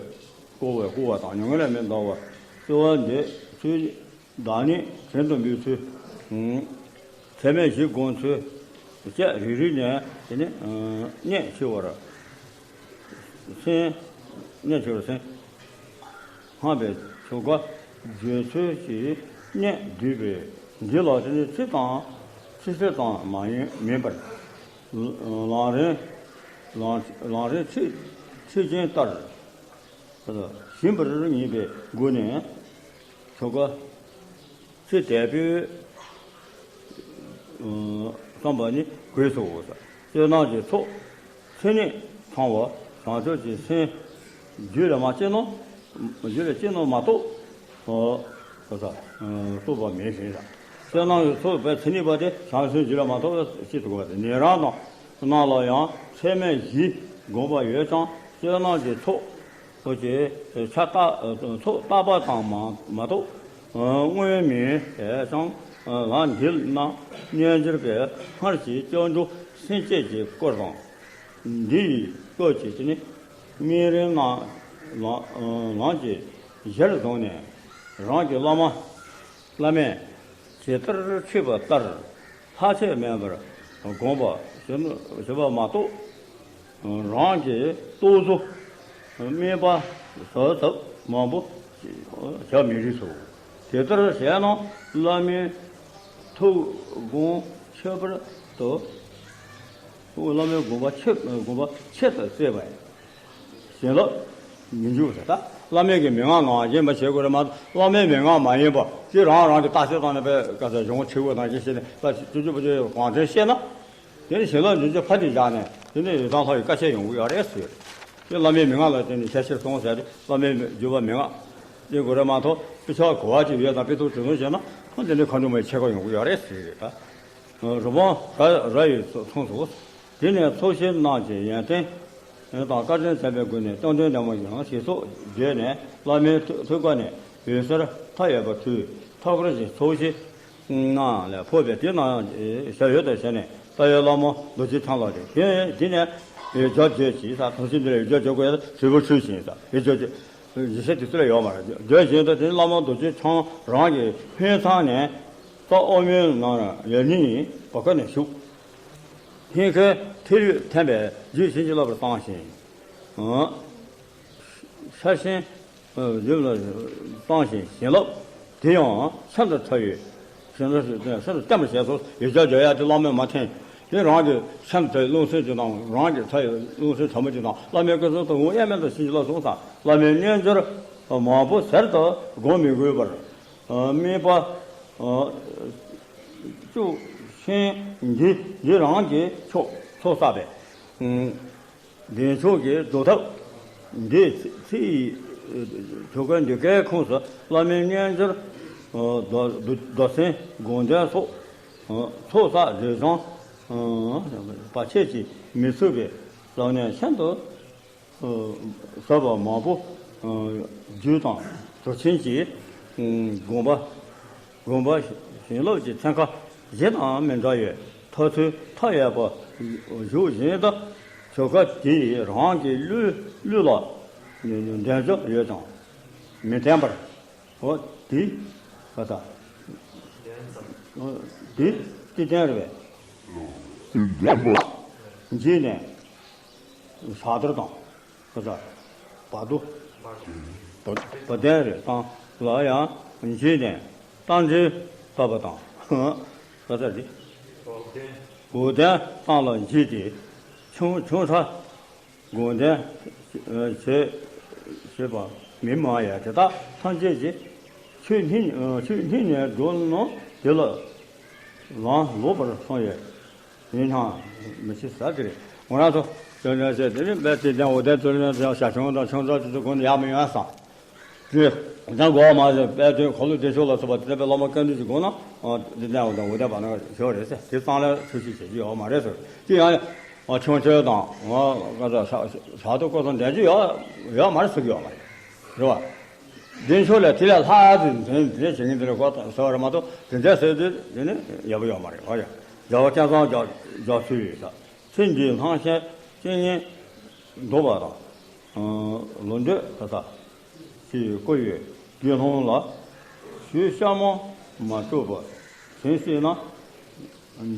བསྐོར་བའི་བསྐོར་བ་དང་ཉམས་ལེན་མི་འདའ་བར་བརྩེ་བ་འདི་ཚུལ། བདག་ཉིད་བྲན་དུ་འབུལ་ཚུལ། ཚད་མེད་བཞི་བསྒོམ་ཚུལ་བཅས་རེ་རེ་ནས་དེ་ནས་གནད་ཆེ་བར་གསན། གནད་ཆེ་བར་གསན། སྔགས་པའི་ཆོ་ག་བརྗོད་ཚུལ་གྱི་གནད་བསྡུས་པས་འདི་ལ་དེ་ནི་ཚིག་དང་ཚིག་གསལ་ཙམ་མ་ཡིན་མིན་པར། ལམ་རིམ་ལམ་ལམ་རིམ་ཚིག་ཚིག་རྒྱན་ལྟར་ཞིབ་པར་ངེས་པའི་སྒོ་ནས་ཆོ་ག་ཚིག་དལ་པོས་བསམ་པ་ནི་དགོས་སོ། བསོད་ནམས་ཀྱི་ཚོགས་མཚན་ཉིད་ཚང་བ་བྱང་ཆུབ་ཀྱི་སེམས་རྒྱུད་ལ་མ་སྐྱེས་ན། རྒྱུད་ལ་སྐྱེས་ན་མ་གཏོགས། ཨོ། ཨོ་ད། རྟོགས་པ་མེད་ཟེར་ཡ། བསོད་ནམས་ཀྱི་ཚོགས་པའི་མཚན་ཉིད་པ་དེ་བྱང་སེམས་རྒྱུད་ལ་མ་གཏོགས་སྐྱེ་ཐུབ་པ་དེ་ནི་རང་དང་རྣམས་ལ་ཡང་ཚད་མེད་བཞི་བསྒོམ་པ་ཡོད་ཀྱང་བསོད་ནམས་ཀྱི་ཚོགས་ཁོ་ཀྱི་ཆ་རྟག་ཚོགས་རྟག་པ་དང་མ་མ་གཏོགས་དངོས་མིན་པས་ཀྱང་། ལམ་འདི་རྣམས་རྣལ་འབྱོར་པས་སྔར་གྱི་སྐྱབས་འགྲོ་སེམས་བསྐྱེད་ཀྱི་སྐོར་དང་། འདི་ཡི་སྐོར་གྱི་དེ་ནི་སྨིན་རིམ་རྣམས་ལམ་ལམ་གྱི་གཞིར་བཟུང་ནས་རང་གི་བླ་མ་བླ་མས་ཇི་ལྟར་ཁྲིད་པ་ལྟར་ལྷག་ཆད་མེད་པར་བསྒོམ་པ་ཞུ་ཞུ་བ་མ་གཏོགས། རང་གི་རྟོག་བཟོ་དམིགས་པ་བཟོ་ཐབས་མང་པོ་བྱ་མི་རིགས་སོ། དེ་ལྟར་བྱས་ན་བླ་མའི་ཐུགས་དགོངས་ཁྱད་པར་དུ། བླ་མའི་དགོངས་པ་ཆེ་དགོངས་པ་ཆེད་དུ་བརྩིས་པ་ཡིན། བྱིན་རླབས་མི་འཇུག་ཟེར། ད་བླ་མའི་གི་མན་ངག་ནང་བཞིན་པ་བྱེད་དགོས་རེད་མ་གཏོགས་བླ་མའི་མན་ངག་མ་ཡིན་པ་ཅི་རང་རང་གི་བརྟག་དཔྱད་བཏང་ནས་པའི་སྐབས་སུ་གཞུང་ཆེ་བོ་དང་ཅི་བཤད་ནས་པ་ཅི་ཅི་པོ་ཅི་གང་དྲན་བཤད་ན། དེ་ནི་བྱིན་རླབས་འཇུག་རྒྱུ་ཕར་དེ་བཞག་ནས་དེ་ནི་ཡོན་ཏན་ལྷ་ཡི་བཀའ་ཆད་ཡོང་གི་ཡོད་རེད་ཟེར། དེ་བླ་མའི་མན་ངག་ལ་བརྟེན་ནས་ཞལ་ཕྱིར་སོང་ཟེར་ཏེ་བླ་མའི་བརྗོད་པ་མན་ངག་དེ་དགོས་རེད་མ་གཏོགས་དཔེ་ཆ་གོ་བ་ཅིག་ཡོད་དང་དཔེ་ཐུབ་དེ་ཚོ་བྱས་ན་ཧོ་དེ་ནི་མཁའ་འགྲོ་མའི་ཆེ་ཁ་ཡོང་གི་ཡོད་རེད་ཟེར་གི་རེད་ད། རུ་དཔང་ར་ར་ཡི་མཚུངས་སོ། དེ་ནས་ཚོགས་ཞིང་རྣམས་ཀྱི་ཡོན་ཏན་དང་བཀའ་དྲིན་མཚོན་པའི་སྒོ་ནས་བཅོམ་ལྡན་འདས་མ་ཡང་ཞེས་སོགས་བརྗོད་ནས་བླ་མའི་ཐུགས་ཐུགས་ཀ་ནས་འོད་ཟེར་མཐའ་ཡས་པ་འཕྲོས་མཐའ་འཁོར་གྱི་ཚོགས་ཞིང་རྣམས་ལ་ཕོག་པས་དེ་རྣམས་ཞབས་འོད་དུ་ཞུ་ནས་རྟ་ཡི་བླ་མ་རྡོ་རྗེ་འཆང་ལགས་ཏེ། དེ་ནས་འོད་སྦྱར་བརྗོད་ཅིང་ས་དང་ཤིང་འདི་ལ་འོད་སྦྱར་བརྗོད་དགོས་ཡ་དྲིལ་བུ་འཕྲོས་ཤིང་ས་འོད་སྦྱར་བརྗོད། ཡེ་ཤེས་དེ་ཚོ་ལ་ཡོད་མ་རེད། བརྗོད་བཞིན་དུ་དེ་ནི་བླ་མ་རྡོ་རྗེ་འཆང་རང་གི་ཕོ་བྲང་ནས་རྩ་ཨོ་མོན་ནང་ཡར་ཉིན་བར་ཁ་ནས་ཞུགས། སྙིང་ཁའི་ཐིག་ལེ་ཐིམ་པས་རྒྱུད་བྱིན་གྱིས་བརླབ་པར་བཏང་ཞིང་། ཤར་ཤིང་རྒྱུད་ལ་བཏང་ཞིང་བྱིན་རླབས་དེ་ཡང་ཤིན་ཏུ་ཕྲ་བའི་ཤིན་ཏུ་ཤིན་ཏུ་བརྟན་པར་བྱས་སོ། ཡོད་ཅག་བརྗོད་ཡ་དེ་བླ་མས་མ་འཐེན། དེ་རང་གི་ཤིན་ཏུ་ཕྲ་བའི་རླུང་སེམས་ཀྱི་ནང་རང་གི་ཕྲ་བའི་རླུང་སེམས་ཕྲ་མོ་ཅིག་དང་བླ་མའི་སྐུ་གསུང་ཐུགས་དབང་དབྱེར་མེད་དུ་བྱིན་གྱིས་བརླབས་སོང་ཙང་བླ་མའི་རྣལ་འབྱོར་མང་པོ་ཟུར་དུ་བསྒོམ་མི་དགོས་པར། དམིགས་པ་བཅུག་ཤིང་འདི་འདི་རང་གི་ཕྱོགས་ཚོགས་བསགས་པས། བདེ་མཆོག་གི་བཟློག་ཐབས་འདི་ཚིག་ཡི་ཆོ་ག་འདི་གའི་ཁོངས་སུ་བླ་མའི་རྣལ་འབྱོར་རྡོ་རྡོ་རྡོར་སེམས་དགོངས་དོན་སོགས་ཚོགས་བསགས་རེ་ཞང་པ་ཆེ་ཅིག་མི་ཚུགས་པའི་ལམ་ནས་ཤིན་ཏུ་ཟབ་པ་མང་པོ་རྒྱུད་དང་གྲུབ་ཆེན་གྱི་དགོངས་པ་དགོངས་པ་བྱིན་རླབས་ཀྱི་ཚན་ཁ་གཞན་དང་མི་འདྲ་བའི་ཐབས་ཚུལ་མཐའ་ཡས་པ་བཞུགས་བཞིན་དུ་ཆོ་ག་དེ་ཡིས་རང་གི་ལུས་ལུས་ལ་འདྲེན་འཇོག་ཡོད་ཀྱང་མི་བརྟན་པར། འོ་དེ་ག་ད་དེ་ཅི་བསྟན་རེད་པས། འཇིགས་ནས་ཟ་དར་དང་། ཁ་ས། བ་དུ། བ་དན་རེ་དང་ལ་ཡང་འཇིགས་ནས་རྟ་མགྲིན་བབས་པ་དང་། ཁ་ས་རེ། འོ་དན་བཏང་ལ་འཇིགས་ཏེ་ཆུང་ཆུང་ས་དགོངས་དོན་བྱེད་བྱེད་པ་མི་མང་ཡང་དེ་དག་ཐམས་ཅད་ཀྱིས་ཆོས་སྙིང་ཆོས་སྙིང་ནས་འགྲོ་ནོ་དེ་ལ་ལམ་ལོག་པར་སོང་ཡོད། ཡིན་ཀྱང་མི་ཤེས་ས་དེ་རེད། ང་རང་ཚོ་དོན་དོན་བྱས་དེ་ནི་དཔལ་དེ་ལྡན་འོད་ལྡན་ཚོ་ནི་ཞག་ཆུང་དང་ཆུང་ཚགས་ཅིག་ཚོ་གོ་ནས་ཡག་མི་ཡོང་ས། དེ་ད་གོ་མ་ཟད་དཔལ་དོན་འཁོར་ལོ་བདེ་མཆོག་ལ་སོགས་པ་དེ་ལྟ་བུའི་བླ་མ་བཀའ་འདུས་ཀྱི་སྒོ་ན་དེ་ལྡན་འོད་ལྡན་འོད་ལྡན་པ་ན་ཞོ་རེད་ཟེར། དེ་གཙང་ལ་ཚུལ་ཤིག་བྱེད་རྒྱུ་ཡོད་མ་རེད་ཟེར། དེ་ཡང་ཆུང་ཆུང་དང་ང་ད་ས་ས་ཐོག་ཀོ་སོང་འདྲེན་རྒྱུ་ཡོད་ཡོད་མ་རེད་ཟེར་གི་ཡོད་མ་རེད། རེད་བ། བདེ་མཆོག་ལས་དེ་ལས་ལྷག་ཏུ་དེ་དེ་བྱེད་མཁན་དེ་ལ་གོ་ཟེར་བ་རེད་མ་གཏོགས་དེ་འདྲ་ཟེར་དུས་དེ་ནི་ཡག་པོ་ཡོད་མ་རེད། ཨོ་ཡ། རྒྱལ་བ་སྐལ་བཟང་རྒྱ་རྒྱ་མཚོའི་ཡོད་ས་ཚེ་འདིའི་སྣང་ཤས་རྐྱེན་ངན་ལྡོག་པ་དང་། ལོ་འདོད་ད་ས་ཀྱི་སྐུ་ཡོད་དགེ་སློང་ལ་ཞུས་ཤ་མོ་མ་སྤྲོད་པར་གཞན་སྲིད་ན།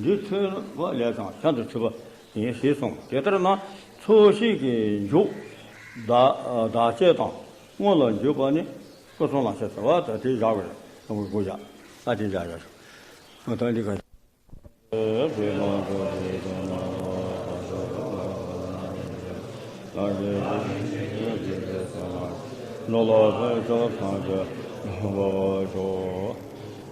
འདི་ཐོས་པ་ལས་ཀྱང་ཤིན་ཏུ་འཁྲུལ་པ་ཡིན་ཞེས་གསུངས། དེ་ལྟར་ན་ཚོགས་ཞིང་གི་མཇུག་བདག་བདག་བསྐྱེད་དང་སྔོན་ལ་འཇུག་པ་ནི་སྐུ་གསུམ་ལ་ཤེས་ཟེར་བ་ད་དེ་བཞག་དགོས་རེད། སྐུ་བཞག་ད་དེ་བཞག་ཡོད་རེད། ད་འདི་ག་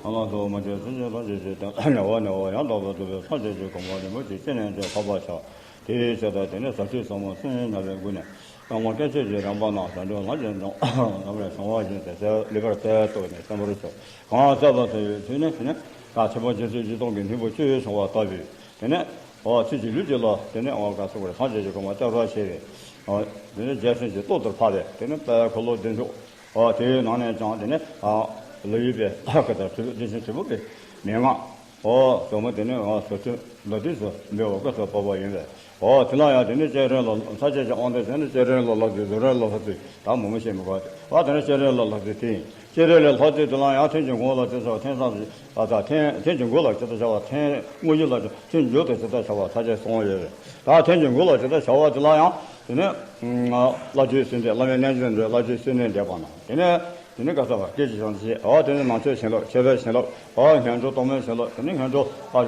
ལ་སོགས་མ་བྱས་སེམས་ཅན་ཐམས་ཅད་ཀྱི་དོན་ནས་འོ་ནས་འོ་ཡང་དག་པར་སྒྲུབ་པའི་སངས་རྒྱས་ཀྱི་གོ་འཕང་རིན་པོ་ཆེ་ཅི་ནས་ཀྱང་ཐོབ་པར་བྱ། དེའི་ཕྱིར་ད་དེ་ནས་ཟབ་ཆོས་ཟབ་མོ་གསན་སྙམ་པའི་སྒོ་ནས་བླ་མ་སྐྱེས་ཆེན་གྱི་རིམ་པ་ནང་བྱང་ཆུབ་ལམ་གྱི་ལམ་ལས་བྱུང་བ་བཞིན་དུ་གསལ་ལེགས་པར་གསལ་བཏབ་ནས་གསན་པར་ཞུ། གང་གསལ་བ་དེ་ཡི་ཚུལ་ནི་དེ་ནི་ད་ཆེན་པོ་རྗེ་བཙུན་སྤྱི་སྟོང་གི་སྙིང་པོ་བཅུ་ཡོད་བྱུང་བ་ལྟ་བུའི་དེ་ནི་འོ་ཚིག་གཅིག་ལུས་གཅིག་ལ་དེ་ནི་འོ་ག་ཚོད་པར་སངས་རྒྱས་ཀྱི་གོ་འཕང་བསྐྱབ་པར་བྱེད་པའི་འོ་དེ་ནི་རྒྱལ་སྲས་ཀྱི་ཏོག་ཏུ་འཕགས་པའི་དེ་ནི་དཔལ་འཁོར་ལོ་བདེ་མཆོག་འོ་དེའི་ནང་ནས་ཀྱང་དེ་ནི་ཨ་ལ་ཡོད་པའི་ཨ་ཀ་དང་དྲིལ་བུ་བདེ་ཆེན་དྲིལ་བུ་པའི་མན་ངག་འོ་ཟབ་མོ་དེ་ནི་འོ་ཟབ་ཆོས་ལ་དུས་སུ་འབེལ་བ་སྐབས་སུ་བབ་པ་ཡིན་པས། འོ་དེ་ལ་ཡང་དེ་ནི་སྤྱན་རས་ལ་ལྷག་བཅས་ཀྱི་དབང་དུ་བྱས་ནས་སྤྱན་རས་ལ་ལྷག་བཅས་རྫུ་འཕྲུལ་ལ་ལྷག་བཅས་ད་མང་མང་བཤད་མི་དགོས་ཏེ། འོ་དེ་ནི་སྤྱན་རས་ལ་ལྷག་བཅས་དེ་ཡིན། སྤྱན་རས་ལ་ལྷག་བཅས་དེ་ལ་ཡང་ཐུན་གྱི་འགོ་ལ་ཅི་ཟེར་བ་ཐུན་བསམ་ཨ་ད་ཐུན་ཐུན་གྱི་འགོ་ལ་ཇི་ལྟར་བྱ་བ་ཐུན་དངོས་གཞི་ལ་ཐུན་མཇུག་ཏུ་ཇི་ལྟར་བྱ་བ་ཐ་ཆད་གསུམ་ཡོད་པས། ད་ཐུན་གྱི་འགོ་ལ་ཇི་ལྟར་བྱ་བ་དེ་ལ་ཡང་དེ་ནི་བླ་བརྒྱུད་གསོལ་འདེབས་བླ་མའི་རྣལ་འབྱོར་འདོད་བླ་བརྒྱུད་གསོལ་འདེབས་འདེབས་པ་ན་དེ་ནི། དེ་ནི་ག་ས་བ་སྐད་ཅིག་ཤང་ཅི་ཨོ་དེ་ནི་ནང་ཆོས་བྱིན་རླབས་ཆོས་པའི་བྱིན་རླབས་ཨོ་སྔོན་འགྲོ་སྟོང་མའི་བྱིན་རླབས་དེ་ནི་སྔོན་འགྲོ་ཨ་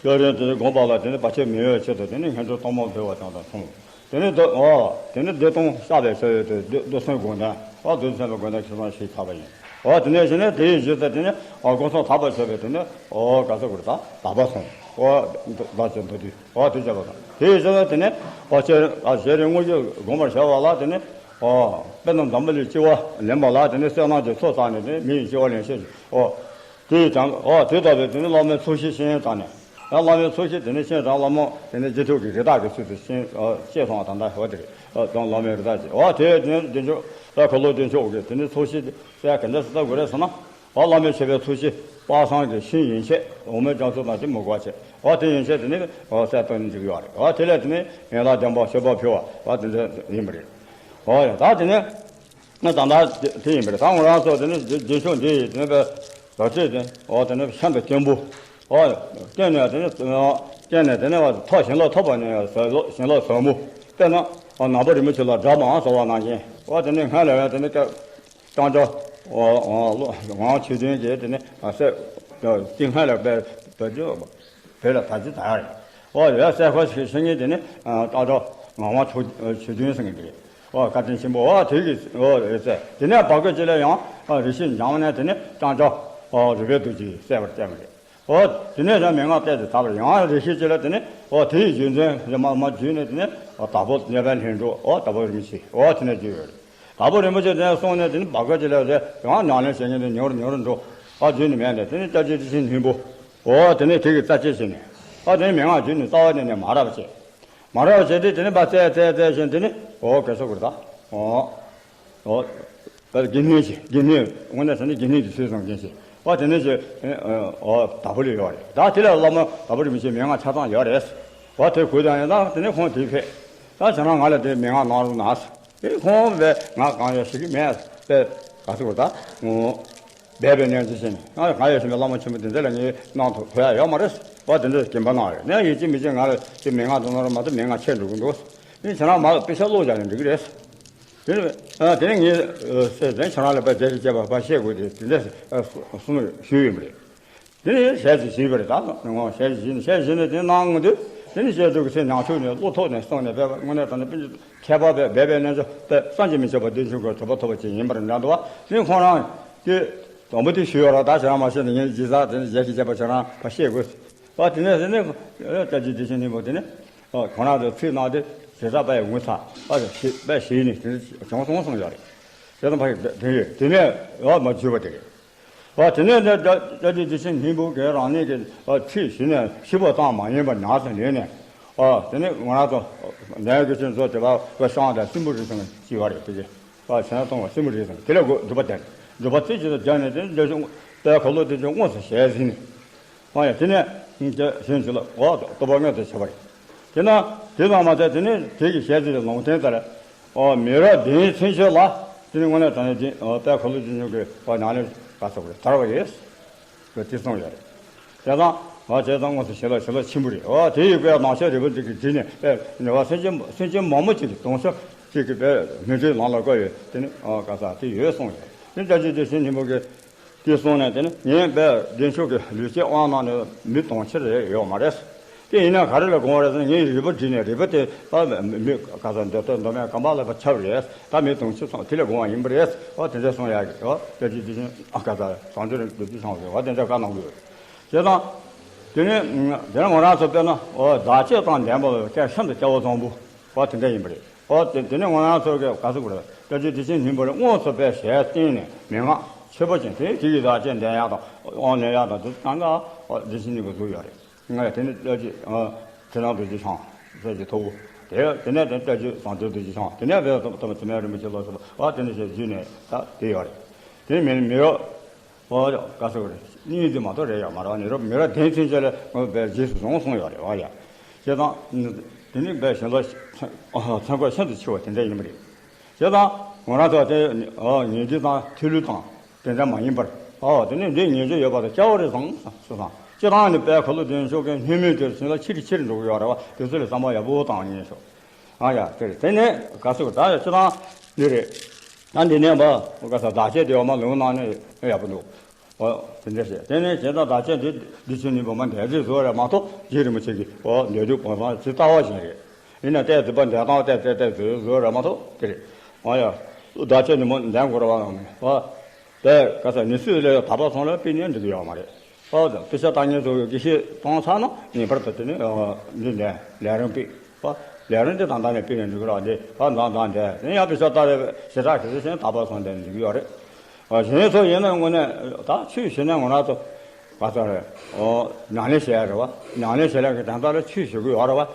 ཡོད་རེད། དེ་ནི་དགོངས་པ་ལ་དེ་ནི་བར་ཆད་མི་ཡོང་བའི་ཆེད་དུ་དེ་ནི་སྔོན་འགྲོ་སྟོང་མ་འབེལ་བ་དང་དང་མཚུངས། དེ་ནི་དེ་ཨོ་དེ་ནི་བདེ་སྟོང་བསགས་པའི་ཆོས་ཡོད་དེ་བདེ་བདེ་སྟོང་དགོངས་དོན་ཨོ་བདེ་སྟོང་པའི་དགོངས་དོན་ཁྱེད་རང་ཞིག་ཐག་པ་ཡིན། ཨོ་དེ་ནས་གཞི་ནས་དེའི་གཞི་ས་དེ་ནི་ཨོ་སྒོ་སོང་ཐག་པ་ཆོད་པའི་དེ་ནི་ཨོ་ག་ས་གུར་དང་དག་པ་སོང་ཨོ་བདག་ཅན་མདོ་དུས། འོ་དེ་བྱས་པ་དང་དེ་ཡི་ཕྱིར་དེ་ནི་འོ་ཅེ་ཨ་ཞེས་རིང་དངོས་རྒྱུ་སྒོམ་པར་བྱ་བ་ལ་དེ་ནི་འོ་དཔེར་ན་འཛམ་བུ་གླིང་སྤྱི་བོ་ལེན་པ་ལ་དེ་ནི་གསལ་སྣང་གི་ཚོགས་བསགས་ནས་དེ་ནི་མི་ཡི་སྤྱི་བོ་ལེན་ཤེས་ཀྱི་འོ་དེ་ཡི་དང་འོ་དེ་ལྟ་བུའི་དེ་ནི་བླ་མའི་ཚོགས་ཞིང་ཤེས་ཡོན་དང་ནི་ཡང་བླ་མའི་ཚོགས་ཞིང་དེ་ནི་ཤེས་དང་བླ་མ་དེ་ནི་རྗེས་ཐོབ་ཀྱི་རིགས་བདག་གི་ཚུལ་དུ་ཤེས་ཤེས་སོང་བ་དང་ད་འོ་དེ་རེད། འོ་དང་བླ་མའི་རིགས་བདག་ཅིག་འོ་དེ་དེ་ནི་བདེ་མཆོག་ད་འཁོར་ལོ་བདེ་མཆོག་གི་དེ་ནི་ཚོགས་ཞིང་གསལ་ག་འདྲ་སུ་ལྟ་དགོས་རེད་ཟེར་ན། འོ་བླ་མའི་ཆོས་པའི་ཚུལ་གྱིས་དཔག་བསམ་གྱི་ཤིང་ཡན་ཆད་འོ་མའི་རྒྱ་མཚོ་དང་དེ་མི་གོ་བ་བྱས། འོ་དེ་ཡན་ཆད་དེ་ནི་འོ་གསལ་སྟོན་འཇུག་ཡོད་རེད། འོ་དེ་ལས་དེ་ནི་ཡན་ལག་བདེན་པ་མཆོད་པ་ཕུལ་བ་འོ་དེ་འདྲ་ཡིན་པ་རེད། འོ་ཡ་ད་དེ་ནི་ང་ད་ལྟ་དེ་ཡིན་པ་རེད། ད་ང་རང་ཚོ་དེ་ནི་རྒྱུན་ཆོས་འདི་ཡི་དེ་ནི་པའི་ལོ་ཚིགས་དེ་འོ་དེ་ནི་ཤིན་ཏུ་སྐྱེན་པོ་འོ་སྐྱེན་ནས་དེ་ནི་སྐྱེན་ནས་དེ་ནི་བ་ཐོབ་བྱིན་རླབས་ཐོབ་པ་ནས་ཟབ་ལོ་བྱིན་རླབས་ཟབ་མོ་དཔེར་ན་འོ་ནང་པ་རིན་པོ་ཆེ་ལ་དགྲ་མང་ཟེར་བ་ནང་བཞིན་འོ་དེ་ནི་སྔར་ལས་དེ་ནི་སྐྱབས། ལྕང་སྐྱ། ངག་དབང་ཆོས་ལྡན་གྱིས་དེ་ནི་སྲས་ཀྱི་སྔ་ལ་དཔལ་དུ་བརྗོད་བོད་ལ་དར་རྒྱས་དར་ཡ་རེད། ཨོ་ཡ་སྲས་ཁོ་ཞིག་ཤེས་ངེས་དེ་ནི་ལྕང་སྐྱ་ངག་དབང་ཆོས་ཆོས་ལྡན་ཟེར་མཁན་དེ་རེད། ཨོ་བཀའ་དྲིན་ཆེན་པོ་ཨོ་དེ་གི་ཨོ་རེད་ཟེར། དེ་ནས་བར་སྐབས་ཅིག་ལ་ཡང་རིགས་ཤིག་འཇམ་ནས་དེ་ནི་ལྕང་སྐྱ་རུས་སྦལ་རྡོ་རྗེ་སྲས་པར་བསྟན་པ་རེད། ཨོ་དེ་ནས་ཀྱང་མན་ངག་གཏད་དེ་དར་བར་ཡང་རེ་ཞིག་ཅིག་ལ་དེ་ནས་ཨོ་དེ་ཡི་རྒྱུ་མཚན་རེ་མ་མ་བརྒྱུད་ནས་དེ་ནས་ཨོ་དྭགས་པོ་ཉེ་བའི་ལྷུན་གྲུབ་ཨོ་དྭགས་པོ་རིན་པོ་ཆེ་ཨོ་དེ་ནས་བརྒྱུད་ཡོད་རེད། དྭགས་པོ་རིན་པོ་ཆེ་དེ་ནས་སོང་ནས་དེ་ནས་བར་སྐབས་ཅིག་ལ་དེ་ཡང་ཉམས་ལེན་བྱེད་མཁན་དེ་ཉུང་རུ་ཉུང་རུ་འགྲོ་ཨོ་བརྒྱུད་ནས་མེད་ནས་དེ་ནས་སྐྱབས་རྗེ་ཁྲི་ཆེན་ལྷུན་པོ་ཨོ་དེ་ནས་དེ་གི་རྩ་ཆེ་བྱས་ནས་ཨོ་དེ་ནས་མན་ངག་བརྒྱུད་ནས་རྩ་བ་ནས་ནས་མ་རབས་བྱས། མ་རབས་བྱས་ཏེ་དེ་ནས་ཕར་བཙལ་བཙལ་བཙལ་བཞིན་དེ་ནས་ཨོ་ག་ས་གུར་དྭགས་ཨོ། ཨོ། དགེ་བསྙེན་ཞིག་དགེ་བསྙེན་དངོས་གནས་ཟེར་ན་དགེ་བསྙེན་གྱི་ཚུལ་བཟུང་མཁན་ཞིག་ཨོ་དེ་ནས་ཞིག་ཨོ་དྭགས་པོ་ལ་ཡོད་རེད། ད་དེ་ལ་བླ་མ་དྭགས་པོ་རིན་པོ་ཆེའི་མན་ངག་ཆ་ཚང་ཡོད་རེད། ཨོ་དེ་གུས་དང་ཡང་དང་དེ་ནས་ཁོང་དེ་ཕེབས། ད་ཁྱེད་རང་ང་ལ་དེ་མན་ངག་གནང་རོགས་གནང་། དེ་ཁོང་བས་ང་གང་ཡང་ཞུ་གི་མེད་པས་ག་ཚོད་ད་ངོ་སྦས་པའི་གནས་ཚུལ་བྱས་ནས་ང་ང་ཡང་ཞུ་མེད། བླ་མ་ཆེན་པོ་དེ་འདྲ་ལ་ངས་གནང་ཐུབ་ཐུབ་ཡ་ཡོད་མ་རེད། ཨོ་དེ་འདྲ་སྐྱིན་པ་གནང་རེད། ནས་ཡིན་གཅིག་མིན་གཅིག་ང་ལ་དེ་མན་ངག་གནང་རོགས་མ་གཏོགས་མན་ངག་ཆད་འགྲོ་གི་འདུག་ཨེ་ཁྱེད་རང་མ་ལ་དཔེ་ཆ་ཀློག་བཞག་ནས་འགྲིག་གི་རེད། དེ་ནི་ཨ་དེ་ནི་ངས་ཨ་སེ་དེ་ཁྱེད་རང་ལ་དཔེ་རྒྱས་ཀྱི་བྱས་པ་དཔེ་བཤད་དགོས་དེ་དེ་འདྲ་ཨ་གསུ་གསུངས་ཞུས་ཡོད་པ་རེད། དེ་ནི་ཞལ་གྱིས་བཞེས་པ་རེད། ད་ངོ་ཞལ་གྱིས་བཞེས་ནས་ཞལ་བཞེས་ནས་དེ་གནང་དུས་དེ་ནི་ཞལ་དུ་གི་ཚེ་ཉང་ཆུང་ནས་བློ་ཐོག་ནས་སོང་ནས་དཔེ་དངོས་གནས་དྲང་གནས་དཔེ་མཁས་པ་དཔེ་སྦས་པའི་རྣལ་འབྱོར་དཔེ་བསམ་གྱིས་མི་ཁྱབ་པ་བདེ་ཆེན་གྱི་གྲུབ་པ་ཐོབ་པ་ཅིག་ཡིན་པར་འདྲ་འདུག་བ། དེ་ཁོང་རང་དེ་དང་པོ་དེ་ཞུས་ཡོད་ར། ད་ཁྱེད་རང་མ་ཤེས་ན་ངས་རྗེས་ས་དེ་ནི་ཞལ་གྱིས་བཞེས་པ་ཁྱེད་རང་ཕར་བཤད་དགོས། པ་དེ་ནས་དེ་ནས་བཀྲ་ཤིས་བདེ་ཆེན་སྙིང་པོ་དེ་ནས་ཁོང་རང་ཚོ་ཚིག་གནང་སྟེ་ཞེ་ས་པའི་ངོ་ཚ་པ་ཞེས་པའི་ཞེས་ནས་དེ་ནས་བྱུང་སོང་གསུངས་ཡོད་རེད། དེ་ཙམ་ཕ་གི་དེ་ཡོད་དེ་ནས་ཨ་མ་བརྗོད་པ་དེ་རེད། ཨ་དེ་ནས་འདི་བཀྲ་ཤིས་བདེ་ཆེན་སྙིང་པོ་གིས་རང་ཉིད་ཀྱི་ཨ་ཚིག་ཞུས་ནས་ཤི་བ་ཙམ་མ་ཡིན་པར་ཉམས་སུ་ལེན་ནས། ཨ་དེ་ནས་ང་རང་ཚོ་ནད་ཀྱི་ཆེན་ཚོ་དེ་བ་བ་ཤང་དང་སྲིན་པོ་རི་ཚང་ཅི་བ་རེད་དེ་གི་ཨ་བྱས་ན་གཏོང་བ་སྲིན་པོ་རི་ཚང་དེ་ལ་སྒྲུབ་པ་དེ་སྒྲུབ་པ་ཚིག་ཅིག་ཏུ་སྦྱར་ནས་དེ་འདི་ཤོག་པའི་ཁ་ལོ་དེ་ཚོ་དངོས་སུ་ཞལ་གཟིགས་ནས། ཨ་ཡ་དེ་ནས་དེ་གཞན་ཞིག་ལ་འོ་བསྟོད་པ་དངོས་སུ་བྱས་པ་རེད། དེ་ན་དེ་ཙམ་མ་ཟད་དེ་ནས་དེ་གི་ཞལ་གཟིགས་ལུང་བསྟན་ལྟར། ཨོ་མི་རབས་བདུན་ཚུན་ཆད་ལ་དེ་ནི་དངོས་གནས་དྲང་གནས་ཀྱི་ཨོ་དཔལ་འཁོར་ལོ་སྤྱི་མཆོག་གི་ཨོ་ནང་ནས་ག་ཚོད་དར་བ་ཡོད། དེ་གསུངས་ཡོད་རེད། བྱས་ཙང་ཨོ་བྱས་ཙང་དངོས་སུ་ཞལ་ལག་ཞལ་ལག་ཆེན་པོ་རེད། ཨོ་དེ་ཡི་སྐོར་ནང་ཤོས་རིལ་བུ་འདི་གི་བྲིས་ནས་དཔེ་ནི་བ་སེམས་ཅན་སེམས་ཅན་མང་པོ་ཅིག་གི་དོན་ཤོག་ཅིག་གི་དཔེ་མི་འདྲའི་ལམ་ལ་བཀོད་ཡོད་དེ་ནི་ཨོ་ག་ས་དེ་ཡོད་གསུངས་ཡོད། དེ་ལྟ་ཅི་དེ་ཤེས་སྙིང་པོ་གི་དེ་སོང་ནས་དེ་ནི་ངས་དཔལ་བདེ་མཆོག་གི་ལུས་ཀྱི་དབང་གནང་ནས་མི་དུང་ཕྱུར་རེ་ཡོད་མ་རེད། དེ་ཡིན་ན་ག་རེ་ལ་དགོངས་པ་རེད་ཟེར་ན་ངས་རིལ་བུ་བྲིས་ནས་རིལ་བུ་དེ་ད་མི་ག་ས་མདོ་སྟོད་མདོ་སྨད་གམ་པ་ལ་ཕར་ཁྱབ་རེད། ད་མི་དུང་ཕྱུར་སོང་དེ་ལས་དགོངས་པ་ཡིན་པ་རེད། ཨོ་དེ་འདྲ་གསུང་ཡག་གི་ཨོ་དེ་ཅི་དེ་བཞིན་ཨ་ག་ས་བྱང་ཆུབ་རིན་པོ་ཆེ་ཚང་བའི་ཨོ་དེ་འདྲ་བཀའ་གནང་གི་ཡོད། བྱས་ཙང་དེ་ནི་དེ་ནི་ང་རང་ཚོ་དཔེར་ན་ཨོ་བདག་བསྐྱེད་དང་ལྡན་པ་ལ་སྐད་ཤིན་ཏུ་སྐྱེ་བོ་བཟང་པོ་ཨོ་དེ་འདྲ་ཡིན་པ་རེད། ཨོ་དེ་དེ་ནས་ང་རང་ཚོ་གི་ག་ཚོད་དགོས་རེད། བཀྲ་ཤིས་བདེ་ཆེན་སྙིང་པོ་རེད། དངོས་སུ་དཔེ་ཞལ་བསྟན་ནས་མན་ངག་མཆོད་པ་ཅན་དེ་དེ་ཡི་བདག་བསྐྱེད་ལྡན་ཡག་དང་དབང་ལེན་ཡག་དང་དེ་གང་ག་ཨོ་བདེ་ཆེན་སྙིང་པོ་བཟོས་ཡོད་རེད། ང་ཡ་དེ་ནས་བཀྲ་ཤིས་ཨ་ཚེ་རིང་རྡོ་རྗེ་འཆང་བཀྲ་ཤིས་ཐོབ་དེ་དེ་ནས་དེ་བཀྲ་ཤིས་བཟང་བསྟོད་རྡོ་རྗེ་འཆང་དེ་ནས་བས་ཐོབ་ཐོབ་ཚེ་སྨད་རིན་པོ་ཆེ་ལ་སོགས་པ་ཨ་དེ་ནས་ཞལ་བརྒྱུད་ནས་ད་དེ་ཡོད་རེད། དེ་མིན་མི་རབས། ཨོ་ཡ་བཀའ་ཟེར་བ་རེད། གཉིས་དེ་མ་གཏོགས་རེད་ཡ་མ་རེད་བ། ནི་རབས་མི་རབས་བདུན་ཚུན་ཆད་ལ་ངོ་བས་རྗེས་སུ་བཟུང་གསུངས་ཡོད་རེད་བ་ཡ། བྱས་ཙང་། དེ་ནི་བས་གཞན་ལ་མཚན་བཀོད་ཤིན་ཏུ་ཆེ་བ་དེ་འདྲ་ཡིན་པ་རེད། བྱས་ཙང་ང་རང་ཚོ་དེ་ཉན་རྒྱུ་དང་ཐོས་ལུགས་དང་དེ་འདྲ་མ་ཡིན་པར་ཨོ་དེ་ནི་འདི་ཉན་རྒྱུ་ཡོད་པ་དང་སྐྱ་བོ་རེ་བཟང་སུ་དང་སྤྱི་བཏང་ནི་དཔལ་ཁ་ལོ་བདེ་མཆོག་གི་སྙན་མོས་དེར་གཞན་ལ་ཆེ་རུ་ཆེ་རུ་འགྲོ་གི་ཡོད་རེད་བ། དེ་ཚོ་ལས་བསམ་པ་ཡག་པོ་བཏང་ཉན་ཤོག་ཨ་ཡ་དེ་རེད། དེ་ནས་ག་ཟེར་ད་ཡ་སྤྱི་བཏང་འདི་རེད། ད་འདི་ནས་བ་ག་ས་བདག་བསྐྱེད་དེ་འོ་མ་ལུང་ནང་ནས་ཡག་པོ་འདུག་ཨོ་དེ་འདྲ་བྱས་དེ་ནས་བྱས་ཙང་བདག་བསྐྱེད་འདི་འདི་ཆོས་ནི་བུ་མ་འདས་ཚེ་བཟོ་རེད་མ་གཏོགས་རྗེ་རིན་པོ་ཆེ་གི་ཨོ་འདོད་འདོད་གོང་སང་ཇི་ལྟ་བ་བཞིན་རེད། ཡིན་ན་ལྟས་ཟིན་པ་འདས་སྟངས་ལྟས་ལྟས་ལྟས་ཟིན་བཟོ་རེད་མ་གཏོགས་དེ་རེད། ཨོ་ཡ། བདག་བསྐྱེད་ནི་མོ་འདས་འགོར་བ་ཨོ་དེ་ག་ས་ནི་སུས་ལས་དག་པ་སོང་ལ་དཔེ་ཉན་འགྲིག་གི་ཡོད་མ་རེད། ཨོ་དེ་དཔེ་ཆ་ལྟ་ཉན་ཚོ་གི་དགེ་བཤེས་གཏོང་ཚར་ན་ངེས་པར་དུ་དེ་ནི་འདི་ནས་ལས་རིམ་སྤེལ། ཨོ་ལས་རིམ་དེ་ད་ལྟ་ནས་སྤེལ་ནས་འགྲིག་གི་རེད་དེ་ཨོ་འདང་འདང་འདས་དེ་ཡང་དཔེ་ཆ་ལྟ་རེ་ཞེ་དྲག་གི་ཟེར་ཞིང་དག་པ་སོང་དེ་འགྲིག་གི་ཡོད་རེད། ཨ་གཞན་ཚོ་ཡིན་ན་དངོས་གནས་ད་ཆོས་ཞུ་ན་ང་རང་ཚོ་ག་ཚོད་རེད། ཨོ་ཉམས་ལེན་བྱས་རེད་བ། ཉམས་ལེན་བྱས་ལ་གི་དོན་དག་ལ་ཆོས་ཞུ་གི་ཡོད་རེད་བ།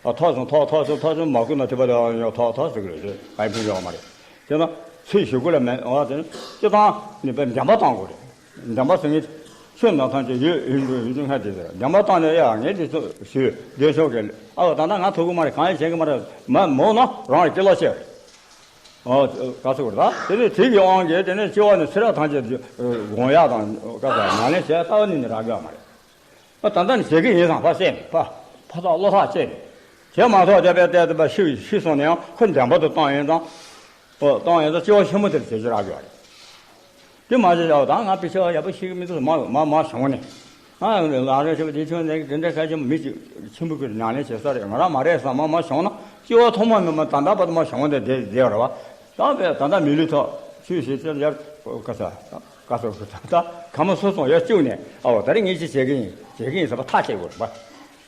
ཨ་ཐོག་སོང་ཐོག་ཐོག་སོང་ཐོག་སོང་མ་ཀུན་ན་ཐེབས་པ་ལ་ཡང་ཐོག་ཐོག་ཟེར་གི་རེད་དེ་ག་ཡི་ཕན་ཡོད་མ་རེད། དེ་ན་ཆོས་ཞུ་དགོས་ལ་མེད་ཨོ་དེ་སྤྱི་བཏང་ནི་དཔེ་འདྲེན་པ་བཏང་དགོས་རེད། འདྲེན་པ་ཟེར་ངེས་ཆོས་ན་ཐམས་ཅད་ཡོད་ཡོད་འགྲོ་ཡོད་ཅིག་སྔ་དེ་ཟེར་འདྲེན་པ་བཏང་ནས་ཡ་ངས་དེ་ཚོ་ཞུས་བདེ་མཆོག་གི་ཨ་ད་ལྟ་ང་ཐུག་གི་མ་རེད་གང་ཡང་བྱེད་གི་མ་རེད་མ་མོ་ན་རང་ལ་སྐྱེ་ལོ་བྱེད་རེད། ཨོ། ག་ཚོད་རེད་ད། དེ་ནས་དེ་གི་དབང་གིས་དེ་ནས་སྐྱེ་བ་ནས་ཚེ་རབས་ཐམས་ཅད་དགོངས་ཡག་དང་ག་ཚོད་ཉམས་ལེན་བྱས་ལྟ་བ་ནི་ནི་རག་གི་ཡོད་མ་རེད། ཨ་ད་ལྟ་ནི་བྱེད་ཀྱི་ཡིན་བསམ་ཕ་བཤད་ནས་ཕ་ཕ་ཐག་བློ་ཐག་བཅད་ནས་བྱས་མ་ཐག་བསྡད་པའི་ལྟས་དེ་ཕ་ཤི་ཤི་སོང་ནས་ཡང་ཁོ་འདྲེན་པ་དུ་བཏང་ཡིན་ཙང་། ཨོ་བཏང་ཡིན་ཙང་སྐྱེ་བ་ཆེན་མོ་དེར་བྱེད་ཀྱི་རག་གི་ཡོད་རེད། དེ་མ་བྱས་ཡག་ད་ང་དཔེ་ཆ་ཡག་པོ་ཤེས་ཀྱི་མི་འདུག་མ་མ་མ་བྱུང་ནས། ང་ལག་རེ་ཞེ་པོ་དེ་ཆུང་ནས་དེ་འདྲ་ཁ་ཆེ་མི་གཅིག་ཆེན་པོ་ཀྱི་ཉམས་ལེན་བྱེད་ས་རེད། ང་རང་མ་རེད་བསམ་མ་མ་བྱུང་ན་སྐྱེ་བ་ཐོག་མ་ནས་མ་ད་ལྟ་བར་དུ་མ་བྱུང་བ་དེ་བསྡད་བསྡད་པ་རེད་བ། ད་བས་ད་ལྟ་མི་ལུས་ཐོག་ཆོས་བྱེད་ཚེ་ཡར་ག་ས་ག་ས་ད་ད་ག་མ་སོ་སོང་ཡར་བཅུག་ནས་ཨའོ་ད་རེས་ངས་ཅི་བྱེད་ཀྱི་ཡིན་བྱེད་ཀྱི་ཡིན་ཟེར་བ་ཐག་བཅད་དགོས་རེད་བ།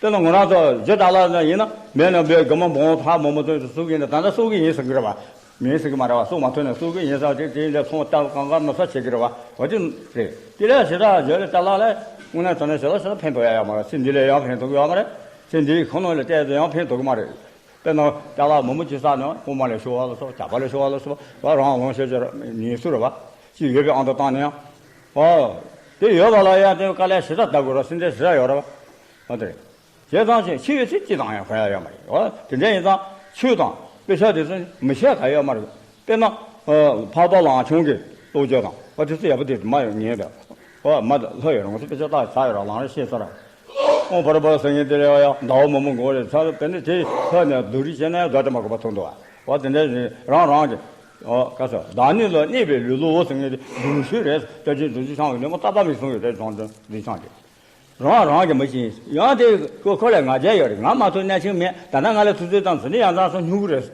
དེ་ལ་ང་རང་ཚོ་རྒྱུ་ད་ལ་ན་ཡིན་ན་མེད་ན་བས་དགའ་མ་འབོང་ཐག་མོག་མོག་ཚོས་སུ་གི་ཡིན་ན་ད་ལྟ་སུ་གི་ཡིན་ཟེར་གི་རེད་བ། མིན་ཟེར་གི་མ་རེད་བ། སྲོག་མ་ཐོན་ནས་སྲོག་གི་ཡིན་ཟེར་བ་ཅིག་དེ་ལས་ཚོང་ལྟ་གང་ག་མི་ས་བྱེད་གི་རེད་བ། འོ་དེ་རེད། དེ་ལས་ཞེ་དྲག་བརྗོད་ལས་ལྟ་ལ་ལས་དངོས་གནས་དོན་ནས་ཞེ་དྲག་ཞེ་དྲག་ཕན་ཐོགས་ཡ་ཡོད་མ་རེད། ཚེ་འདི་ལས་ཡང་ཕན་ཐོགས་ཡོད་མ་རེད། ཚེ་འདིའི་ཁོ་ན་ལས་བལྟས་ཏེ་ཡང་ཕན་ཐོགས་གི་མ་རེད། དཔེར་ན་ལྟ་ལ་མི་མོ་ཅི་ས་ནས་དབུ་མ་ལས་ཤོར་བ་ལ་སོགས་ཇག་པ་ལས་ཤོར་བ་ལ་སོགས་བ་རང་ལོངས་སྤྱོད་ཀྱི་ཉེས་སུ་རེད་བ། ཅི་ཡོད་པའི་ཨང་དུ་བཏང་ནས་ཡང་། ཨོ། དེ་ཡོད་པ་ལ་ཡང་དེ་དཀའ་ལས་ཞེ་དྲག་བརྡར་དགོས་རེད། སེམས་ཁྲལ་ཞེ་དྲག་ཡོད་རེད་བ། འོ་དེ་རེད། བྱས་ཙང་ཞིག་ཤི་བའི་ཚེ་ཅི་དང་ཡང་གོ་ཡ་ཡོད་མ་རེད། འོ་དེ་འདྲ་ཡིན་ཙང་ཆོས་དང་དཔེ་ཆ་དེ་ཚོ་མི་བཤད་ག་ཡོད་མ་རེད། དཔེར་ན། འཕགས་པ་ལང་ཆུང་གི་བློ་སྦྱོང་དང་འོ་དེ་ཚོ་ཡག་པོ་དེ་མ་ཡོང་ཉན་པས། འོ་མ་ལྷོད་ཡོད་རུང་ཚོ་དཔེ་ཆ་ལྟ་ཚར་ཡོད་ར་ལང་རེ་ཤེས་ཚར་ར། ཨོང་བར་བར་ཟེར་མཁན་དེ་རེད་བ་ཡ་ཟླ་བ་མོ་མོ་མགོ་རེད་ཚར་དེ་ནི་དེ་ལྷོད་ནས་སྡུག་རུས་བྱས་ན་ཡང་བཟོ་དེ་མ་དགོས་པ་ཐོན་འདུག་བ། འོ་དེ་འདྲ་རང་རང་གི། འོ་ག་ས་བདག་ཉིད་ལ་གནས་པའི་ལུས་ལོ་ཟེར་མཁན་དེ་སྡུག་ཤོས་རེད། ལྟ་ཅི་སྡུག་ཅི་ཆང་གི་ནི་མོ་རྟག་པར་མི་གསུང་ཡོད་རེད། རྫོང་དུ་འདི་ཆང་དེ། རང་རང་གི་མི་ཤེས། ཡང་དེ་ཁོ་ཁོ་ལ་ང་རྒྱལ་ཡོད་རེད། ང་མ་ཐུག་གནས་ཆེན་མེད། ད་ལྟ་ང་ལ་ཐུག་ཚོད་དང་ཟི་ནི་ཡང་ཙང་སོ་སྨྱུ་གུ་རེད།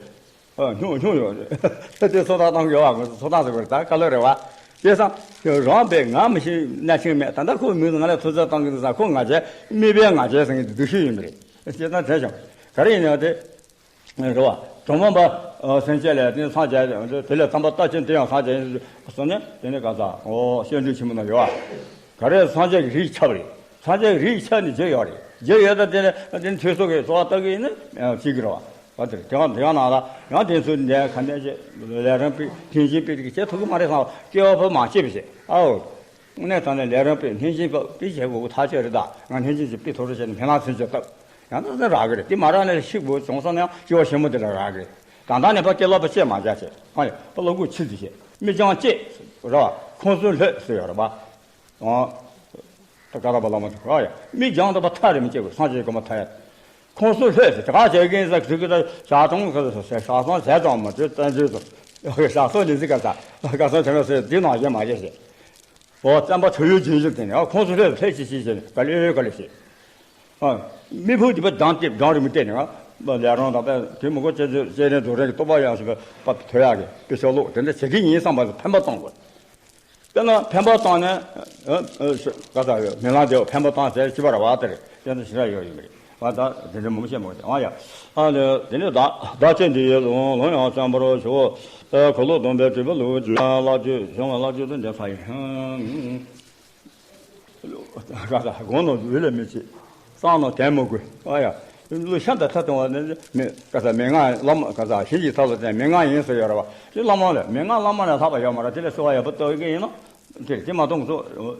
ཨ་སྨྱུ་སྨྱུ་ཡོད་རེད། དེ་ཚོ་ཐག་གཏོང་གི་ཡོད་བ། ཚོ་ཐག་ཟེར་དགོས་རེད། ད་ཁ་ལོ་རེད་བ། བྱས་ཙང་རང་པས་ང་མི་ཤེས་གནས་ཆེན་མེད། ད་ལྟ་ཁོའི་མིང་ང་ལ་ཐུགས་བརྩེ་བཏང་གི་འདུག་ས། ཁོ་ང་རྒྱལ་མི་པའི་ང་རྒྱལ་ཟེར་གྱི་འདུག་ཤེས་ཡོད་མ་རེད། བྱས་ཙང་དྲན་བྱུང་། ག་རེ་ཡིན་ན་དེ་རེད་བ། གྲོང་མོ་པ་སེང་ཆེན་ལས་དེ་སངས་རྒྱས་དེ་ལས་དམ་པ་རྟ་ཅན་དེ་ཡང་སངས་རྒྱས་སོང་ནས་དེ་ནས་ག་ས་ཨོ་སྤྱན་འབྲུ་ཆེན་མོ་ན་ཡོད་བ། ག་རེ་སངས་རྒྱས་ཀྱི་རིགས་ཁྱབ་རེད། སངས་རྒྱས་ཀྱི་རིགས་ཁྱབ་ནས་རྒྱུ་ཡོད་རེད། རྒྱུ་ཡོད་ད་དེ་ནས་དེ་ནས་ཐོས་བསམ་གྱི་གསོལ་བ་བཏབ་གི་ཡིན་ན་བྱེད་ཀྱི་རེད་བ། བ་དེར་དེ་གང་དེ་གང་ནང་ལ་ཡང་དེ་ཚོ་འདས་ཁ་འདས་ཅེས་ལས་རང་པའི་ཐེན་ཅིན་པའི་དེ་བྱེད་ཐུབ་ཀྱི་མ་རེད་བསམ་སྐྱེ་བ་ཕོ་མ་སྐྱེས་པའི་ཕྱིར། ཨའོ། དངོས་གནས་དྲང་གནས་ལས་རང་པའི་ཐེན་ཅིན་པ་དེ་བྱེད་དགོས་ཐག་ཆོད་རེད། ད་ང་ཐེན་ཅིན་གྱི་པའི་ཐོག་རེ་བྱས་ནས་ཕན་ལ་ཚུན་ཆད་བཏབ་ཡང་ན་རག་གི་རེད། དེ་མ་རག་ནས་ཤིག་བུ་བྱུང་སོང་ན་ཡང་སྐྱེ་བ་ཞིབ་མོ་དེ་ལ་རག་གི་རེད། ད་ལྟ་ནས་ཕ་སྐྱེ་ལོ་པ་བཤད་མ་བྱ་བྱེད་ཨ་ཡ་པ་ལོ་གུ་ཆི་ཟིག་བྱེད་མི་ཅང་བཅད་ར་ཁོང་ཚོ་ལྷོད་ཟེར་ཡོད་རེད་པ། ཨ། ད་ཀ་ར་པ་བླ་མ་དེ་ཨ་ཡ་མི་སྦྱང་དང་པ་ཐག་རིང་མི་སྐྱེ་དགོས། སངས་རྒྱས་གོ་མ་ཐག་ཡ། ཁོང་ཚོ་ལྷོད་ཟེར་ག་བྱེད་ཀྱིན་ཟེར་དུས་ཀྱི་ད་ཞག་སྟོང་ཁ་ཟེར་ཞག་སང་ཟས་ཙམ་མ་བྱོས་བཙན་བྱོལ་དུ་ཞག་སང་ནི་ཟིག་ག་ས་ག་སང་བྱ་མ་ཟེར་འདི་ནང་བཞིན་མ་བྱེད་ཟེར། ཨོ་བཙན་པ་ཁྲོ་ཡུལ་རྒྱུན་བཞིན་དེ་ནས་ཨ་ཁོང་ཚོ་ལྷོད་ལྷོད་ཅི་ཞིག་བྱས་ནས་ག་ལེ་ག་ལེ་བྱེད། ཨ། མི་ཕུགས་འདི་པ་སྦྱང་སྟེ་སྦྱང་རིང་མི་བལྟས་ནས་ཨ་ལས་རང་དང་པས་དེ་མི་དགོས་ཅེས་ཅེས་ནས་རྫོགས་རིམ་གྱི་རྟོགས་པ་ཡང་ཞིག་པ་ཐོས་ཡག་གི་དཔེ་ཤོག་ལོག་དེ་འདྲ་བྱེད་ཀྱི་ཡིན་བསམ་པ་ཕན་པ་གཏོང་དགོས། དཔེར་ན་ཕན་པ་བཏང་ནས་ཨ་ཨ་ག་ས་ཡོད་མི་ལང་དེ་ཕན་པ་བཏང་ཟེར་ཅི་པ་ར་བ་དེ་རེད། དེ་ཚོ་ཞེ་དྲག་ཡོད་ཡོད་མི་རེད་བ། ད་དེ་འདྲ་མང་པོ་བཤད་མ་དགོས་ཨ་ཡ། ཨ་ལས་དེ་ནས་བདག་བདག་བསྐྱེད་འདི་ཡི་ལུང་ལུང་ཡང་གསན་པར་ཞུ། ཨ་འཁོར་ལོ་སྡོམ་པའི་སྤྲུལ་པའི་ལོ་རྒྱུས་བཀླག་རྒྱུ་བྱུང་བ་བཀླག་རྒྱུ་དེ་འདྲ་ས་ཡིན། ག་ས་དགོང་ནོ་འུ་ལས་མི་བྱེད། སང་ནོ་དན་མི་དགོས་ཨ་ཡ། ལུ་ཤ་འདི་ཐ་དང་བ་ནི་མི་ག་ས་མི་ང་བླ་མ་ག་ས་ཞིང་གི་ས་ལ་བརྟེན་མི་ང་ཡིན་ཟེར་ཡོད་ར་བ། དེ་བླ་མ་ལས་མི་ང་བླ་མ་ལས་ལྷག་པ་ཡོད་མ་རེད། དེ་ལས་གསོལ་བ་ཡག་པོ་བཏབ་ཀྱི་ཡིན་ནོ། དེ་དེ་མ་གཏོང་ཚོ།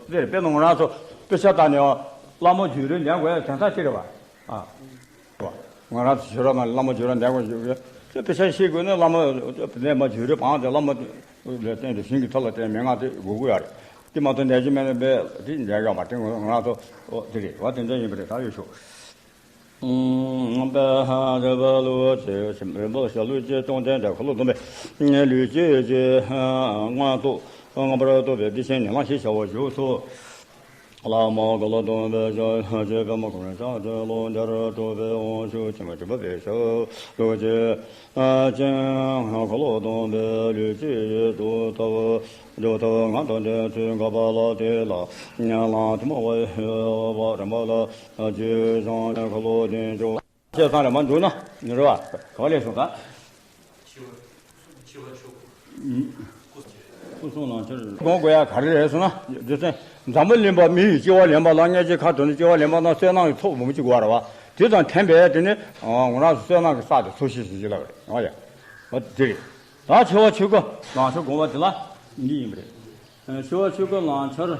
དེར་དཔེ་ནང་ང་རང་ཚོ་དཔེ་ཆ་ལྟ་ནས་བླ་མ་བརྒྱུད་རིམ་ལེན་དགོས་ཡ་དོན་དག་ཅི་རེད་བ། ཨ། བ། ང་རང་ཚོ་ཞོར་ལ་བླ་མ་བརྒྱུད་རིམ་ལེན་དགོས་ཞུ་གི། དཔེ་ཆ་ཤེས་དགོས་ན་བླ་མ་ལས་མ་བརྒྱུད་རིམ་བང་དེ་བླ་མ་ལས་བསྟན་ཏེ་ཞིང་གི་ཐོག་ལ་བསྟན་མི་ང་དེ་དགོས་དགོས་ཡ་རེད། དེ་མ་གཏོང་ནད་ཀྱི་མེད་ན་དཔེ་དེ་འཇལ་ཡོད་མ་རེད། ང་རང་ཚོ་དེ་རེད་བ། དེ་འདྲ་ཡིན་པ་རེད། ད་ཡོད་ཤོག་ཨུམ། པ་ཧ་རི་བ་ལུ་ཆེ་ཆེ་རི་བ་ཤ་ལུ་ཅེ་ཏོང་ཏན་དེ་ཁ་ལོ་སྡོམ་པའི་ལུས་ཅེ་ཅེ་མངོན་རྟོགས་མངོན་པར་རྟོགས་པའི་བདེ་ཆེན་ཉེ་ལམ་ཞེས་བྱ་བ་བཞུགས་སོ། བླ་མ་ཁ་ལོ་སྡོམ་པའི་ཞལ་ཆེ་པདྨ་ཀུན་ལ་ཕྱག་འཚལ་ལོ། འདིར་གྲུབ་པའི་དབང་ཕྱུག་ཆེན་པོ་གྲུབ་པའི་ཞབས་ལུ་ཅེ་ཅེ་ཁ་ལོ་སྡོམ་པའི་ལུས་ཅེ་ཅེ་སྒྲུབ་ཐབས་སྒྲུབ་ཐབས་ངག་དང་འདོན་ཚུལ་འགག་པ་ལ་དེ་ལ་ཉེ་ལམ་ཐུན་མོང་བའི་ཤེས་པ་རིམ་པ་ལ། ཨ་ཅེ་ཞང་ཁ་ལོ་ལྡན་ཅོ། ཅེས་སང་རེ་མ་འདུག་ན་ནི་རེ་བ་ག་ལས་སོང་ད། ཕུན་སུམ་ལང་ཆར་དགོངས་དགོས་ཡ་ག་རེ་རེད་ཟེར་ན། རྗེ་བཙུན་འཛམ་བུ་གླིང་པ་མི་ཡི་སྐྱེ་བ་ལེན་པ་ལ་མངལ་གྱི་ཁ་དོན་ནི་སྐྱེ་བ་ལེན་པ་དང་བསོད་ནམས་ཀྱི་ཚོགས་མང་པོ་ཅིག་དགོས་རེད་བ། དེ་དང་ལྡན་པས་དེ་ནི་ང་རང་ཚོ་བསོད་ནམས་ཀྱི་རྩ་དེ་ཚོགས་ཤིང་ཟིན་གྱི་ལབ་རེད། ཨ་ཡ། ཨ་དེ་རེད། ད་ཆེ་བ་ཆོས་སྐུ་ལང་ཚོ་དགོངས་པ་དེ་ལ་འདི་ཡིན་པ་རེད། ཆེ་བ་ཆོས་སྐུ་ལང་ཆར།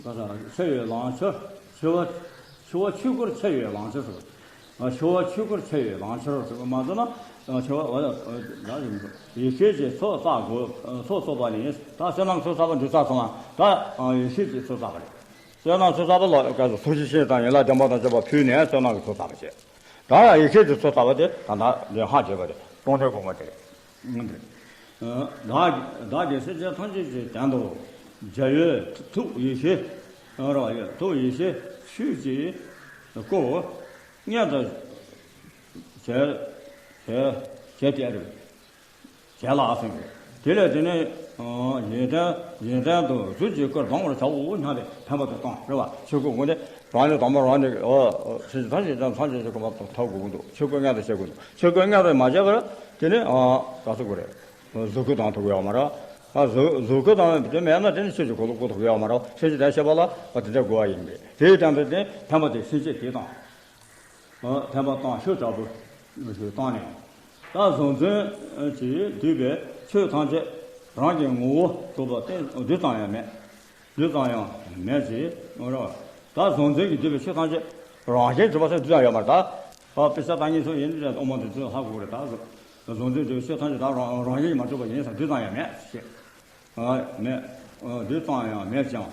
ཁ་ས་ཆེ་བའི་ལང་ཆར། ཆེ་བ་ཆེ་བ་ཆོས་སྐུར་ཆེ་བའི་ལང་ཆར་ཟེར། ཆེ་བ་ཆོས་སྐུར་ཆེ་བའི་ལང་ཆར་ཟེར་མ་ཟེར་ན། ཆེ་བ་ཡེ་ཤེས་ཀྱི་ཚོགས་བསགས་དགོས། ཚོགས་གསོག་པ་ནི་ད་བསོད་ནམས་ཚོགས་བསགས་པ་འདི་བསགས་སོང་ན་ད་ཡེ་ཤེས་ཀྱི་ཚོགས་བསགས་པ་རེད། བསོད་ནམས་ཚོགས་བསགས་པ་ལ་ག་ཚོད་ཚོགས་ཤིང་ཤེས་དང་ཡན་ལག་བདེན་པ་དང་བཅས་པ་ཕུལ་ནས་བསོད་ནམས་ཀྱི་ཚོགས་བསགས་པ་བྱེད། ད་ཡང་ཡེ་ཤེས་ཀྱི་ཚོགས་བསགས་པ་དེ་ད་ལྟ་ལས་ཧ་བྱེད་པ་དེ་སྟོང་ཐུན་གོང་མ་དེ་རེད། བདག་བདག་གིས་སེམས་ཅན་ཐམས་ཅད་ཀྱི་དོན་དུ་རྒྱལ་བའི་ཐུགས་ཡེ་ཤེས་ར་ཡ་ཐུགས་ཡེ་ཤེས་ཆོས་ཀྱི་སྐུ་མངོན་དུ་བྱས་བྱས་བྱས་ཏེ་རེད། བྱས་ལ་ཟེར་གི། དེ་ལས་དེ་ནས་གཞན་དོན་གཞན་དོན་དུ་གཟུགས་ཀྱི་སྐུར་ལྡང་བར་བྱའོ་སྙམ་པའི་འཕེན་པ་དེ་བཏང་རེད་བ། ཆོས་སྐུ་དགོངས་ཏེ་རང་ཉིད་དང་པོ་རང་ཉིད་ཨ་ཨ་སེམས་ཅན་ཐམས་ཅད་ཀྱང་ཐམས་ཅད་ཀྱི་སྐུ་མ་ཐོབ་དགོས་ཀྱི་འདུག་ཆོས་སྐུ་མངོན་དུ་བྱེད་དགོས་འདུག་ཆོས་སྐུ་མངོན་དུ་མ་བྱས་པར་དེ་ནས་ཨ་ག་ཚོད་དགོས་རེད། གཟུགས་སྐུ་དང་ཐུག་ཡོད་མ་རེད། ཨ་གཟུགས་གཟུགས་སྐུ་དང་དེ་མེད་ན་དེ་ནི་ཆོས་ཀྱི་འཁོར་ལོ་སྐུ་ཐུག་ཡོད་མ་རེད། སེམས་ཅན་དོན་བྱེད་པ་ལ་ཨ་དེ་འདྲ་དགོས་པ་ཡིན་པས། དེའི་སྟེང་དུ་དེ་འཕེན་པ་དེ་སེམས་བསྐྱེད་དེ་དང་། འཕེན་པ་བཏང་ཤུགས་དྲག་པོ་ཞིག་བཏང་ནས། ད་གཟུང་འཛིན་གྱིས་བསྡུས་པའི་ཆོས་ཐམས་ཅད་རང་གི་ངོ་བོ་རྟོགས་པ་སྟེ་རྡུལ་ཙམ་ཡང་མེད། རྡུལ་ཙམ་ཡང་མེད་ཅེས་རོ། ད་གཟུང་འཛིན་གྱིས་བསྡུས་པའི་ཆོས་ཐམས་ཅད་རང་བཞིན་གྲུབ་པ་ཟེར་རྡུལ་ཙམ་ཡོད་མ་རེད། ད་དཔེ་ཆ་ལྟ་མཁན་ཚོ་ཡིན་དུས་དབུ་མ་དེ་ཚོས་ཧ་གོ་གི་རེད། ད་གཟུང་འཛིན་གྱིས་བསྡུས་པའི་ཆོས་ཐམས་ཅད་ད་རང་རང་བཞིན་གྱིས་མ་གྲུབ་པ་ཡིན་ཟེར་རྡུལ་ཙམ་ཡང་མེད་ཅེས། མེད། རྡུལ་ཙམ་ཡང་མེད་ཀྱང་།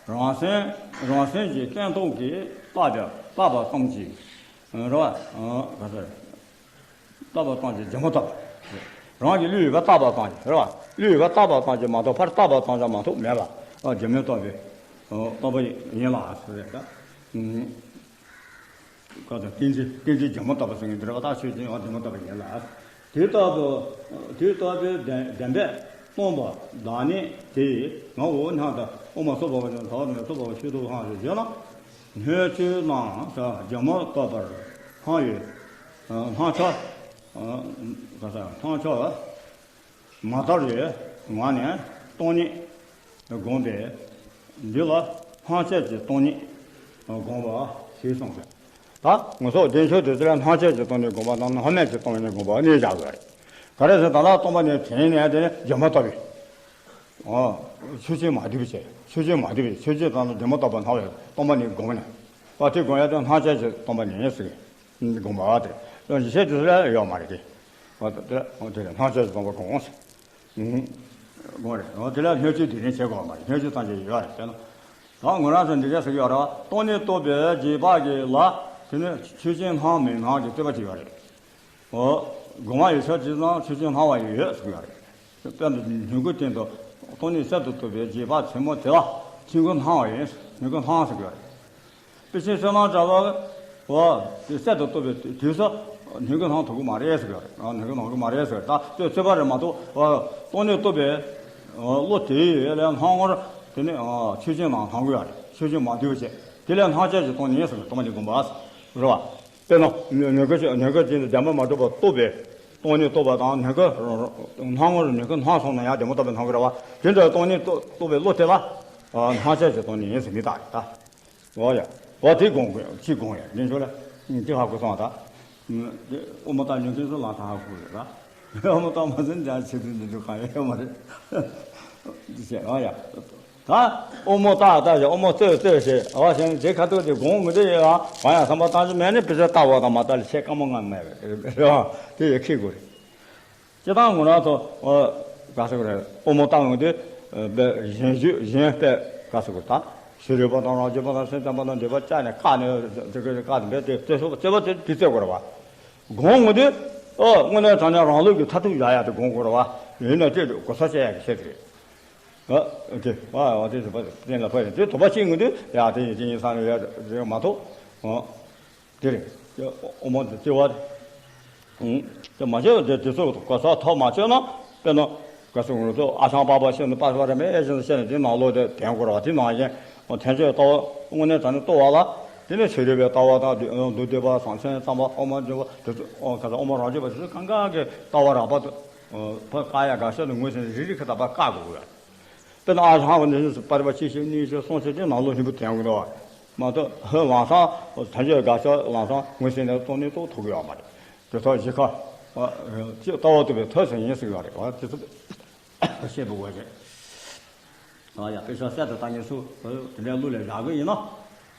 རང་སེམས་རང་སེམས་ཀྱི་སྟོང་ཐུན་གྱིས་བརྟགས་པའི་བརྟགས་པ་ཙམ་གྱིས། རེད་བ། ག་ཟེར། བརྟགས་པ་ཙམ་གྱིས་འཇམ་པོ་ཐོབ། རང་གི་བློས་ཡོད་པ་བརྟགས་པ་ཙམ་གྱིས་རེད་བ། བློས་ཡོད་པ་བརྟགས་པ་ཙམ་གྱིས་མ་གཏོགས་ཕར་བརྟགས་པ་ཙམ་གྱིས་མ་གཏོགས་མེད་པ། འཇམ་པོ་ཐོབ་པའི་རྟོགས་པ་ཡིན་ལ་ཟེར་རེད་ད། ཁ་དང་ཏིང་འཛིན་ཏིང་འཛིན་འཇམ་པོ་ཐོབ་པ་ཟེར་མཁན་འདི་རེད་བ། ད་ཆོས་ཅན་འོ་འཇམ་པོ་ཐོབ་པ་ཡིན་ལ། དེ་ལྟ་བུ་དེ་ལྟ་བུའི་བདེན་བདེན་པས་ སྟོང་པ་བདག་ཉིད་དེ་ཡིས་ང་འོ་སྣང་དང་དབུ་མ་སོགས་པ་བ་ཅན་དག་ནས་སོགས་པ་བ་ཤེས་རྟོགས་སྣང་ཞེས་བརྗོད་ལ། སྣོད་བཅུད་རྣམས་སུ་སྒྱུ་མ་ལྟ་བུར་སྣང་བའི་སྣང་ཆ། ག་ས་སྣང་ཆ་མ་དར་བའི་ངང་ནས་སྟོང་ཉིད་བསྒོམས་པས་འདི་ལ་སྣང་བཅས་ཀྱི་སྟོང་ཉིད་བསྒོམ་པ་ཞེས་གསུངས་པས། ད་ང་ཚོ་བདེན་བཞིའི་དུས་ཚོད་ལ་སྣང་བཅས་ཀྱི་སྟོང་ཉིད་བསྒོམ་པ་དང་སྣང་མེད་ཀྱི་སྟོང་ཉིད་བསྒོམ་པ་གཉིས་བཞག་དགོས་རེད། ག་རེ་ཟེར་ད་ལྟ་སྟོང་པ་ཉིད་དྲན་ནས་དེ་ནི་སྒྱུ་མ་ལྟ་བུའི། ཨོ། ཆོས་ཅན་མ་བསྡུས་པའི་ཆེད། ཆོས་ཅན་མ་བསྡུས་པའི་ཆོས་ཅན་དང་སྒྱུ་མ་ལྟ་བུར་སྣང་བའི་སྟོང་པ་ཉིད་བསྒོམས་ནས། ཨ་དེ་བསྒོམ་ཡ་དེ་སྣང་བཅས་ཀྱི་སྟོང་པ་ཉིད་ཟེར། བསྒོམ་པ་དེ་ཡང་ཡེ་ཤེས་དེ་ཚོ་ལ་ཡོད་མ་རེད་དེ། ཨོ་དེ་དེ་ཨོ་དེ་ལ་སྣང་བཅས་ཀྱི་སྟོང་པ་བསྒོམ་ཟེར། ཨུམ། དགོངས་རེད། འོ་དེ་ལ་སྣོད་བཅུད་དེ་རིང་བྱེད་དགོས་མ་རེད། སྣོད་བཅུད་ཐམས་ཅད་ཡོད་རེད་ཟེར་ན། ད་ང་རང་ཚོ་འདི་འདྲ་ཟེར་གྱི་ཡོད་རེད། སྟོང་ཉིད་རྟོགས་པའི་རྗེས་དཔག་གི་ལ་དེ་ནི་ཆོས་ཅན་སྣང་མི་སྣང་གི་རྟོག་པ་ཅིག་ཡོད་རེད། འོ། སྒོམ་པ་ཡེ་ཤེས་ཅིག་ཙམ་ཆོས་ཅན་སྣང་བ་ཡོད་ཟེར་གྱི་ཡོད་རེད། དཔེར་ན་སྙིང་ཁུང་སྟེང་དུ་སྟོང་ཉིད་གསལ་དུ་རྟོགས་པའི་རྗེས་དཔག་ཆེན་མོ་དེ་ལ་སྙིང་ཁུང་སྣང་བ་ཡིན། སྙིང་ཁུང་སྣང་ཟེར་གྱི་ཡོད་རེད། དཔེ་ཆའི་བསོད་ནམས་བྱ་བ། འོ། དེ་གསལ་དུ་རྟོགས་པའི་དུས་སུ་སྙིང་ཁུང་སྣང་ཐུབ་ཀྱི་མ་རེད་ཟེར་གྱི་ཡོད་རེད། སྙིང་ཁུང་སྣང་གི་མ་རེད་ཟེར་གྱི་ཡོད་རེད། ད་དེ་རྩོད་པ་རེད་མ་གཏོགས། འོ། སྟོང་ཉིད་རྟོགས་པའི་བློ་དེ་ཡི་ལས་སྣང་ངོར་དེ་ནི་ཆོས་ཅན་ནང་སྣང་གི་ཡོད་རེད། ཆོས་ཅན་མ་བསྡུས་པའི་ཕྱིར། དེ་ལས་སྣང་བཅས་ཀྱི་སྟོང་ཉིད་ཟེར་ནས་སྟོང་པ་ཉིད་བསྒོམ་པ་རེད་བ། དཔེར་ན། ཉེན་ཁ་ཉེན་ཁ་ཅན་དུ་བདེན་པར་མ་གྲུབ་པ་རྟོགས་པའི་སྟོང་ཉིད་རྟོགས་པ་དང་ཉེན་ཁ་སྣང་ངོར་ཉེན་ཁ་སྣང་སོང་ན་ཡང་བདེན་པར་རྟོགས་པའི་སྣང་གི་རེད་བ། དེ་འདྲ་སྟོང་ཉིད་རྟོགས་རྟོགས་པའི་བློ་དེ་ལ་སྣང་བཅས་ཀྱི་སྟོང་ཉིད་ཡིན་ཟེར་མི་རྟགས་རེད་ད། འོ་ཡ། འོ་དེ་དགོངས་དགོས་ཅི་དགོངས་ཡ་ལེན་ཆོག་ལ། དེ་ཧ་གོ་སོང་བ་ད། དབུ་མ་རྟགས་ཉོན་མཁན་ཚོ་ལ་ད་ཧ་གོ་རེད་ད། དབུ་མ་རྟགས་མ་ཟིན་ཀྱང་ཆེད་དུ་འདི་འདུག་གང་ཡོད་མ་རེད། འདི་བྱས་ཨ་ཡ། ད་དབུ་མ་རྟགས་ད་བྱས་དབུ་མ་རྩོད་རྩོད་བྱས་ཨ་བ་བྱས་ནས་དེ་ཁ་ཐུག་དེ་དགོངས་མི་འདུག་ཡོད་ཨ། གང་ཡང་བསམ་པ་བཏང་རྒྱུ་མེད་ནས་དཔེ་ཆ་ལྟ་བ་དང་མ་ལྟ་ལ་ཆེས་དཀའ་མོ་ང་མེད་པས་རེད་བ། དེ་ཡི་ཁེ་དགོས་རེད། སྤྱི་བཏང་ངོ་རང་ཚོ་ཨ། ག་ཟེར་དགོས་རེད། དབུ་མ་རྟགས་ཡོང་དུས་ཨ། དཔེ་གཞན་བརྗོད་གཞན་དཔེ་ག་ཟེར་དགོས་རེད་ད། ཕྱི་རོལ་པ་དང་རང་རྒྱུད་པ་དང་སེམས་ཙམ་པ་དང་འདྲེས་པ་བཅད་ནས་བཀག་ནས་དེ་ག་བཀག་ནས་འབད་དེ་རྩོད་པ་དེ་རྩོད་དགོས་རེད་བ། དགོངས་ངོ་དུས། ཨོ་དངོས་གནས་དྲང་གནས་རང་ལུགས་ཀྱི་མཐར་ཐུག་བཞག་ཡག་དེ་དགོངས་དགོས་རེད་བ། ཡིན་ན་དེ་གོ་ས་བཅད་ཡག་གི་ཆེད་དུ་རེད། ཨ་དེ་ཨ་ཨ་དེ་ཟེར་བ་གཏན་ལ་ཕབ་ཡག་དེ་དོགས་པ་ཤེས་ངོ་དུས་ཡ་དེ་ཡིན་དེ་ཡིན་བསམ་ནས་ཡ་རེད་མ་གཏོགས། ཨོ་དེ་རེད། དབུ་མ་དེ་ལྟེ་བ་རེད། དེ་མ་བྱས་པ་དེ་དེ་ཚོ་གོ་ས་ཐོབ་མ་བྱས་ན་དཔེར་ན། ག་ཟེར་ངོ་ཚོ་ཨ་ཞང་པགས་པ་ཤེས་ནས་པགས་པ་རེ་མེད་ཨེ་ཤེས་ནས་ཤེས་ནས་དེ་ནང་ལོགས་དེ་དན་དགོས་ར་བ། དེ་ནང་བཞིན་ཐལ་འགྱུར་ལྟ་བ་དངོས་གནས་དྲང་གནས་རྟོགས་པ་ལ་དེ་ནས་ཕྱི་རོལ་པའི་ལྟ་བ་དང་མདོ་སྡེ་པ་དང་སེམས་ཙམ་པ་དབུ་མ་འཇུག་པ་དེ་ཚོ་ཨོ་ག་ས་དབུ་མ་རང་རྒྱུད་པ་དེ་ཚོ་གང་ག་གི་ལྟ་བ་རགས་པ་དང་ཕར་བཀག་ཡ་དགག་བྱ་དང་ངོས་ཟིན་རིགས་རིགས་ཁ་ད་ཕར་བཀག་དགོས་ཀྱི་ཡོད། དཔེར་ན་ཨ་ཞང་པ་འདི་ཚོ་པར་པ་གཅིག་བྱས་གཉིས་བྱས་གསུམ་བྱས་དེ་ནང་ལོགས་ལྷུན་པོ་དན་དགོས་འདུག་བ། མ་གཏོགས་ཧོ་ལམ་སང་ཐལ་འགྱུར་དགག་བྱ་ལམ་སང་ངོས་ཟིན་ནས་སྟོང་ཉིད་རྟོགས་ཐུབ་ཀྱི་ཡོད་མ་རེད། དེ་ཐོག་བཞི་ཁ། ཅིག་ལྟ་བ་རྟོགས་པའི་ཐབས་ཟེར་ཡིན་ཟེར་གྱི་ཡོད་རེད་བ། དེ་ཚོ་ཤེས་པའི་དགོས་རེད། ཨ་ཡ་དཔེ་ཆ་གསར་དུ་བལྟ་མཁན་ཚོ་དེ་འདྲའི་གླུ་ལས་བཞག་གི་ཡིན་ན།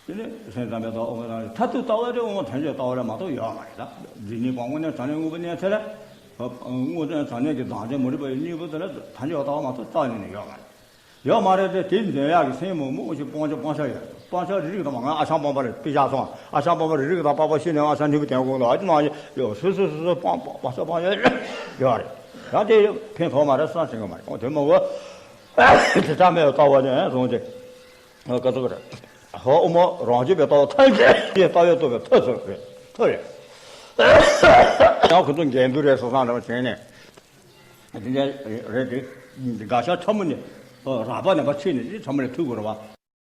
དེ་ནི་སེམས་ཙམ་པའི་ཐོག་དབུ་མ་རང་མཐར་ཐུག་ལྟ་བ་རེད། དབུ་མ་ཐལ་འགྱུར་ལྟ་བ་རེད་མ་གཏོགས་ཡོད་མ་རེད་ད། འདི་ནི་དངོས་གནས་དྲང་གནས་དངོས་པོ་གནས་ཚུལ་ལ། དངོས་གནས་དྲང་གནས་ཀྱི་གདངས་ཅན་མ་རིག་པ་ཡི་གཉེན་པོ་དེ་ལ་ཐལ་འགྱུར་ལྟ་བ་མ་གཏོགས་རྩ་ནས་ནི་ཡོད་མ་རེད། ཡོད་མ་རེད་དེ། དེ་འདོན་ཡག་གི་སེམས་མང་པོ་ཞིག་སྤང་བྱ་སྤང་བྱ་ཡོད། སྤང་བྱ་རིགས་རིགས་དང་མ་ང་ཨ་ཞང་སྤངས་པ་རེད་དཔེ་བཞག་སོང་། ཨ་ཞང་སྤངས་པ་རིགས་རིགས་དང་པགས་པ་ཤེས་ནས་ཨ་ཞང་ནུས་པ་ལྡན་དགོས་འདུག་ཨ་ཅེ་ནང་ཡོད་སོ་སོ་སོ་སོ་སྤང་སྤང་བྱ་སྤང་བྱ་ཡོད་རེད། ཡང་དེ་ཕན་ཐོགས་མ་རེད་བསམ་ཤེས་ཀྱི་མ་རེད། འོ་དེ་མ་གོ། དེ་ལྟ་མེད་ལྟ་བ་ནས་བཟུང་སྟེ། ཨ་ག་ཚོད་རེད། ཧོ་དབུ་མ་རང་རྒྱུད་པའི་ལྟ་བ་ཐམས་ཅད་ཀྱི་ལྟ་བའི་རྟོགས་པའི་ཐབས་སུ་རེད། ཐབས་རེད། ཡང་ཁོ་ཚོ་འགལ་འདུ་རེད་སོ་སོ་འདྲ་བ་བྱས་ནས། དེ་འདྲ་རེད་དེ། དགག་བྱ་ཕྲ་མོ་ནི། རགས་པ་ནས་ཕར་ཕྱེ་ནས་དེ་ཕྲ་མོ་ལ་ཐུག་དགོས་རེད་བ།